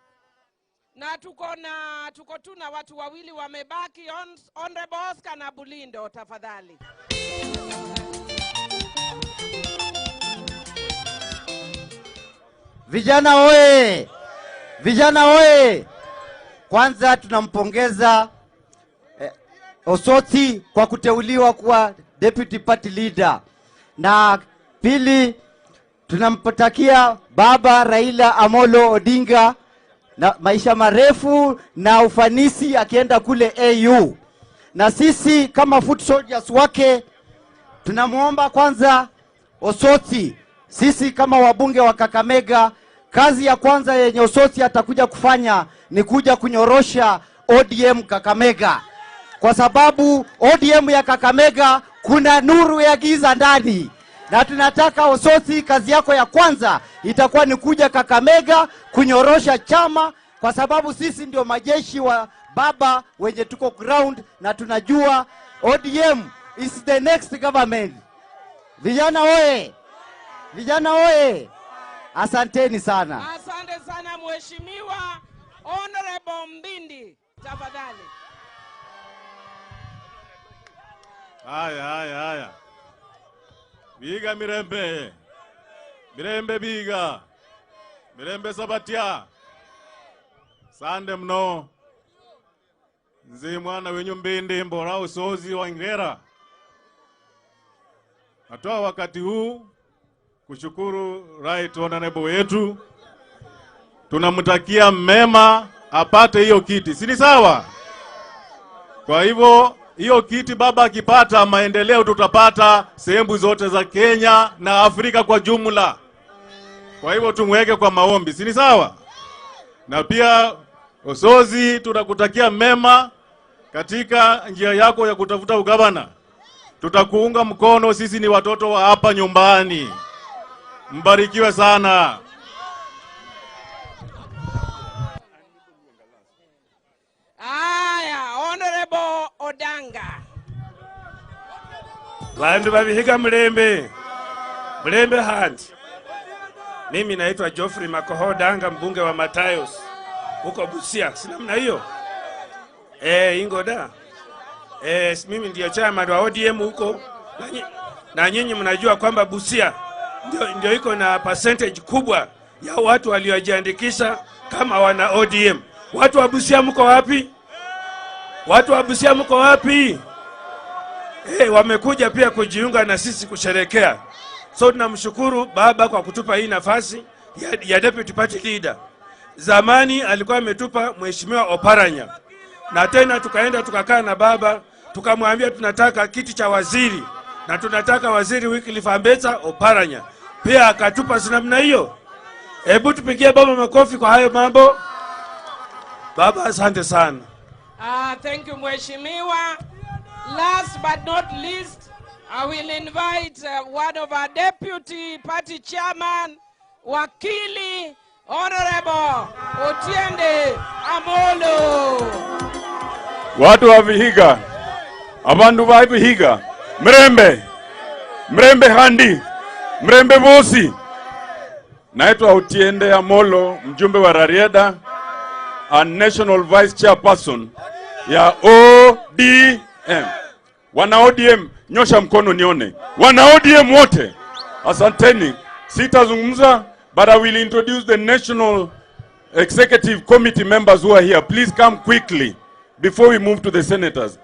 Na tuko tu na watu wawili wamebaki, Honorable Oscar na Bulindo, tafadhali. Vijana oye! Vijana oye! Kwanza tunampongeza Osotsi kwa kuteuliwa kuwa deputy party leader. Na pili tunampatakia baba Raila Amolo Odinga na maisha marefu na ufanisi akienda kule AU. Na sisi kama foot soldiers wake tunamuomba kwanza Osotsi, sisi kama wabunge wa Kakamega, kazi ya kwanza yenye Osotsi atakuja kufanya ni kuja kunyorosha ODM Kakamega. Kwa sababu ODM ya Kakamega kuna nuru ya giza ndani. Na tunataka Osotsi, kazi yako ya kwanza itakuwa ni kuja Kakamega kunyorosha chama, kwa sababu sisi ndio majeshi wa baba wenye tuko ground na tunajua ODM is the next government. Vijana oye! Vijana oye! Asanteni sana. Asante sana Mheshimiwa Honorable Mbindi, tafadhali. Haya, haya, haya. Biga Mirembe. Mirembe Biga. Mirembe Sabatia. Sande mno. Nzi mwana wenyu Mbindi mbora Usozi wa Ingera. Natoa wakati huu kushukuru Right Honorable wetu. Tunamtakia mema apate hiyo kiti. Si ni sawa? Kwa hivyo hiyo kiti baba akipata, maendeleo tutapata sehemu zote za Kenya na Afrika kwa jumla. Kwa hivyo tumweke kwa maombi, si ni sawa? Na pia Osozi tunakutakia mema katika njia yako ya kutafuta ugavana. Tutakuunga mkono, sisi ni watoto wa hapa nyumbani. Mbarikiwe sana. Aya, Honorable Odanga. Bandu babihiga mlembe. Mlembe hand. Mimi naitwa Geoffrey Makoho Odanga, mbunge wa Matayos huko Busia. Si namna hiyo? Ingoda. Mimi ndio chairman wa ODM huko. Na nyinyi mnajua kwamba Busia ndio iko na percentage kubwa ya watu waliojiandikisha kama wana ODM. Watu wa Busia mko wapi? Watu wa Busia mko wapi? Wamekuja pia kujiunga na sisi kusherekea. So tunamshukuru baba kwa kutupa hii nafasi ya deputy party leader. Zamani alikuwa ametupa Mheshimiwa Oparanya, na tena tukaenda tukakaa na baba tukamwambia tunataka kiti cha waziri na tunataka waziri Wycliffe Ambetsa Oparanya, pia akatupa. Si namna hiyo? Hebu tupigie baba makofi kwa hayo mambo. Baba, asante sana. Thank you, Mheshimiwa. Last but not least, I will invite one of our deputy party chairman, Wakili Honorable Otiende Amolo. Watu wa Vihiga, abandu ba Vihiga, mrembe mrembe handi mrembe bosi. Naitwa Otiende Amolo, mjumbe wa Rarieda and National Vice Chairperson ya ODM. Wana ODM, nyosha mkono nione. Wana ODM wote, asanteni. Sitazungumza, but I will introduce the National Executive Committee members who are here. Please come quickly before we move to the senators.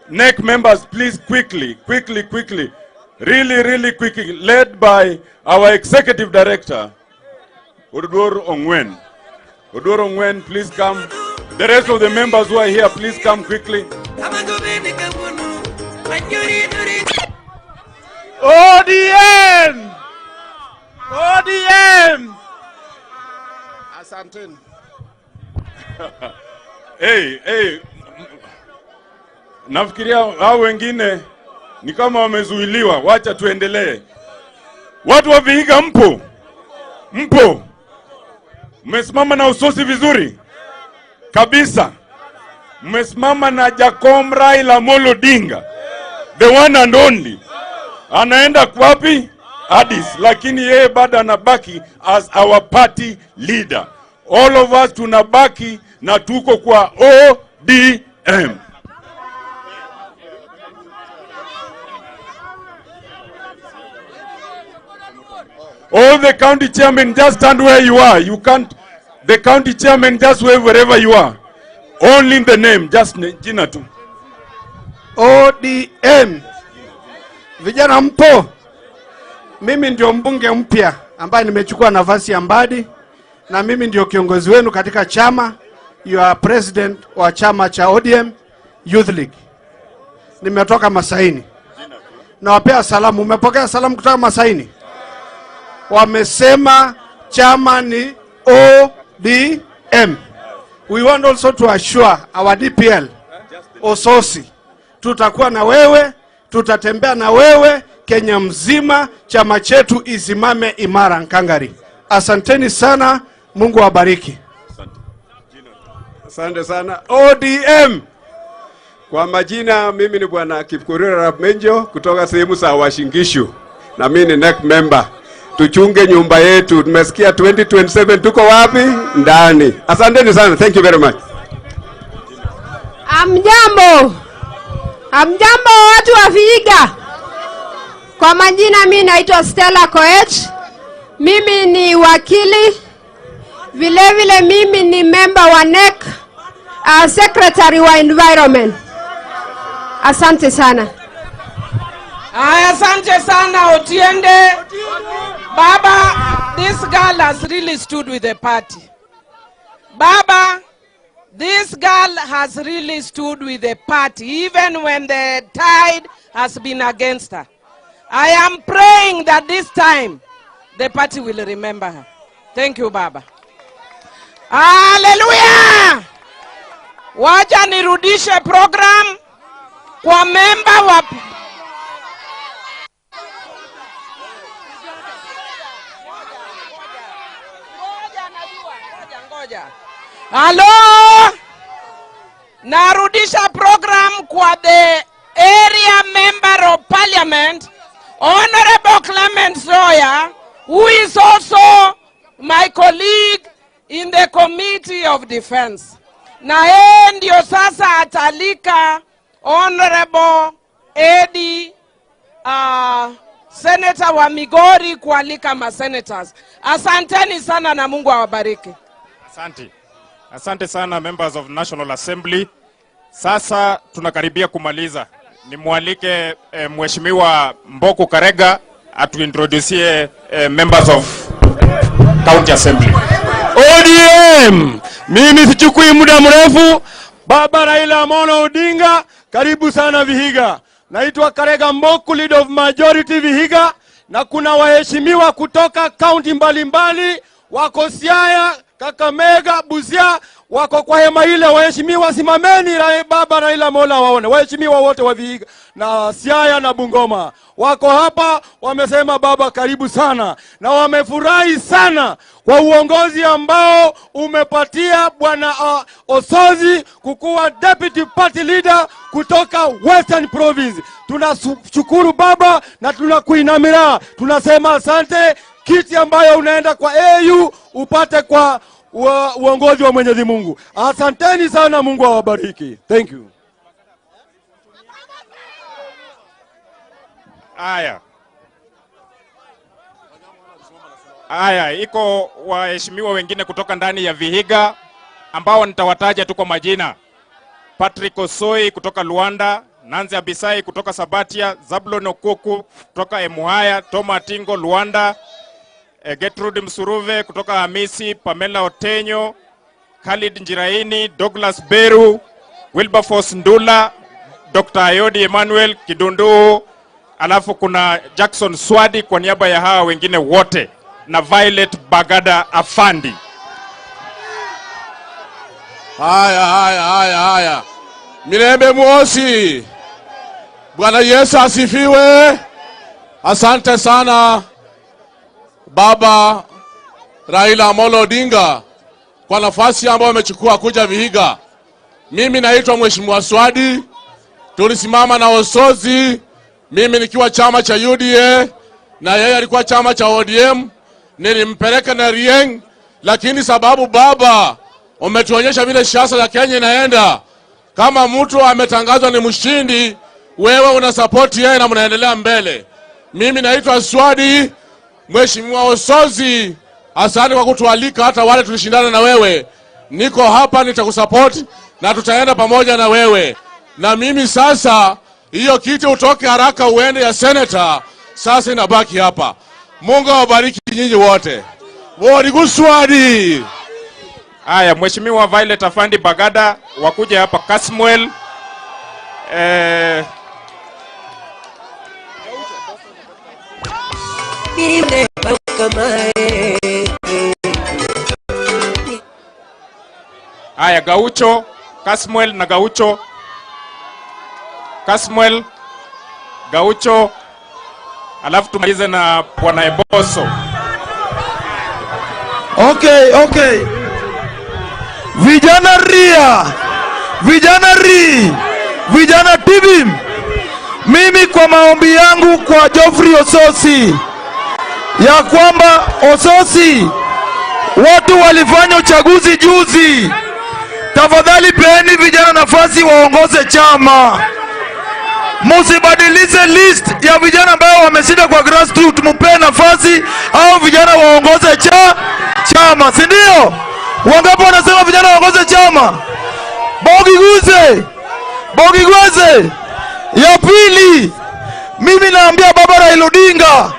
NEC members, please quickly, quickly, quickly, really, really quickly, led by our executive director, Oduor Ongwen. Oduor Ongwen, please come. The rest of the members who are here, please come quickly. ODM! ODM! Asanteni. Hey, hey. Nafikiria hao wengine ni kama wamezuiliwa, wacha tuendelee. Watu wa Vihiga mpo? Mpo? Mmesimama na Osotsi vizuri kabisa. Mmesimama na Jakom Raila Amolo Odinga, the one and only. Anaenda wapi? Addis, lakini yeye bado anabaki as our party leader. All of us tunabaki na tuko kwa ODM. All the county chairmen, just stand where you are. You can't, the county chairman, just wave wherever you are. Only in the name, just jina tu. ODM. Vijana mpo? Mimi ndio mbunge mpya ambaye nimechukua nafasi ya Mbadi, na mimi ndio kiongozi wenu katika chama. You are president wa chama cha ODM Youth League. Nimetoka Masaini. Nawapea salamu. Umepokea salamu kutoka Masaini? Wamesema chama ni ODM. We want also to assure our DPL Osotsi, tutakuwa na wewe, tutatembea na wewe Kenya mzima, chama chetu isimame imara Nkangari. Asanteni sana, Mungu awabariki. Asante sana ODM. Kwa majina mimi ni Bwana Kipkorir Arap Menjo kutoka sehemu za Uasin Gishu, na mimi ni NEC member. Tuchunge nyumba yetu. Tumesikia 2027 tuko wapi? Ndani. Asanteni sana. Thank you very much. Amjambo. Amjambo watu wa Vihiga. Kwa majina mimi naitwa Stella Koech. Mimi ni wakili. Vile vile mimi ni member wa NEC, secretary wa environment. Asante sana. Aya, asante sana Otiende. Baba, this girl has really stood with the party. Baba, this girl has really stood with the party, even when the tide has been against her. I am praying that this time the party will remember her. Thank you, Baba. Hallelujah! Wacha nirudishe program kwa member wa Halo, narudisha program kwa the area member of parliament, Honorable Clement Zoya, who is also my colleague in the Committee of Defense. Na yeye ndio sasa atalika Honorable Eddie, Senator wa Migori kualika ma senators. Asanteni sana na Mungu awabariki. Asante. Asante sana members of National Assembly. Sasa tunakaribia kumaliza. Nimwalike Mheshimiwa Mboku Karega atuintroducie members of County Assembly. ODM! ODM. Mimi sichukui muda mrefu. Baba Raila Amolo Odinga, karibu sana Vihiga. Naitwa Karega Mboku, leader of majority Vihiga, na kuna waheshimiwa kutoka kaunti mbalimbali, wako Siaya, Kakamega, Busia, wako kwa hema ile. Waheshimiwa, simameni Baba Raila Mola waone. Waheshimiwa wote wa Vihiga na Siaya na Bungoma wako hapa, wamesema baba karibu sana, na wamefurahi sana kwa uongozi ambao umepatia bwana Osotsi kukuwa deputy party leader kutoka Western Province. Tunashukuru baba na tunakuinamira, tunasema asante. Kiti ambayo unaenda kwa AU upate kwa uongozi wa Mwenyezi Mungu. Asanteni sana, Mungu awabariki. Thank you. Aya. Aya, iko waheshimiwa wengine kutoka ndani ya Vihiga ambao nitawataja tu kwa majina. Patrick Osoi kutoka Luanda, Nanzi Abisai kutoka Sabatia, Zablon Okuku kutoka Emuhaya, Toma Atingo Luanda, Gertrude Msuruve kutoka Hamisi, Pamela Otenyo, Khalid Njiraini, Douglas Beru, Wilberforce Ndula, Dr. Ayodi Emmanuel Kidundu, alafu kuna Jackson Swadi kwa niaba ya hawa wengine wote, na Violet Bagada Afandi. Haya, haya, haya, haya. Mirembe Mwosi. Bwana Yesu asifiwe. Asante sana Baba Raila Amolo Odinga kwa nafasi ambayo amechukua kuja Vihiga. Mimi naitwa Mheshimiwa Swadi. Tulisimama na Osotsi, mimi nikiwa chama cha UDA na yeye alikuwa chama cha ODM. Nilimpeleka na Rieng, lakini sababu baba umetuonyesha vile siasa za Kenya inaenda. Kama mtu ametangazwa ni mshindi, wewe una support yeye na mnaendelea mbele. Mimi naitwa Swadi. Mheshimiwa Osotsi, asante kwa kutualika, hata wale tulishindana na wewe. Niko hapa, nitakusupport na tutaenda pamoja na wewe. Na mimi sasa hiyo kiti utoke haraka uende ya senator, sasa inabaki hapa. Mungu awabariki nyinyi wote. Wori. Haya, Mheshimiwa Violet Afandi Bagada wakuja hapa Kasmuel. Haya, Gaucho, Kasmuel na Gaucho. Kasmuel, Gaucho, alafu tumalize na Bwana Eboso. Okay. Vijana ria, vijana ri, vijana tibim. Mimi kwa maombi yangu kwa Geoffrey Osotsi ya kwamba Osotsi, watu walifanya uchaguzi juzi, tafadhali peeni vijana nafasi waongoze chama. Musibadilize list ya vijana ambao wameshinda kwa grassroots, mupe nafasi au vijana waongoze chama, si ndio? Wangapi wanasema vijana waongoze chama? Bogiguze, Bogiguze. Ya pili, mimi naambia Baba Raila Odinga,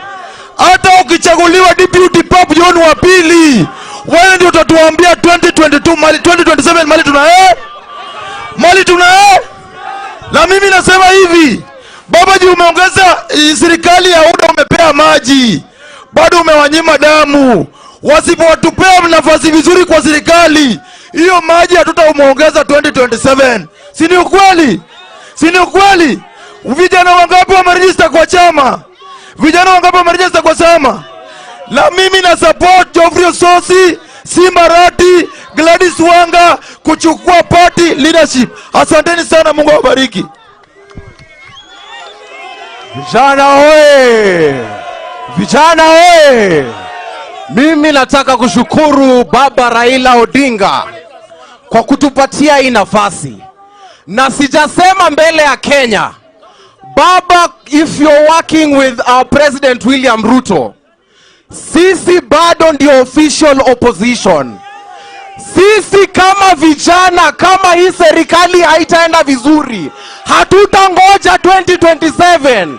hata ukichaguliwa deputy Pope John wa pili, wewe ndio utatuambia 2022 mali 2027 mali tuna mali tuna Na mimi nasema hivi, baba ji, umeongeza serikali ya UDA, umepea maji, bado umewanyima damu. Wasipowatupea nafasi vizuri kwa serikali, hiyo maji hatutamuongeza 2027. Si ni ukweli? Si ni ukweli? Vijana wangapi wameregister kwa chama? Vijana wangapi wameregister kwa chama? Na mimi na support Geoffrey Osotsi, Simba Arati, Gladys Wanga kuchukua party leadership. Asanteni sana, Mungu awabariki. Vijana oye! Vijana oye! Mimi nataka kushukuru Baba Raila Odinga kwa kutupatia hii nafasi. Na sijasema mbele ya Kenya. Baba, if you're working with our President William Ruto, sisi bado ndio official opposition. Sisi kama vijana, kama hii serikali haitaenda vizuri, hatutangoja 2027.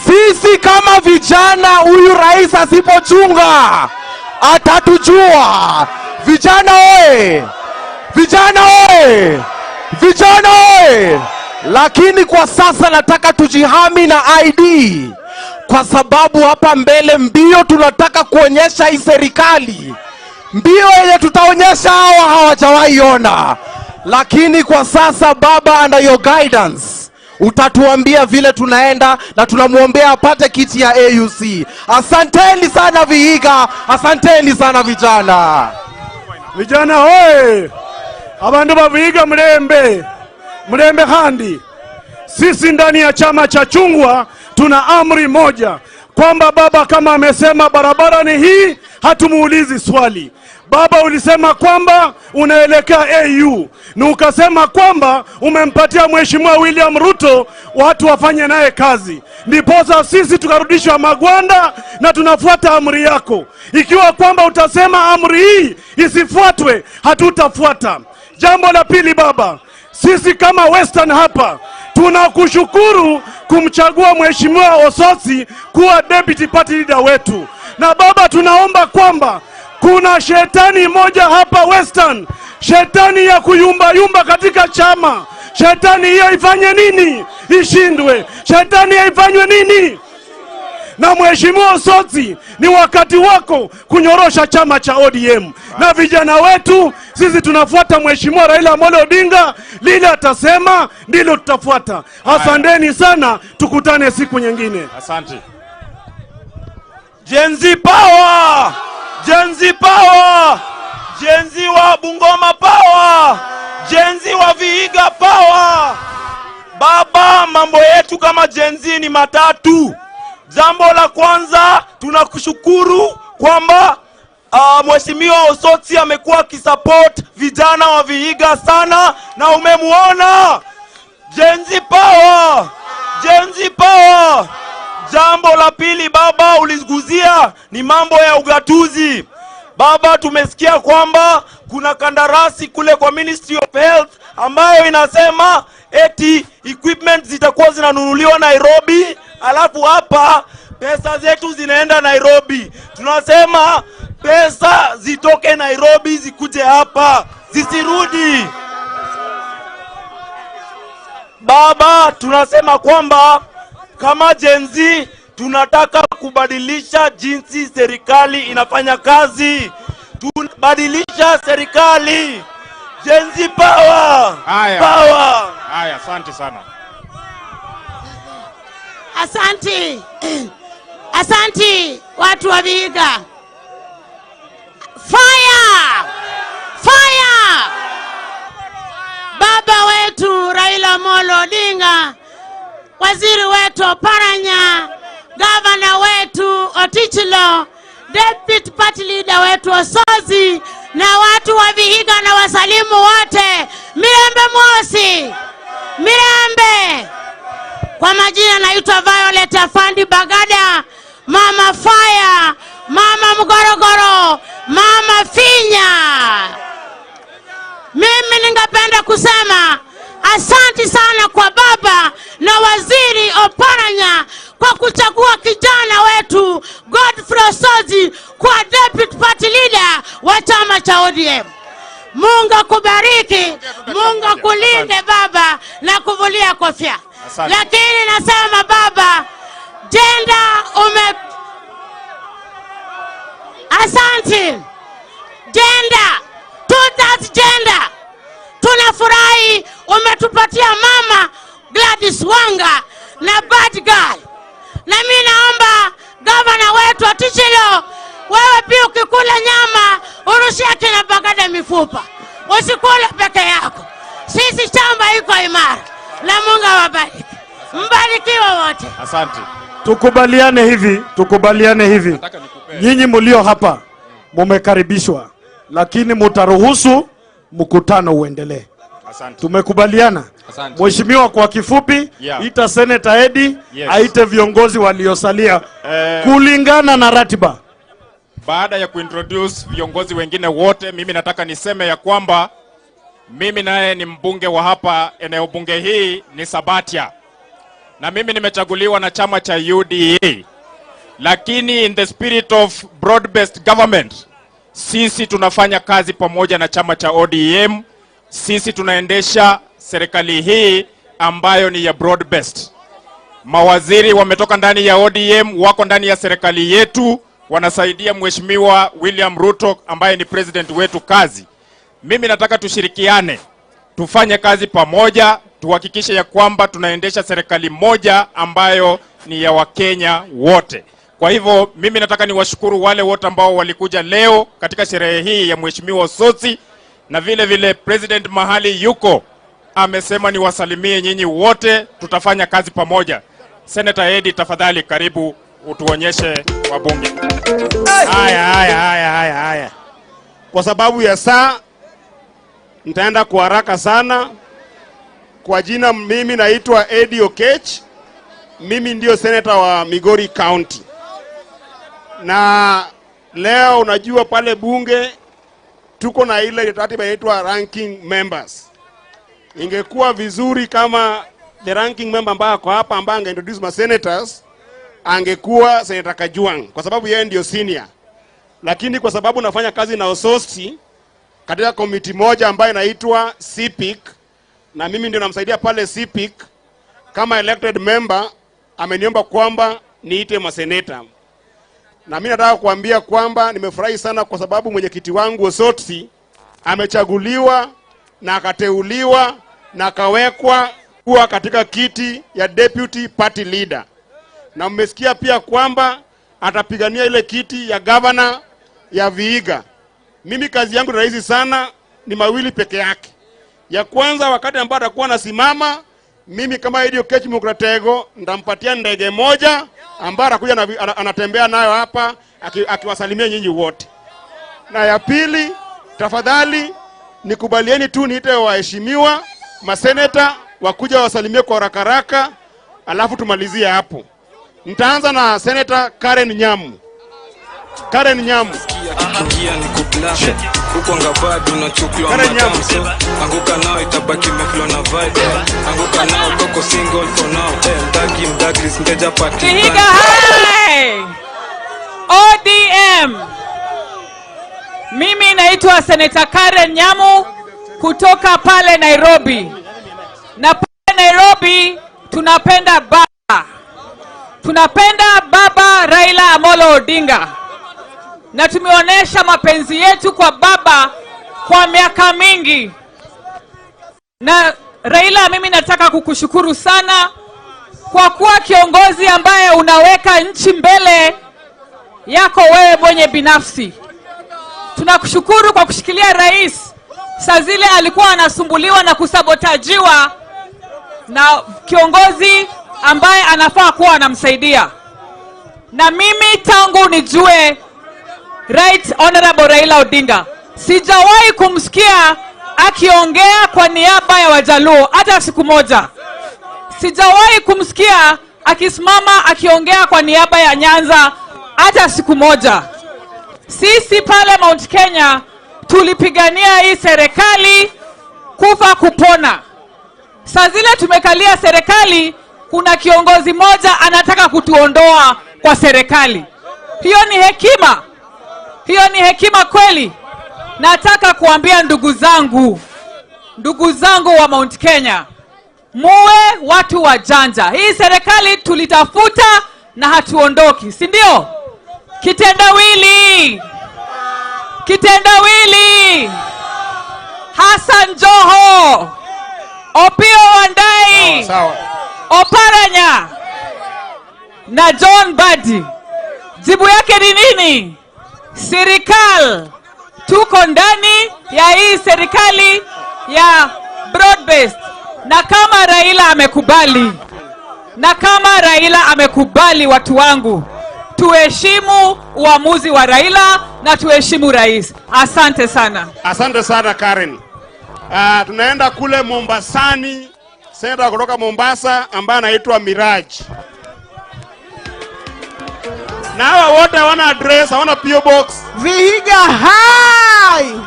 Sisi kama vijana, huyu rais asipochunga atatujua. Vijana oye! Vijana oye! Vijana oye! Lakini kwa sasa nataka tujihami na ID, kwa sababu hapa mbele mbio tunataka kuonyesha hii serikali, mbio yenye tutaonyesha hawa hawajawahi ona. Lakini kwa sasa baba, under your guidance utatuambia vile tunaenda, na tunamwombea apate kiti ya AUC. Asanteni sana Vihiga, asanteni sana vijana. Vijana hoye! Abandu ba Vihiga mlembe mlembe handi. Sisi ndani ya chama cha chungwa tuna amri moja kwamba baba kama amesema barabara ni hii, hatumuulizi swali. Baba, ulisema kwamba unaelekea AU na ukasema kwamba umempatia Mheshimiwa William Ruto watu wafanye naye kazi, ndiposa sisi tukarudishwa magwanda na tunafuata amri yako. Ikiwa kwamba utasema amri hii isifuatwe, hatutafuata. Jambo la pili, baba, sisi kama Western hapa tunakushukuru kumchagua Mheshimiwa Osotsi kuwa deputy party leader wetu. Na baba, tunaomba kwamba kuna shetani moja hapa Western, shetani ya kuyumbayumba katika chama. Shetani hiyo ifanye nini? Ishindwe. Shetani hiyo ifanywe nini? Na Mheshimiwa Osotsi, ni wakati wako kunyorosha chama cha ODM na vijana wetu. Sisi tunafuata Mheshimiwa Raila Amolo Odinga, lile atasema ndilo tutafuata. Asanteni sana, tukutane siku nyingine. Asante. Gen Z power! Gen Z power! Gen Z wa Bungoma power! Gen Z wa Vihiga power! Baba, mambo yetu kama Gen Z ni matatu. Jambo la kwanza, tunakushukuru kwamba Mheshimiwa Osotsi amekuwa akisupport vijana wa Vihiga sana na umemuona. Gen Z power! Gen Z power! Jambo la pili baba, uliguzia ni mambo ya ugatuzi. Baba, tumesikia kwamba kuna kandarasi kule kwa Ministry of Health ambayo inasema eti equipment zitakuwa zinanunuliwa Nairobi, alafu hapa pesa zetu zinaenda Nairobi. Tunasema pesa zitoke Nairobi zikuje hapa, zisirudi. Baba, tunasema kwamba kama Gen Z tunataka kubadilisha jinsi serikali inafanya kazi. Tunabadilisha serikali. Gen Z power! Haya. Power! Haya, asante sana. Asanti, asanti watu wa Vihiga. Fire! Fire! Baba wetu Raila Amolo Odinga, waziri wetu Oparanya, gavana wetu Otichilo, deputy party leader wetu Osotsi na watu wa Vihiga na wasalimu wote, Mirembe Mosi, Mirembe. Kwa majina naitwa Violet Afandi Bagada, Mama Fire, Mama Mgorogoro, Mama Finya. Mimi ningependa kusema asanti sana kwa baba na waziri Oparanya kwa kuchagua kijana wetu Godfrey Osotsi kwa deputy party leader wa chama cha ODM. Mungu akubariki, Mungu akulinde baba na kuvulia kofia. Asante. Lakini nasema baba, jenda ume Asante. Gender, 2/3 gender. Tunafurahi umetupatia mama Gladys Wanga na bad girl. Na mimi naomba gavana wetu Otichilo, wewe pia ukikula nyama urushie kina Bagada mifupa, usikule peke yako. Sisi chama iko imara, na Mungu awabariki. Mbarikiwe wote. Asante. Tukubaliane hivi, tukubaliane hivi. Nyinyi mlio hapa mumekaribishwa, lakini mutaruhusu mkutano uendelee. Asante. Tumekubaliana. Asante. Mheshimiwa, kwa kifupi, ita Senator Eddie, aite viongozi waliosalia kulingana na ratiba. Baada ya kuintroduce viongozi wengine wote, mimi nataka niseme ya kwamba mimi naye ni mbunge wa hapa eneo bunge hii ni Sabatia, na mimi nimechaguliwa na chama cha UDA, lakini in the spirit of broad-based government, Sisi tunafanya kazi pamoja na chama cha ODM. Sisi tunaendesha serikali hii ambayo ni ya broad based. Mawaziri wametoka ndani ya ODM, wako ndani ya serikali yetu, wanasaidia Mheshimiwa William Ruto ambaye ni president wetu kazi. Mimi nataka tushirikiane, tufanye kazi pamoja, tuhakikishe ya kwamba tunaendesha serikali moja ambayo ni ya Wakenya wote. Kwa hivyo mimi nataka niwashukuru wale wote ambao walikuja leo katika sherehe hii ya Mheshimiwa Osotsi, na vile vile president mahali yuko amesema niwasalimie nyinyi wote, tutafanya kazi pamoja. Senator Eddie, tafadhali karibu utuonyeshe wabunge. Haya, haya, haya, haya, haya. Kwa sababu ya saa nitaenda kwa haraka sana. Kwa jina mimi naitwa Eddie Okech. Mimi ndio senator wa Migori County. Na leo unajua pale bunge tuko na ile taratibu inaitwa ranking members. Ingekuwa vizuri kama the ranking member ambaye ako hapa ambaye ange introduce ma senators angekuwa Senator Kajwang, kwa sababu yeye ndio senior. Lakini kwa sababu nafanya kazi na Osotsi katika komiti moja ambayo inaitwa CPIC, na mimi ndio namsaidia pale CPIC kama elected member, ameniomba kwamba niite maseneta. Na mimi nataka kuambia kwamba nimefurahi sana kwa sababu mwenyekiti wangu Osotsi amechaguliwa na akateuliwa na akawekwa kuwa katika kiti ya deputy party leader. Na mmesikia pia kwamba atapigania ile kiti ya governor ya Vihiga. Mimi kazi yangu ni rahisi sana, ni mawili peke yake. Ya kwanza, wakati ambao atakuwa anasimama, mimi kama Eddie Okech Mukratego nitampatia ndege moja ambayo atakuja anatembea nayo hapa akiwasalimia nyinyi wote. Na ya pili, tafadhali nikubalieni tu niite waheshimiwa maseneta wakuja wasalimie kwa haraka haraka, alafu tumalizie hapo. Nitaanza na Senator Karen Nyamu. Karen Nyamu. Karen Nyamu. Anguka nao itabaki meflo na vibe. Anguka nao koko single for now. Mdagi mdagris ngeja party. Vihiga hai! ODM. Mimi naitwa Senator Karen Nyamu kutoka pale Nairobi. Na pale Nairobi tunapenda baba. Tunapenda baba Raila Amolo Odinga. Na tumeonesha mapenzi yetu kwa baba kwa miaka mingi. Na Raila, mimi nataka kukushukuru sana kwa kuwa kiongozi ambaye unaweka nchi mbele yako wewe mwenye binafsi. Tunakushukuru kwa kushikilia rais saa zile alikuwa anasumbuliwa na kusabotajiwa na kiongozi ambaye anafaa kuwa anamsaidia. Na mimi tangu nijue Right Honorable Raila Odinga, sijawahi kumsikia akiongea kwa niaba ya Wajaluo hata siku moja. Sijawahi kumsikia akisimama akiongea kwa niaba ya Nyanza hata siku moja. Sisi pale Mount Kenya tulipigania hii serikali kufa kupona. Saa zile tumekalia serikali, kuna kiongozi moja anataka kutuondoa kwa serikali. Hiyo ni hekima. Hiyo ni hekima kweli. Nataka kuambia ndugu zangu wa Mount Kenya, muwe watu wajanja. Hii serikali tulitafuta na hatuondoki, si ndio? Kitendawili. Kitendawili. Hassan Joho, Opiyo Wandayi, sawa. Oparanya na John Mbadi. Jibu yake ni nini? Serikali. Tuko ndani ya hii serikali ya broad based. Na kama Raila amekubali, na kama Raila amekubali, watu wangu, tuheshimu uamuzi wa Raila na tuheshimu rais. Asante sana. Asante sana Karen. Tunaenda kule Mombasani, senator kutoka Mombasa ambaye anaitwa Miraj. Na hawa wote hawana address, hawana PO box. Vihiga hai!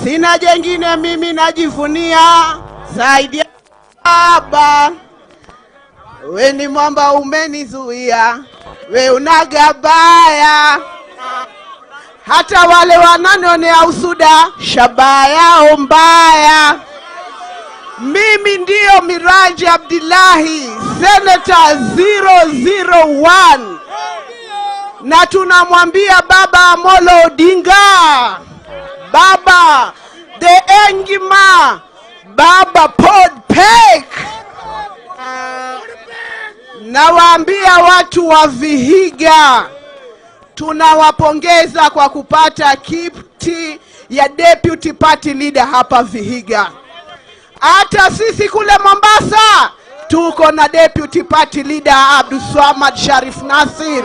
Sina jengine mimi najivunia zaidi ya baba. We ni mwamba umenizuia, we unagabaya. Hata wale wananionea usuda, shabaha yao mbaya. Mimi ndiyo Miraji Abdillahi, Senator 001. Na tunamwambia Baba Amolo Odinga, Baba the Engima, Baba Pod Pek. Nawaambia watu wa Vihiga, tunawapongeza kwa kupata kiti ya Deputy Party Leader hapa Vihiga. Hata sisi kule Mombasa tuko na Deputy Party Leader Abdulswamad Sharif Nasir,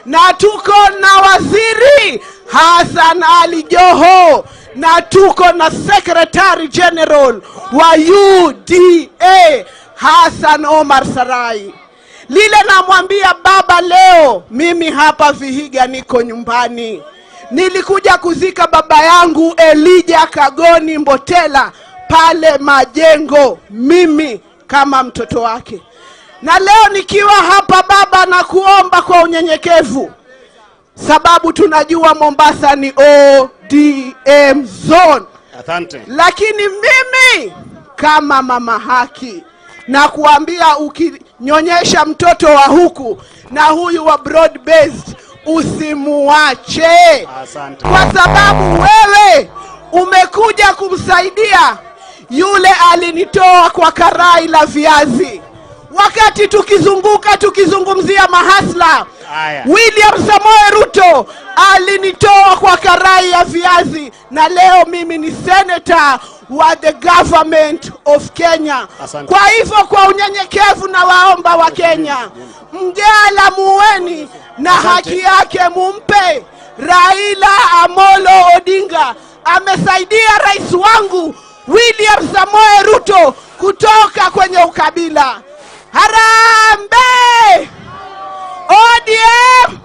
na tuko na Waziri Hassan Ali Joho, na tuko na Secretary General wa UDA Hassan Omar Sarai. Lile namwambia baba leo, mimi hapa Vihiga niko nyumbani. Nilikuja kuzika baba yangu Elijah Kagoni Mbotela pale Majengo, mimi kama mtoto wake. Na leo nikiwa hapa baba, na kuomba kwa unyenyekevu, sababu tunajua Mombasa ni ODM zone. Asante. Lakini mimi kama mama haki na kuambia, ukinyonyesha mtoto wa huku na huyu wa broad based usimuache. Asante. Kwa sababu wewe umekuja kumsaidia yule alinitoa kwa karai la viazi. Wakati tukizunguka tukizungumzia mahasla, Aya. William Samoei Ruto alinitoa kwa karai ya viazi, na leo mimi ni senator wa the government of Kenya. Asante. Kwa hivyo kwa unyenyekevu na waomba wa Kenya, mjala muweni na haki yake mumpe. Raila Amolo Odinga amesaidia rais wangu William Samoei Ruto kutoka kwenye ukabila. Harambee! ODM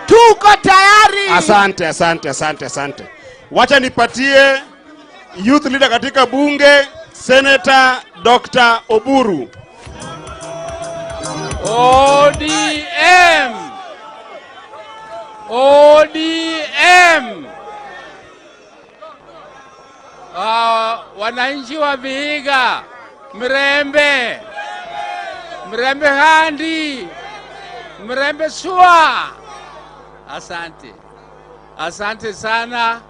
tuko tayari. Asante, asante, asante, asante. Wacha nipatie youth leader katika bunge, Senator Dr. Oburu. ODM. ODM. Wananchi wa Vihiga, Mrembe, Mrembe handi, Mrembe sua. Asante, asante sana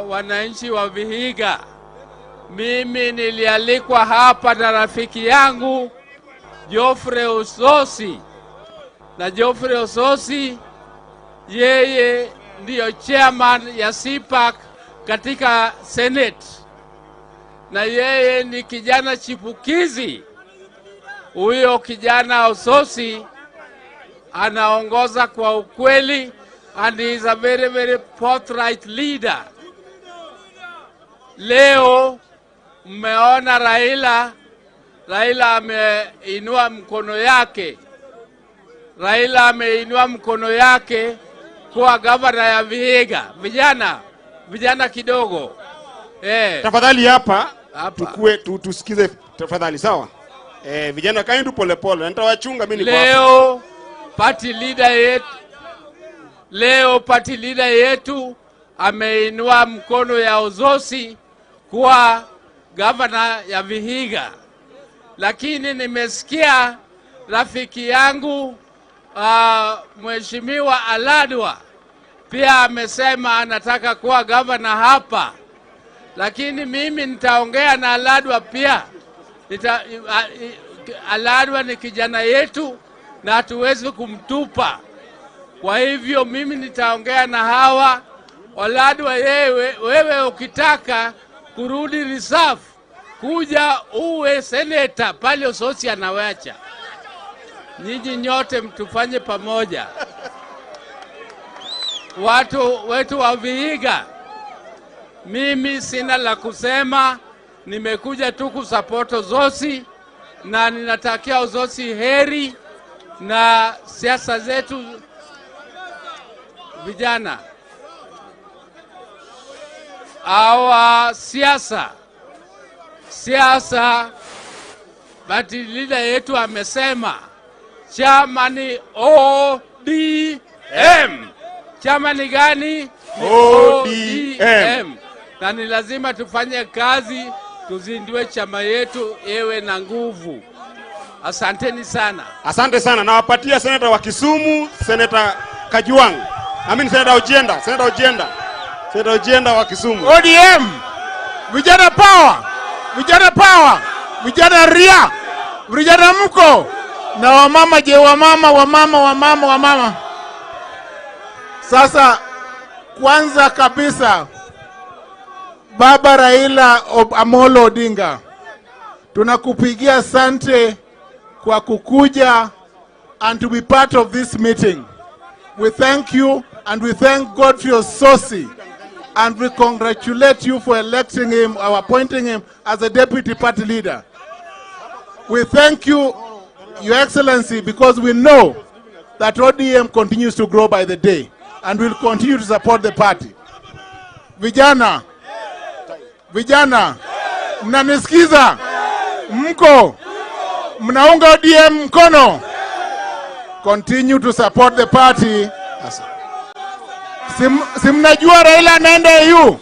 wananchi wa Vihiga. Mimi nilialikwa hapa na rafiki yangu Geoffrey Osotsi, na Geoffrey Osotsi yeye ndiyo chairman ya CPAC katika Senate, na yeye ni kijana chipukizi. Huyo kijana Osotsi anaongoza kwa ukweli and he is a very, very forthright leader. Leo mmeona Raila ameinua mkono yake. Raila ameinua mkono yake kuwa gavana ya Vihiga. Vijana, vijana kidogo. Tafadhali hapa, Hapa. Tukue tusikize tafadhali, sawa? Vijana kaeni tu pole pole, nitawachunga mimi niko hapa. Leo party leader yetu ameinua mkono ya Osotsi kuwa gavana ya Vihiga. Lakini nimesikia rafiki yangu Mheshimiwa Aladwa pia amesema anataka kuwa gavana hapa. Lakini mimi nitaongea na Aladwa pia. Aladwa ni kijana yetu na hatuwezi kumtupa. Kwa hivyo mimi nitaongea na hawa. Aladwa, wewe ukitaka kurudi reserve, kuja uwe senator pale Osotsi anawacha. Nyinyi nyote mtufanye pamoja. Watu wetu wa Vihiga, mimi sina la kusema, nimekuja tu kusupport Osotsi na ninatakia Osotsi heri na siasa zetu vijana. Our siasa, but leader yetu amesema chama ni ODM. Chama ni gani? Ni ODM. Na ni lazima tufanye kazi, tuzindue chama yetu iwe na nguvu. Asanteni sana. Asante sana. Nawapatia seneta wa Kisumu, Seneta Kajwang. I mean Seneta Ojienda, Seneta Ojienda. Seneta Ojienda wa Kisumu. ODM. Vijana power. Vijana power. Vijana ria. Vijana mko. Na wamama je, wamama, wamama, wamama, wamama. Sasa kwanza kabisa Baba Raila Amolo Odinga, tunakupigia asante kwa kukuja and to be part of this meeting. We thank you and we thank Godfrey Osotsi, and we congratulate you for electing him or appointing him as a deputy party leader. We thank you, Your Excellency, because we know that ODM continues to grow by the day and will continue to support the party. Vijana, vijana, mnanisikiza? Mko? Mnaunga ODM mkono? Continue to support the party. Si mnajua Raila anaenda AU?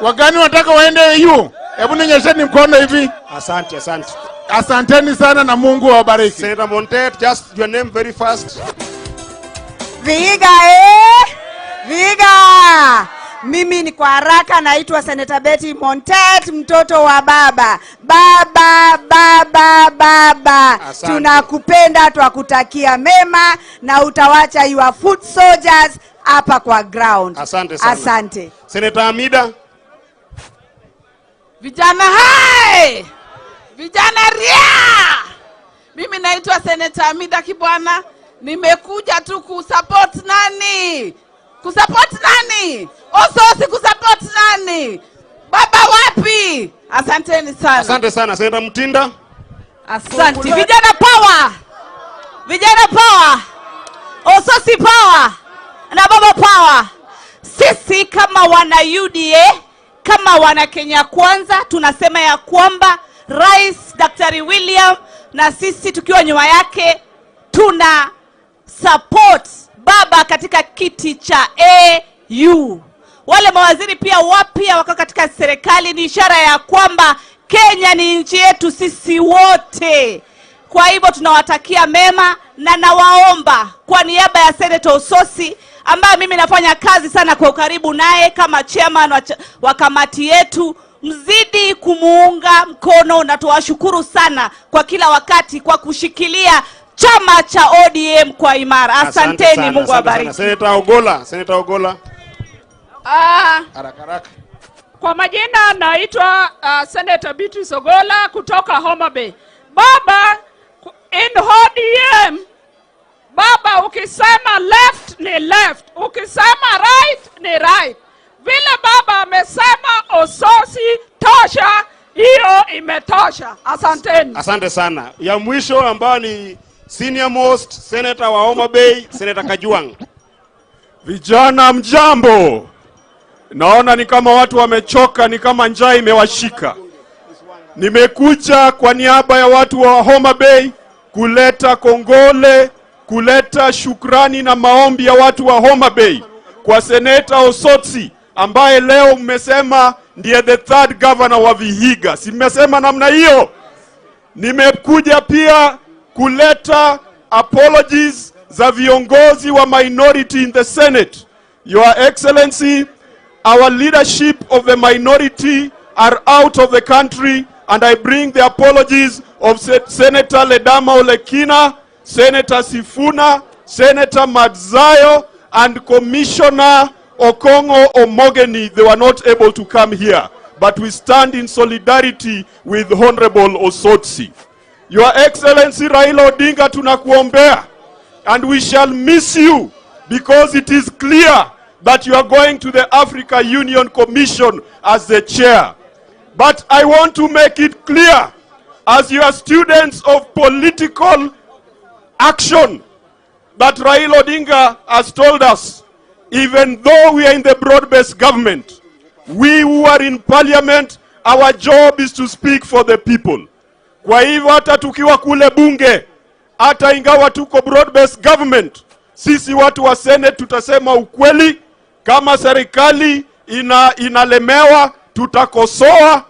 Wagani wanataka waende AU? Hebu nionyesheni mkono hivi. Asante, asante. Asanteni sana na Mungu awabariki. Senator Montet, just your name very fast. Vihiga eh? Vihiga! Mimi ni kwa haraka naitwa Senator Betty Montet, mtoto wa baba. Baba, baba, baba. Asante. Tunakupenda, twakutakia mema na utawacha your foot soldiers hapa kwa ground. Asante sana. Asante. Senator Amida. Vijana hai! Vijana ria! Mimi naitwa Senator Amida Kibwana. Nimekuja tu kusupport nani? Kusupport nani? Osotsi kusupport nani? Baba wapi? Asanteni sana. Asante sana. Senator Mutinda. Asante. Vijana power. Vijana power. Osotsi power. Na baba power. Sisi kama wana UDA, kama wana Kenya Kwanza, tunasema ya kwamba Rais Daktari William na sisi tukiwa nyuma yake tuna support baba katika kiti cha AU. Wale mawaziri pia wapya wako katika serikali ni ishara ya kwamba Kenya ni nchi yetu sisi wote. Kwa hivyo tunawatakia mema na nawaomba kwa niaba ya Senator Osotsi ambaye mimi nafanya kazi sana kwa ukaribu naye kama chairman wa kamati yetu, mzidi kumuunga mkono na tuwashukuru sana kwa kila wakati kwa kushikilia chama cha ODM kwa imara. Asante Asanteni, sana, Mungu asante sana. awabariki. Senator Ogola, Senator Ogola. Haraka haraka. Kwa majina naitwa Senator Beatrice Ogola kutoka Homa Bay. Baba, in ODM, baba ukisema left ni left, ukisema right ni right. Vile baba amesema Osotsi tosha, hiyo imetosha. Asanteni. Asante sana. Ya mwisho ambayo ni senior most senator wa Homa Bay, Senator Kajwang. Vijana mjambo. Naona ni kama watu wamechoka, ni kama njaa imewashika. Nimekuja kwa niaba ya watu wa Homa Bay kuleta kongole, kuleta shukrani na maombi ya watu wa Homa Bay kwa Seneta Osotsi ambaye leo mmesema ndiye the third governor wa Vihiga. Si mmesema namna hiyo? Nimekuja pia kuleta apologies za viongozi wa minority in the Senate. Your Excellency, our leadership of the minority are out of the country, and I bring the apologies of Senator Ledama Olekina, Senator Sifuna, Senator Madzayo, and Commissioner Okongo Omogeni. They were not able to come here, but we stand in solidarity with Honorable Osotsi. Your Excellency Raila Odinga, tunakuombea, and we shall miss you because it is clear that you are going to the Africa Union Commission as the chair. But I want to make it clear, as you are students of political action, that Raila Odinga has told us, even though we are in the broad-based government, we who are in parliament, our job is to speak for the people. Kwa hivyo hata tukiwa kule bunge, hata ingawa tuko broad-based government, sisi kazi yetu ni kuongea kwa niaba ya Sisi watu wa Senate tutasema ukweli. Kama serikali inalemewa, tutakosoa.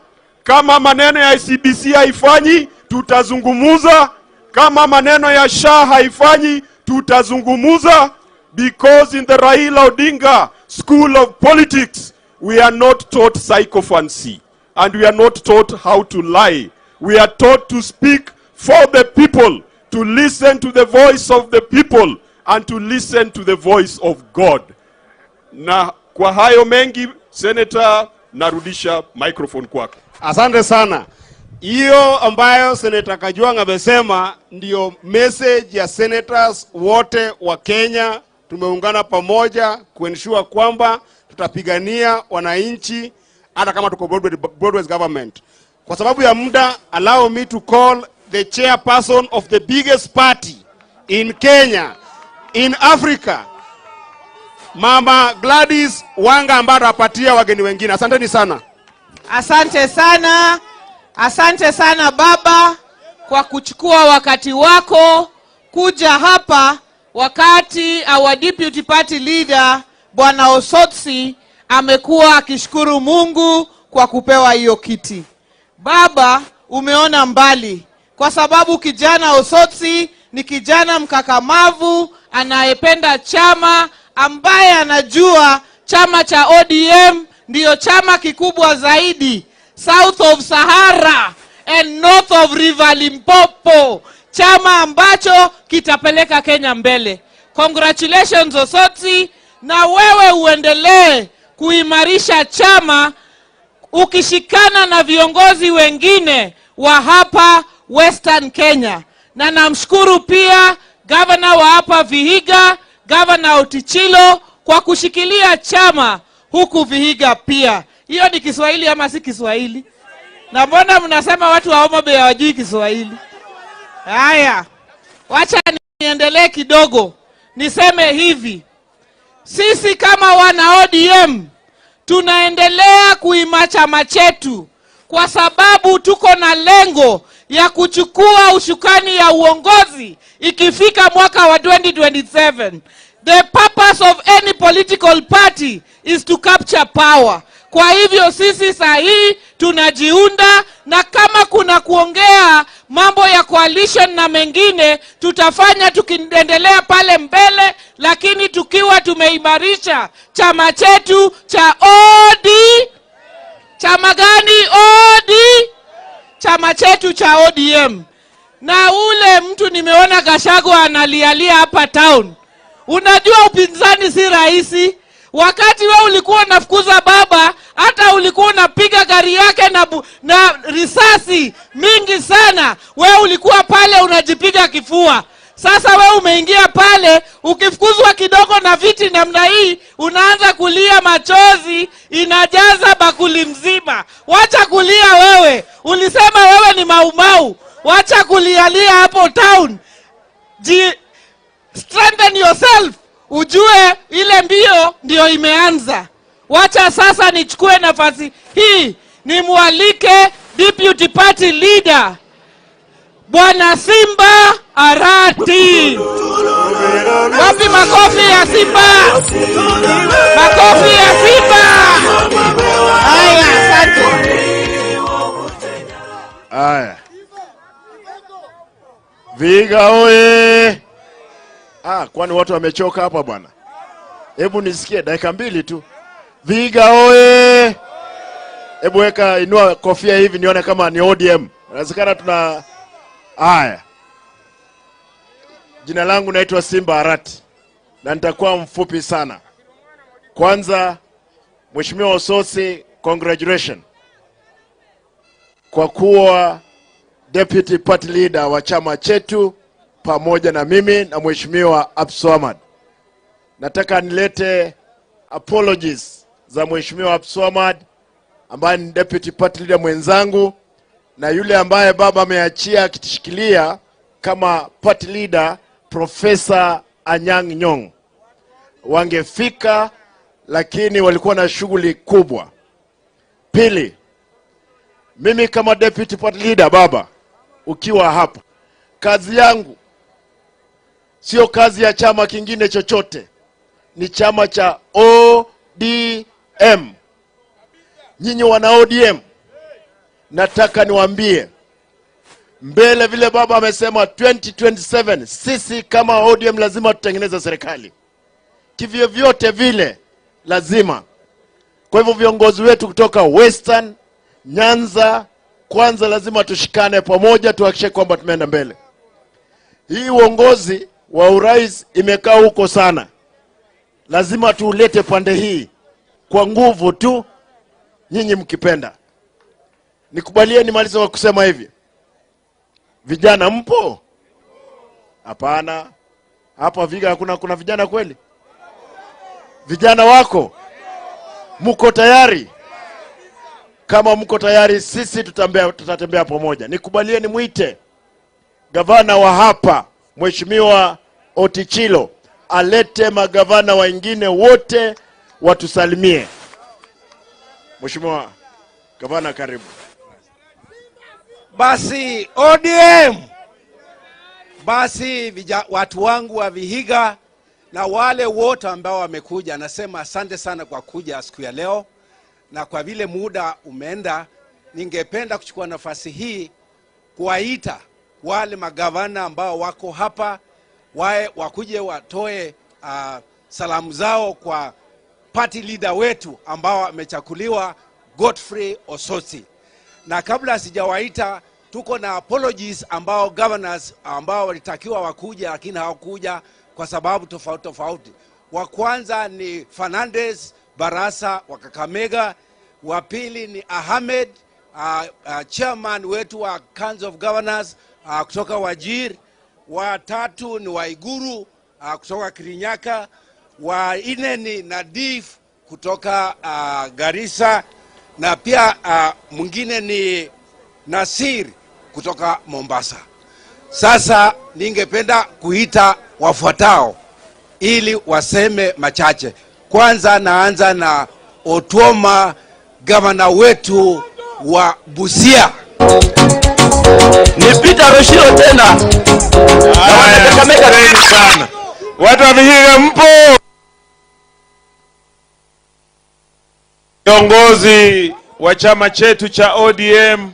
Kama maneno ya CBC haifanyi, tutazungumuza. Kama maneno ya SHA haifanyi, tutazungumuza. Because in the Raila Odinga School of Politics, we are not taught sycophancy and we are not taught how to lie. We are taught to speak for the people, to listen to the voice of the people and to listen to the voice of God. Na kwa hayo mengi, Senator, narudisha microphone kwako. Asante sana. Hiyo ambayo Senator Kajwang' amesema ndiyo message ya senators wote wa Kenya. Tumeungana pamoja kuensure kwamba tutapigania wananchi hata kama tuko broad government. Kwa sababu ya muda, allow me to call the chairperson of the biggest party in Kenya, in Africa, Mama Gladys Wanga, ambaye atapatia wageni wengine. Asanteni sana. Asante sana, asante sana baba kwa kuchukua wakati wako kuja hapa wakati our deputy party leader Bwana Osotsi amekuwa akishukuru Mungu kwa kupewa hiyo kiti. Baba, umeona mbali kwa sababu kijana Osotsi ni kijana mkakamavu anayependa chama, ambaye anajua chama cha ODM ndiyo chama kikubwa zaidi south of Sahara and north of River Limpopo, chama ambacho kitapeleka Kenya mbele. Congratulations Osotsi, na wewe uendelee kuimarisha chama ukishikana na viongozi wengine wa hapa Western Kenya. Na namshukuru pia gavana wa hapa Vihiga, Gavana Ottichilo, kwa kushikilia chama huku Vihiga pia. Hiyo ni Kiswahili ama si Kiswahili? Na mbona mnasema watu wa Homa Bay hawajui Kiswahili? Haya, wacha niendelee kidogo, niseme hivi. Sisi kama wana ODM tunaendelea kuima chama chetu kwa sababu tuko na lengo ya kuchukua ushukani ya uongozi ikifika mwaka wa 2027. The purpose of any political party is to capture power. Kwa hivyo sisi saa hii tunajiunda, na kama kuna kuongea mambo ya coalition na mengine tutafanya tukiendelea pale mbele, lakini tukiwa tumeimarisha chama chetu cha OD. Chama gani? OD. Chama chetu cha ODM. Na ule mtu nimeona Gachagua analialia hapa town. Unajua upinzani si rahisi. Wakati we ulikuwa unafukuza baba, hata ulikuwa unapiga gari yake na risasi mingi sana, we ulikuwa pale unajipiga kifua. Sasa we umeingia pale, ukifukuzwa kidogo na viti namna hii, unaanza kulia machozi, inajaza bakuli mzima. Wacha kulia wewe, ulisema wewe ni maumau. Wacha kulialia hapo town. Strengthen yourself, ujue ile mbio ndio imeanza. Wacha sasa nichukue nafasi hii nimwalike Deputy Party Leader Bwana Simba Arati. Wapi makofi ya Simba? Makofi ya Simba! Haya, asante. Haya. Vihiga oye! Ah, kwani watu wamechoka hapa bwana? Hebu nisikie dakika mbili tu. Vihiga oye! Hebu weka, inua kofia hivi nione kama ni ODM. Inawezekana tuna. Haya. Jina langu naitwa Simba Arati na nitakuwa mfupi sana. Kwanza, Mheshimiwa Osotsi, congratulations kwa kuwa deputy party leader wa chama chetu pamoja na mimi na Mheshimiwa Abdulswamad. Nataka nilete apologies za Mheshimiwa Abdulswamad ambaye ni deputy party leader mwenzangu na yule ambaye baba ameachia akitishikilia kama party leader, Professor Anyang' Nyong'o. Wangefika lakini walikuwa na shughuli kubwa. Pili, mimi kama deputy party leader, baba, ukiwa hapa, kazi yangu Sio kazi ya chama kingine chochote, ni chama cha ODM. Nyinyi wana ODM, nataka niwaambie mbele, vile baba amesema 2027, sisi kama ODM lazima tutengeneze serikali kivyovyote vile, lazima. Kwa hivyo viongozi wetu kutoka Western, Nyanza, kwanza lazima tushikane pamoja, tuhakikishe kwamba tumeenda mbele. Hii uongozi wa urais imekaa huko sana, lazima tuulete pande hii kwa nguvu tu, nyinyi mkipenda. Nikubalie nimalize kwa kusema hivi, vijana mpo? Hapana, hapa Vihiga hakuna, kuna vijana kweli? Vijana wako, mko tayari? Kama mko tayari, sisi tutatembea pamoja. Nikubalie nimwite gavana wa hapa Mheshimiwa Otichilo alete magavana wengine wote watusalimie. Mheshimiwa gavana, karibu. Basi ODM, basi watu wangu wa Vihiga na wale wote ambao wamekuja, nasema asante sana kwa kuja siku ya leo, na kwa vile muda umeenda, ningependa kuchukua nafasi hii kuwaita wale magavana ambao wako hapa wakuje watoe salamu zao kwa party leader wetu ambao amechaguliwa Godfrey Osotsi. Na kabla sijawaita, tuko na apologies ambao governors ambao walitakiwa wakuja lakini hawakuja kwa sababu tofauti tofauti. Wa kwanza ni Fernandez Barasa wa Kakamega, wa pili ni Ahmed chairman wetu wa Council of Governors kutoka Wajir, wa tatu ni Waiguru kutoka Kirinyaga, wa nne ni Nadif kutoka Garissa, na pia mwingine ni Nasir kutoka Mombasa. Sasa ningependa kuita wafuatao ili waseme machache. Kwanza naanza na Otuoma, gavana wetu wa Busia. Ni Peter Roshiro tena. Haya, sana. Watu wa Vihiga mpo? Kiongozi wa chama chetu cha ODM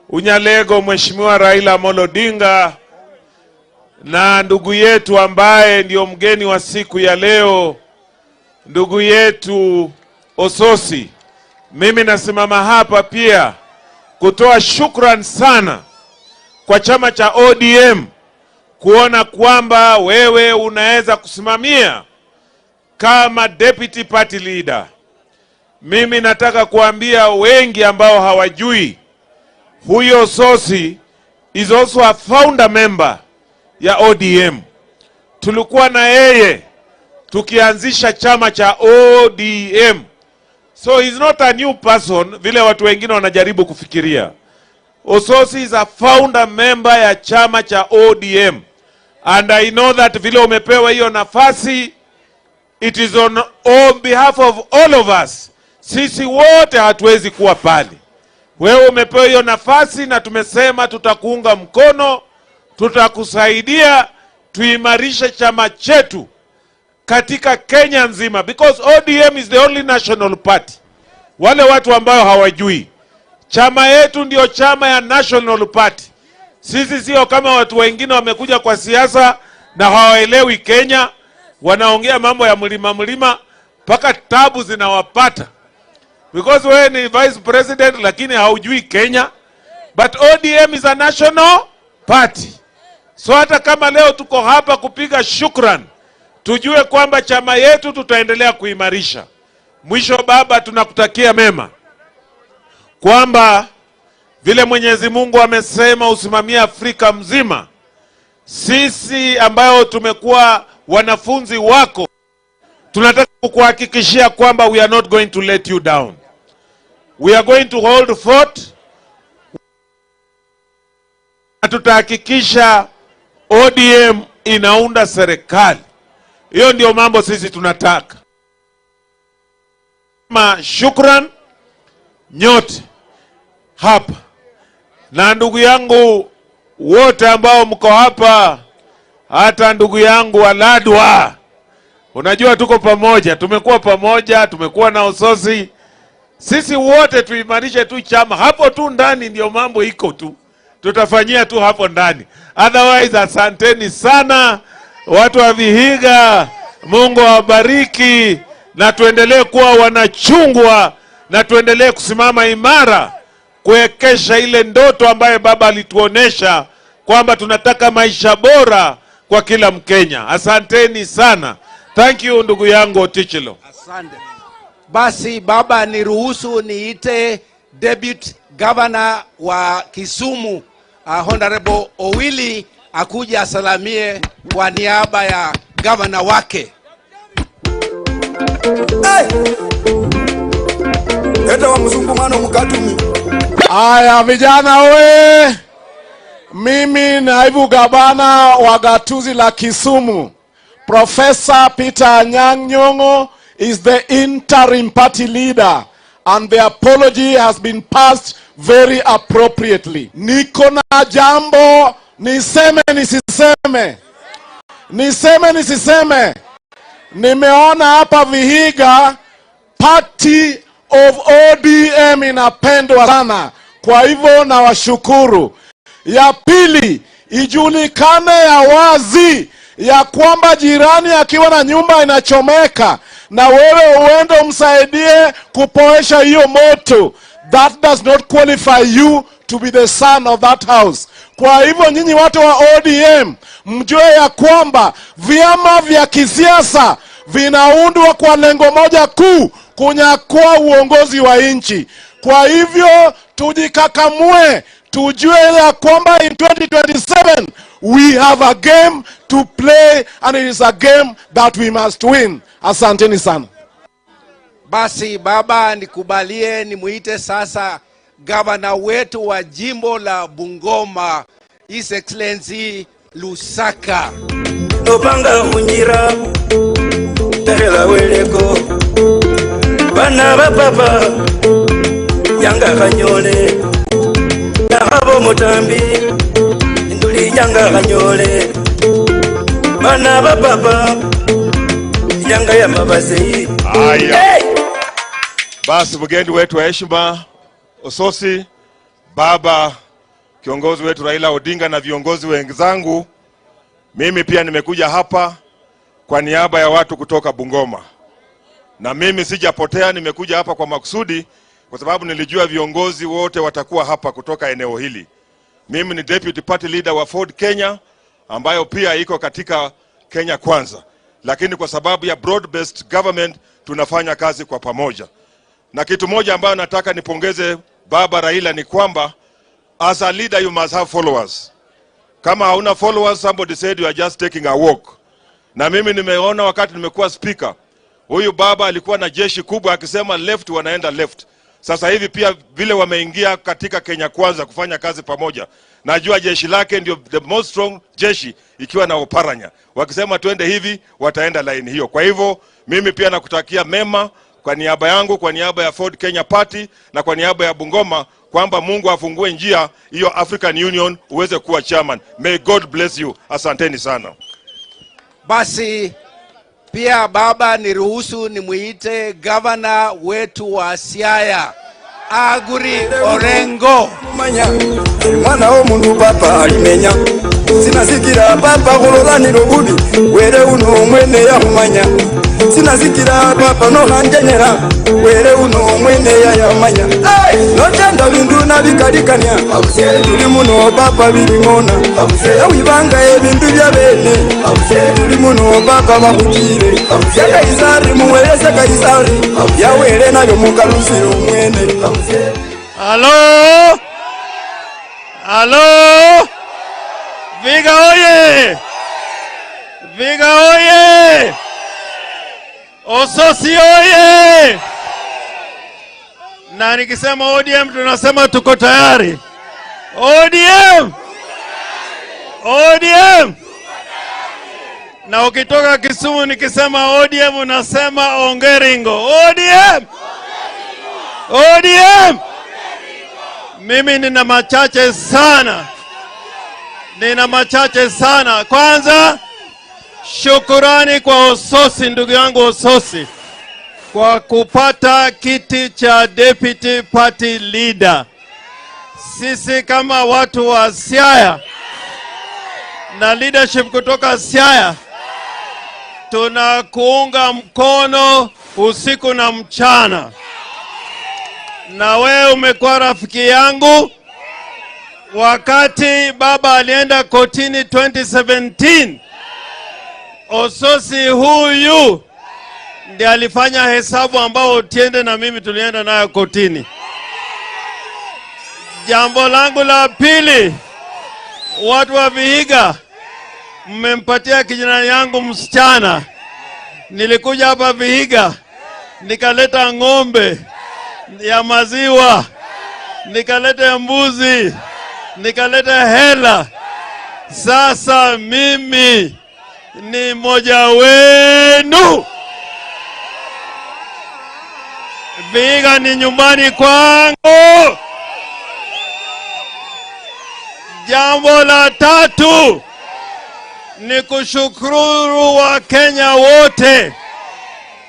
Unyalego Mheshimiwa Raila Amolo Odinga, na ndugu yetu ambaye ndio mgeni wa siku ya leo, ndugu yetu Osotsi. Mimi nasimama hapa pia kutoa shukran sana kwa chama cha ODM kuona kwamba wewe unaweza kusimamia kama deputy party leader. Mimi nataka kuambia wengi ambao hawajui, huyo Osotsi is also a founder member ya ODM. Tulikuwa na yeye tukianzisha chama cha ODM. So he's not a new person vile watu wengine wanajaribu kufikiria. Osotsi is a founder member ya chama cha ODM. And I know that vile umepewa hiyo nafasi, it is on behalf of all of us. Sisi wote hatuwezi kuwa pale. Wewe umepewa hiyo nafasi na tumesema tutakuunga mkono, tutakusaidia tuimarishe chama chetu katika Kenya nzima, because ODM is the only national party. Wale watu ambao hawajui, chama yetu ndio chama ya national party. Sisi sio kama watu wengine wamekuja kwa siasa na hawaelewi Kenya, wanaongea mambo ya mlima mlima mpaka tabu zinawapata, because wewe ni vice president lakini haujui Kenya. But ODM is a national party. So hata kama leo tuko hapa kupiga shukran, tujue kwamba chama yetu tutaendelea kuimarisha. Mwisho baba, tunakutakia mema, kwamba vile Mwenyezi Mungu amesema usimamie Afrika mzima, sisi ambayo tumekuwa wanafunzi wako tunataka kukuhakikishia kwamba we are not going to let you down. We are going to hold fort na tutahakikisha ODM inaunda serikali. Hiyo ndio mambo sisi tunataka. Ma shukran nyote hapa na ndugu yangu wote ambao mko hapa, Hata ndugu yangu Aladwa, unajua tuko pamoja, tumekuwa pamoja, tumekuwa na Osotsi. Sisi wote tuimarishe tu chama hapo tu ndani, ndio mambo iko tu, tutafanyia tu hapo ndani. Otherwise, asanteni sana watu wa Vihiga, Mungu awabariki na tuendelee kuwa wanachungwa na tuendelee kusimama imara kuwekesha ile ndoto ambayo baba alituonesha kwamba tunataka maisha bora kwa kila Mkenya. Asanteni sana. Thank you ndugu yangu Otichilo. Asante. Basi baba, niruhusu niite Deputy Governor wa Kisumu, Honorable Owili akuja asalamie kwa niaba ya governor wake. Hey! Eta wa mzungu mwana mukatumi. Aya vijana we, mimi naibu gavana wa gatuzi la Kisumu, Professor Peter Anyang' Nyong'o is the interim party leader and the apology has been passed very appropriately. Niko na jambo niseme nisiseme? Niseme nisiseme? Nimeona hapa Vihiga party of ODM inapendwa sana, kwa hivyo nawashukuru. Ya pili, ijulikane ya wazi ya kwamba jirani akiwa na nyumba inachomeka na wewe uende umsaidie kupoesha hiyo moto, that does not qualify you to be the son of that house. Kwa hivyo nyinyi watu wa ODM mjue ya kwamba vyama vya kisiasa vinaundwa kwa lengo moja kuu, kunyakua uongozi wa nchi. Kwa hivyo tujikakamue, tujue ya kwamba in 2027 we have a game to play and it is a game that we must win. Asanteni sana. Basi baba, nikubalie nimuite sasa gavana wetu wa jimbo la Bungoma, His Excellency Lusaka. Opanga unjira tarela weleko bana ba papa yanga kanyole nabo mutambi nduli yanga kanyole bana ba papa yanga ya mabase. Haya. Hey! Basi mgeni wetu wa heshima Osotsi, baba kiongozi wetu Raila Odinga na viongozi wenzangu, mimi pia nimekuja hapa kwa niaba ya watu kutoka Bungoma. Na mimi sijapotea, nimekuja hapa kwa makusudi kwa sababu nilijua viongozi wote watakuwa hapa kutoka eneo hili. Mimi ni deputy party leader wa Ford Kenya ambayo pia iko katika Kenya Kwanza, lakini kwa sababu ya broad based government tunafanya kazi kwa pamoja. Na kitu moja ambayo nataka nipongeze baba Raila ni kwamba as a leader you must have followers. Kama hauna followers, somebody said you are just taking a walk. Na mimi nimeona wakati nimekuwa speaker, huyu baba alikuwa na jeshi kubwa akisema left wanaenda left. Sasa hivi pia vile wameingia katika Kenya Kwanza kufanya kazi pamoja, najua jeshi lake ndio the most strong jeshi ikiwa na Oparanya. Wakisema twende hivi wataenda line hiyo. Kwa hivyo mimi pia nakutakia mema kwa niaba yangu, kwa niaba ya Ford Kenya Party na kwa niaba ya Bungoma, kwamba Mungu afungue njia hiyo African Union uweze kuwa chairman. May God bless you. Asanteni sana. Basi pia baba, niruhusu nimuite gavana wetu wa Siaya, Aguri Orengo. Manya mwana wo mundu papa alimenya sinasikira papa kulolanira obubi were uno mwene yahumanya sinasikira papa nohanjenyera were uno mwene yayamanya notenda bindu nabikalikania tuli muno papa biling'ona awibanga ebindu bya bene tuli muno papa bakutire ya Kaisari muwerese Kaisari yawere nabyo mukalusire omwene. Halo! Halo! Vihiga oye! Vihiga oye! Osotsi oye! Na nikisema ODM tunasema tuko tayari. ODM! ODM! Na ukitoka Kisumu nikisema ODM unasema Ongeringo. ODM! ODM! Mimi nina machache sana. Nina machache sana. Kwanza, shukurani kwa Ososi, ndugu yangu Ososi, kwa kupata kiti cha deputy party leader. Sisi kama watu wa Siaya na leadership kutoka Siaya tunakuunga mkono usiku na mchana, na wewe umekuwa rafiki yangu. Wakati baba alienda kotini 2017, Ososi huyu ndiye alifanya hesabu ambao Otiende na mimi tulienda nayo kotini. Jambo langu la pili, watu wa Vihiga, mmempatia kijana yangu msichana. Nilikuja hapa Vihiga nikaleta ng'ombe ya maziwa, nikaleta mbuzi, nikaleta hela. Sasa mimi ni mmoja wenu. Vihiga ni nyumbani kwangu. Jambo la tatu ni kushukuru Wakenya wote,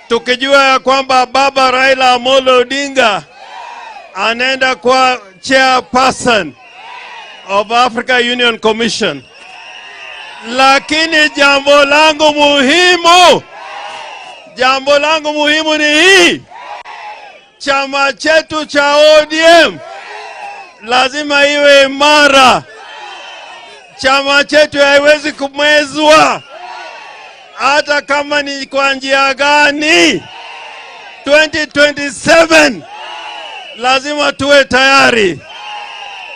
tukijua ya kwamba baba Raila Amolo Odinga anaenda kwa chairperson of Africa Union Commission. Lakini jambo langu muhimu ni hii: chama chetu cha ODM lazima iwe imara. Chama chetu haiwezi kumezwa hata kama ni kwa njia gani. 2027 lazima tuwe tayari,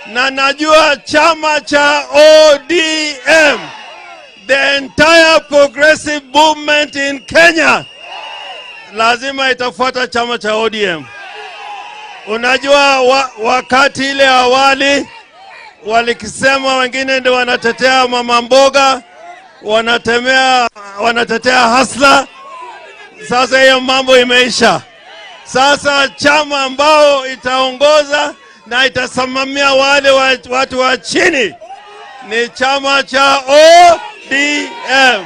na najua chama cha ODM, the entire progressive movement in Kenya, lazima itafuata chama cha ODM. Unajua wakati ile awali walikisema wengine ndio wanatetea mama mboga, wanatetea hustler. Sasa hiyo mambo imeisha. Sasa chama ambao itaongoza na itasimamia wale watu wa chini ni chama cha ODM.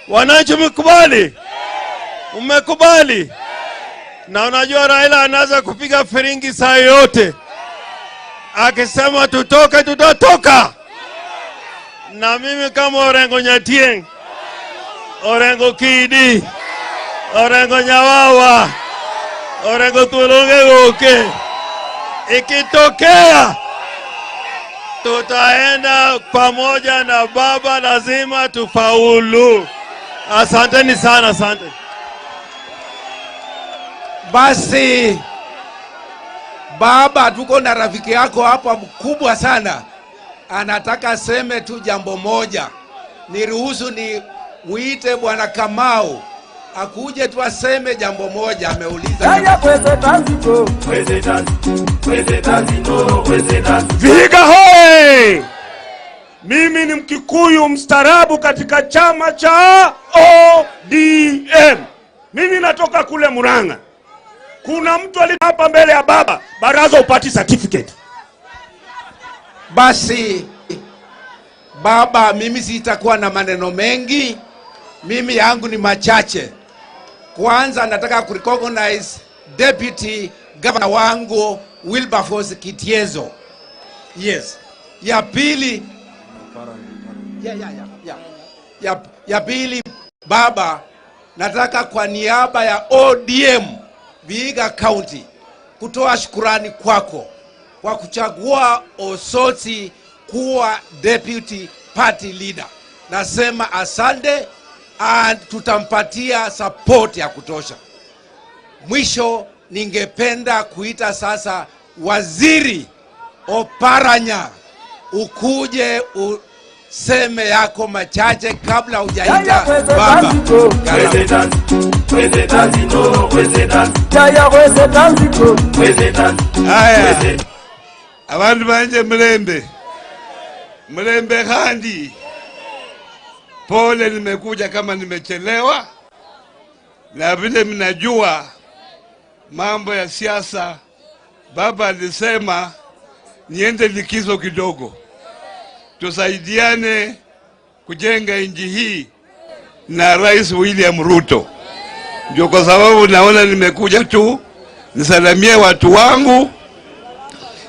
Wananchi mmekubali? Mmekubali? Na unajua Raila anaweza kupiga firingi saa yote, akisema tutoke, tutatoka. Na mimi kama Orengo Nyatieng, Orengo Kidi, Orengo Nyawawa, Orengo Tulonge Goke, ikitokea tutaenda pamoja na baba, lazima tufaulu. Asanteni sana, asante. Basi baba, tuko na rafiki yako hapa mkubwa sana, anataka seme tu jambo moja. Niruhusu ni muite Bwana Kamau akuje tu aseme jambo moja. Ameuliza. Vihiga hoi! Mimi ni Mkikuyu mstaarabu katika chama cha ODM. Mimi natoka kule Murang'a. Kuna mtu hapa mbele ya baba baraza upati certificate. Basi baba, mimi sitakuwa na maneno mengi, mimi yangu ni machache. Kwanza nataka kurecognize deputy governor wangu Wilberforce Kitiezo. Yes. Ya pili, ya pili baba, nataka kwa niaba ya ODM Vihiga County kutoa shukurani kwako kwa kuchagua Osotsi kuwa deputy party leader. Nasema asante, and tutampatia support ya kutosha. Mwisho, ningependa kuita sasa Waziri Oparanya ukuje useme yako machache kabla hujaita baba. Haya, abantu banje mlembe, mlembe khandi, pole, nimekuja kama nimechelewa, na vile mnajua mambo ya siasa, baba alisema niende likizo kidogo, tusaidiane kujenga nchi hii na Rais William Ruto. Ndio kwa sababu naona nimekuja tu nisalamie watu wangu.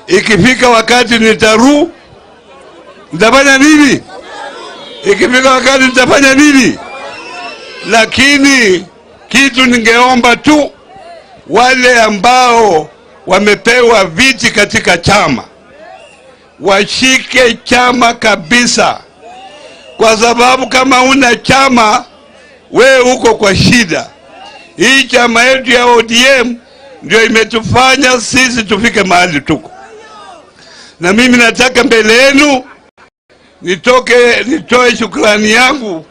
Ikifika wakati nitafanya nini? Ikifika wakati nitafanya nini? Lakini kitu ningeomba tu, wale ambao wamepewa viti katika chama washike chama kabisa, kwa sababu kama una chama wewe uko kwa shida. Hii chama yetu ya ODM ndio imetufanya sisi tufike mahali tuko. Na mimi nataka mbele yenu nitoe shukrani yangu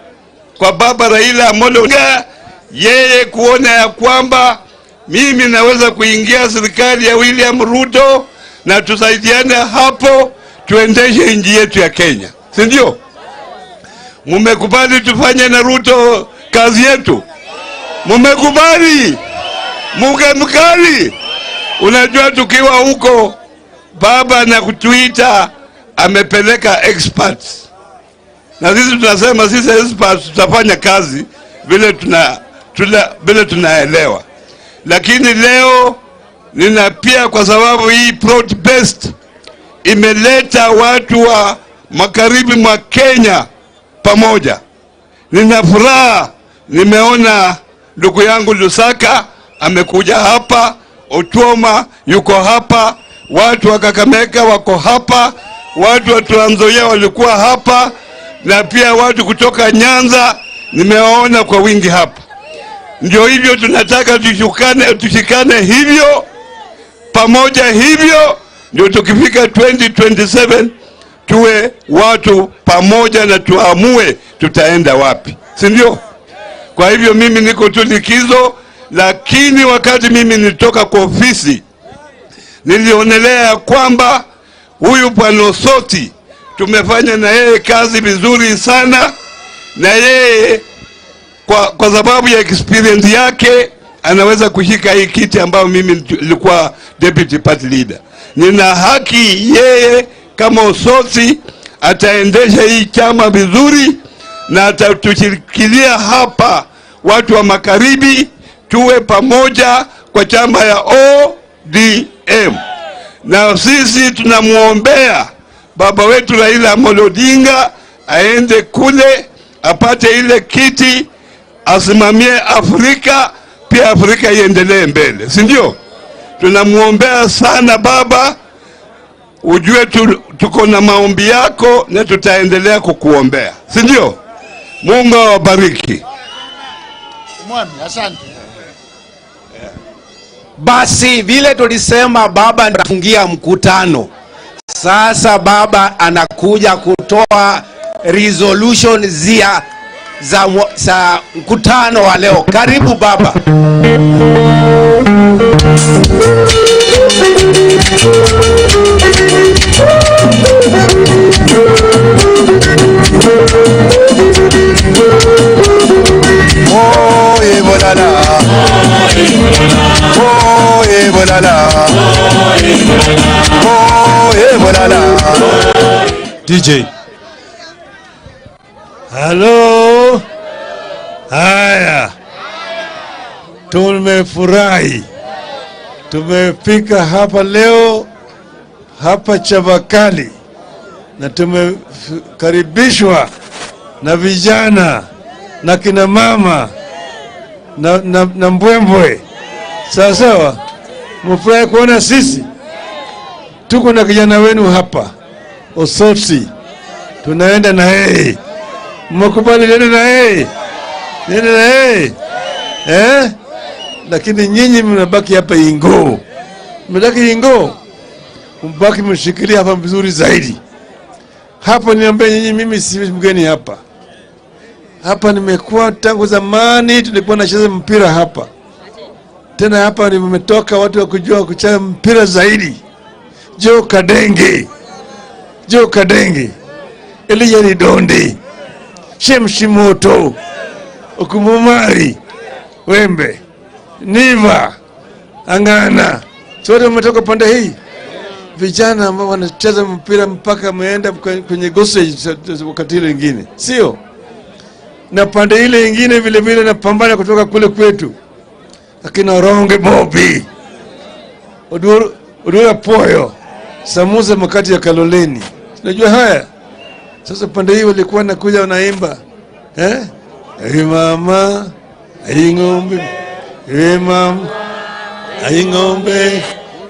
kwa Baba Raila Amolo Odinga, yeye kuona ya kwamba mimi naweza kuingia serikali ya William Ruto na tusaidiane hapo tuendeshe nchi yetu ya Kenya, si ndio? Mumekubali tufanye na Ruto kazi yetu? Mumekubali? Mukemkali? Unajua tukiwa huko baba na kutuita amepeleka experts, na sisi tunasema sisi experts tutafanya kazi vile vile tunaelewa. Lakini leo nina pia, kwa sababu hii broad based imeleta watu wa magharibi mwa Kenya pamoja, nina furaha nimeona ndugu yangu Lusaka amekuja hapa, Otuoma yuko hapa, watu wa Kakamega wako hapa, watu wa Trans Nzoia walikuwa hapa, na pia watu kutoka Nyanza nimewaona kwa wingi hapa. Ndio hivyo tunataka tushikane hivyo pamoja hivyo, ndio tukifika 2027 tuwe watu pamoja na tuamue tutaenda wapi, si ndio? Kwa hivyo mimi niko tu likizo, lakini wakati mimi nilitoka kwa ofisi nilionelea kwamba huyu Bwana Osoti tumefanya na yeye kazi vizuri sana, na yeye kwa sababu ya experience yake anaweza kushika hii kiti ambayo mimi nilikuwa deputy party leader. Nina haki yeye kama Osoti ataendesha hii chama vizuri na atatushikilia hapa watu wa magharibi tuwe pamoja kwa chama ya ODM. Na sisi tunamuombea baba wetu Raila Amolo Odinga aende kule apate ile kiti, asimamie Afrika, pia Afrika iendelee mbele, si ndio? Tunamuombea sana baba, ujue tuko na maombi yako na tutaendelea kukuombea, si ndio? Mungu awabariki. Mwami, asante. Basi vile tulisema baba anafungia mkutano. Sasa baba anakuja kutoa resolution za mkutano wa leo. Karibu baba. Oye bolala, oye bolala, oye bolala. DJ. Halo. Haya, tumefurahi, tumefika hapa leo hapa Chavakali na tumekaribishwa na vijana na kina mama na mbwembwe. Sawa sawa, mfurahi kuona sisi tuko na kijana wenu hapa Osoti, tunaenda na yeye. Mkubali nenda na yeye, nenda na yeye eh? Lakini nyinyi mnabaki hapa Ingo, mnabaki Ingo, mbaki mshikilia hapa vizuri zaidi. Hapa niambie nyinyi, mimi si mgeni hapa. Hapa nimekuwa tangu zamani, tulikuwa nacheza mpira hapa. Tena hapa nimetoka watu wa kujua kucheza mpira zaidi. Joe Kadenge, Joe Kadenge, Elijah Donde, Shemshimoto, Okumumari, Wembe, Niva, Angana. Sote mmetoka pande hii. Vijana ambao wanacheza mpira mpaka ameenda kwenye gostage wakati ile ingine, sio? Na pande ile ingine vile vile napambana kutoka kule kwetu, akina Ronge Bobby, Odura Poyo, Samuza makati ya Kaloleni. Unajua haya? Sasa pande hii walikuwa nakuja wanaimba, eh? Hey mama, hey ng'ombe, hey mama, hey ng'ombe,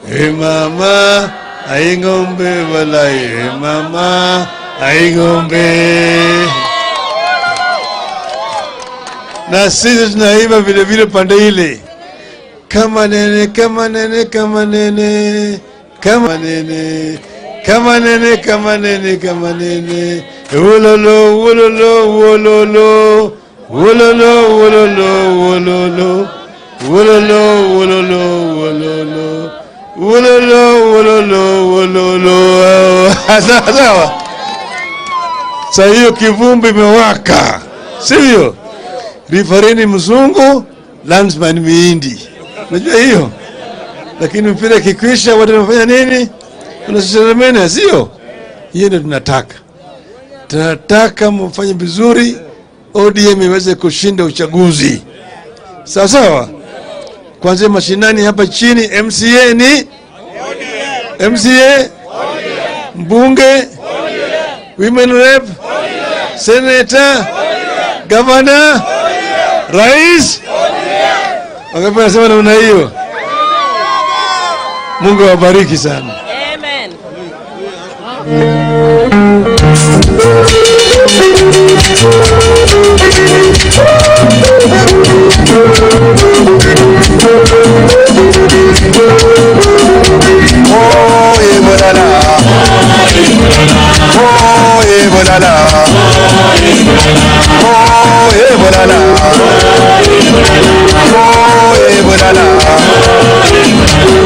hey mama, hey ng'ombe walai, hey mama, hey ng'ombe. Na sisi tunaimba vile vile pande ile. Kama nene, kama nene, kama nene, kama nene, kama nene, kama nene, kama nene. Wololo, wololo, wololo, wololo, wololo, wololo, wololo, wololo, wololo, wololo, wololo, wololo. Sawa. Sasa hiyo kivumbi imewaka, sivyo? Rifarini mzungu, landsman miindi. Unajua hiyo? Lakini mpira kikwisha watu wanafanya nini? Wanasherehekea, sio? Hiyo ndio tunataka. Tunataka mfanye vizuri, ODM iweze kushinda uchaguzi. Sawa sawa? Kwanza mashinani hapa chini, MCA ni ODM. MCA ODM. Mbunge ODM. Women rep ODM. Senator ODM. Governor ODM. Rais ODM. Wangapi wanasema namna hiyo? Mungu awabariki sana. Amen. Oh, Ebolala. Oh, Ebolala. Oh, Ebolala. Oh, Ebolala.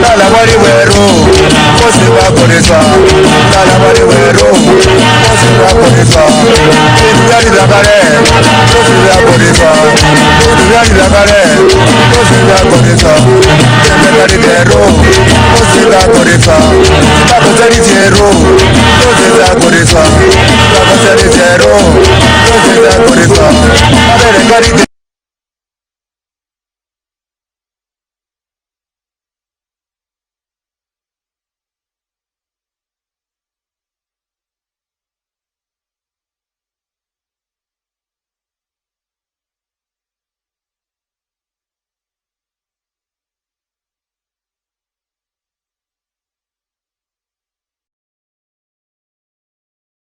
Lala wali wero, kosi wakoreswa. Lala wali wero, kosi wakoreswa. Iduyali lakare, kosi wakoreswa. Iduyali lakare, kosi wakoreswa. Tembelali wero, kosi wakoreswa. Bakosali zero, kosi wakoreswa. Bakosali zero, kosi wakoreswa. Abere kari.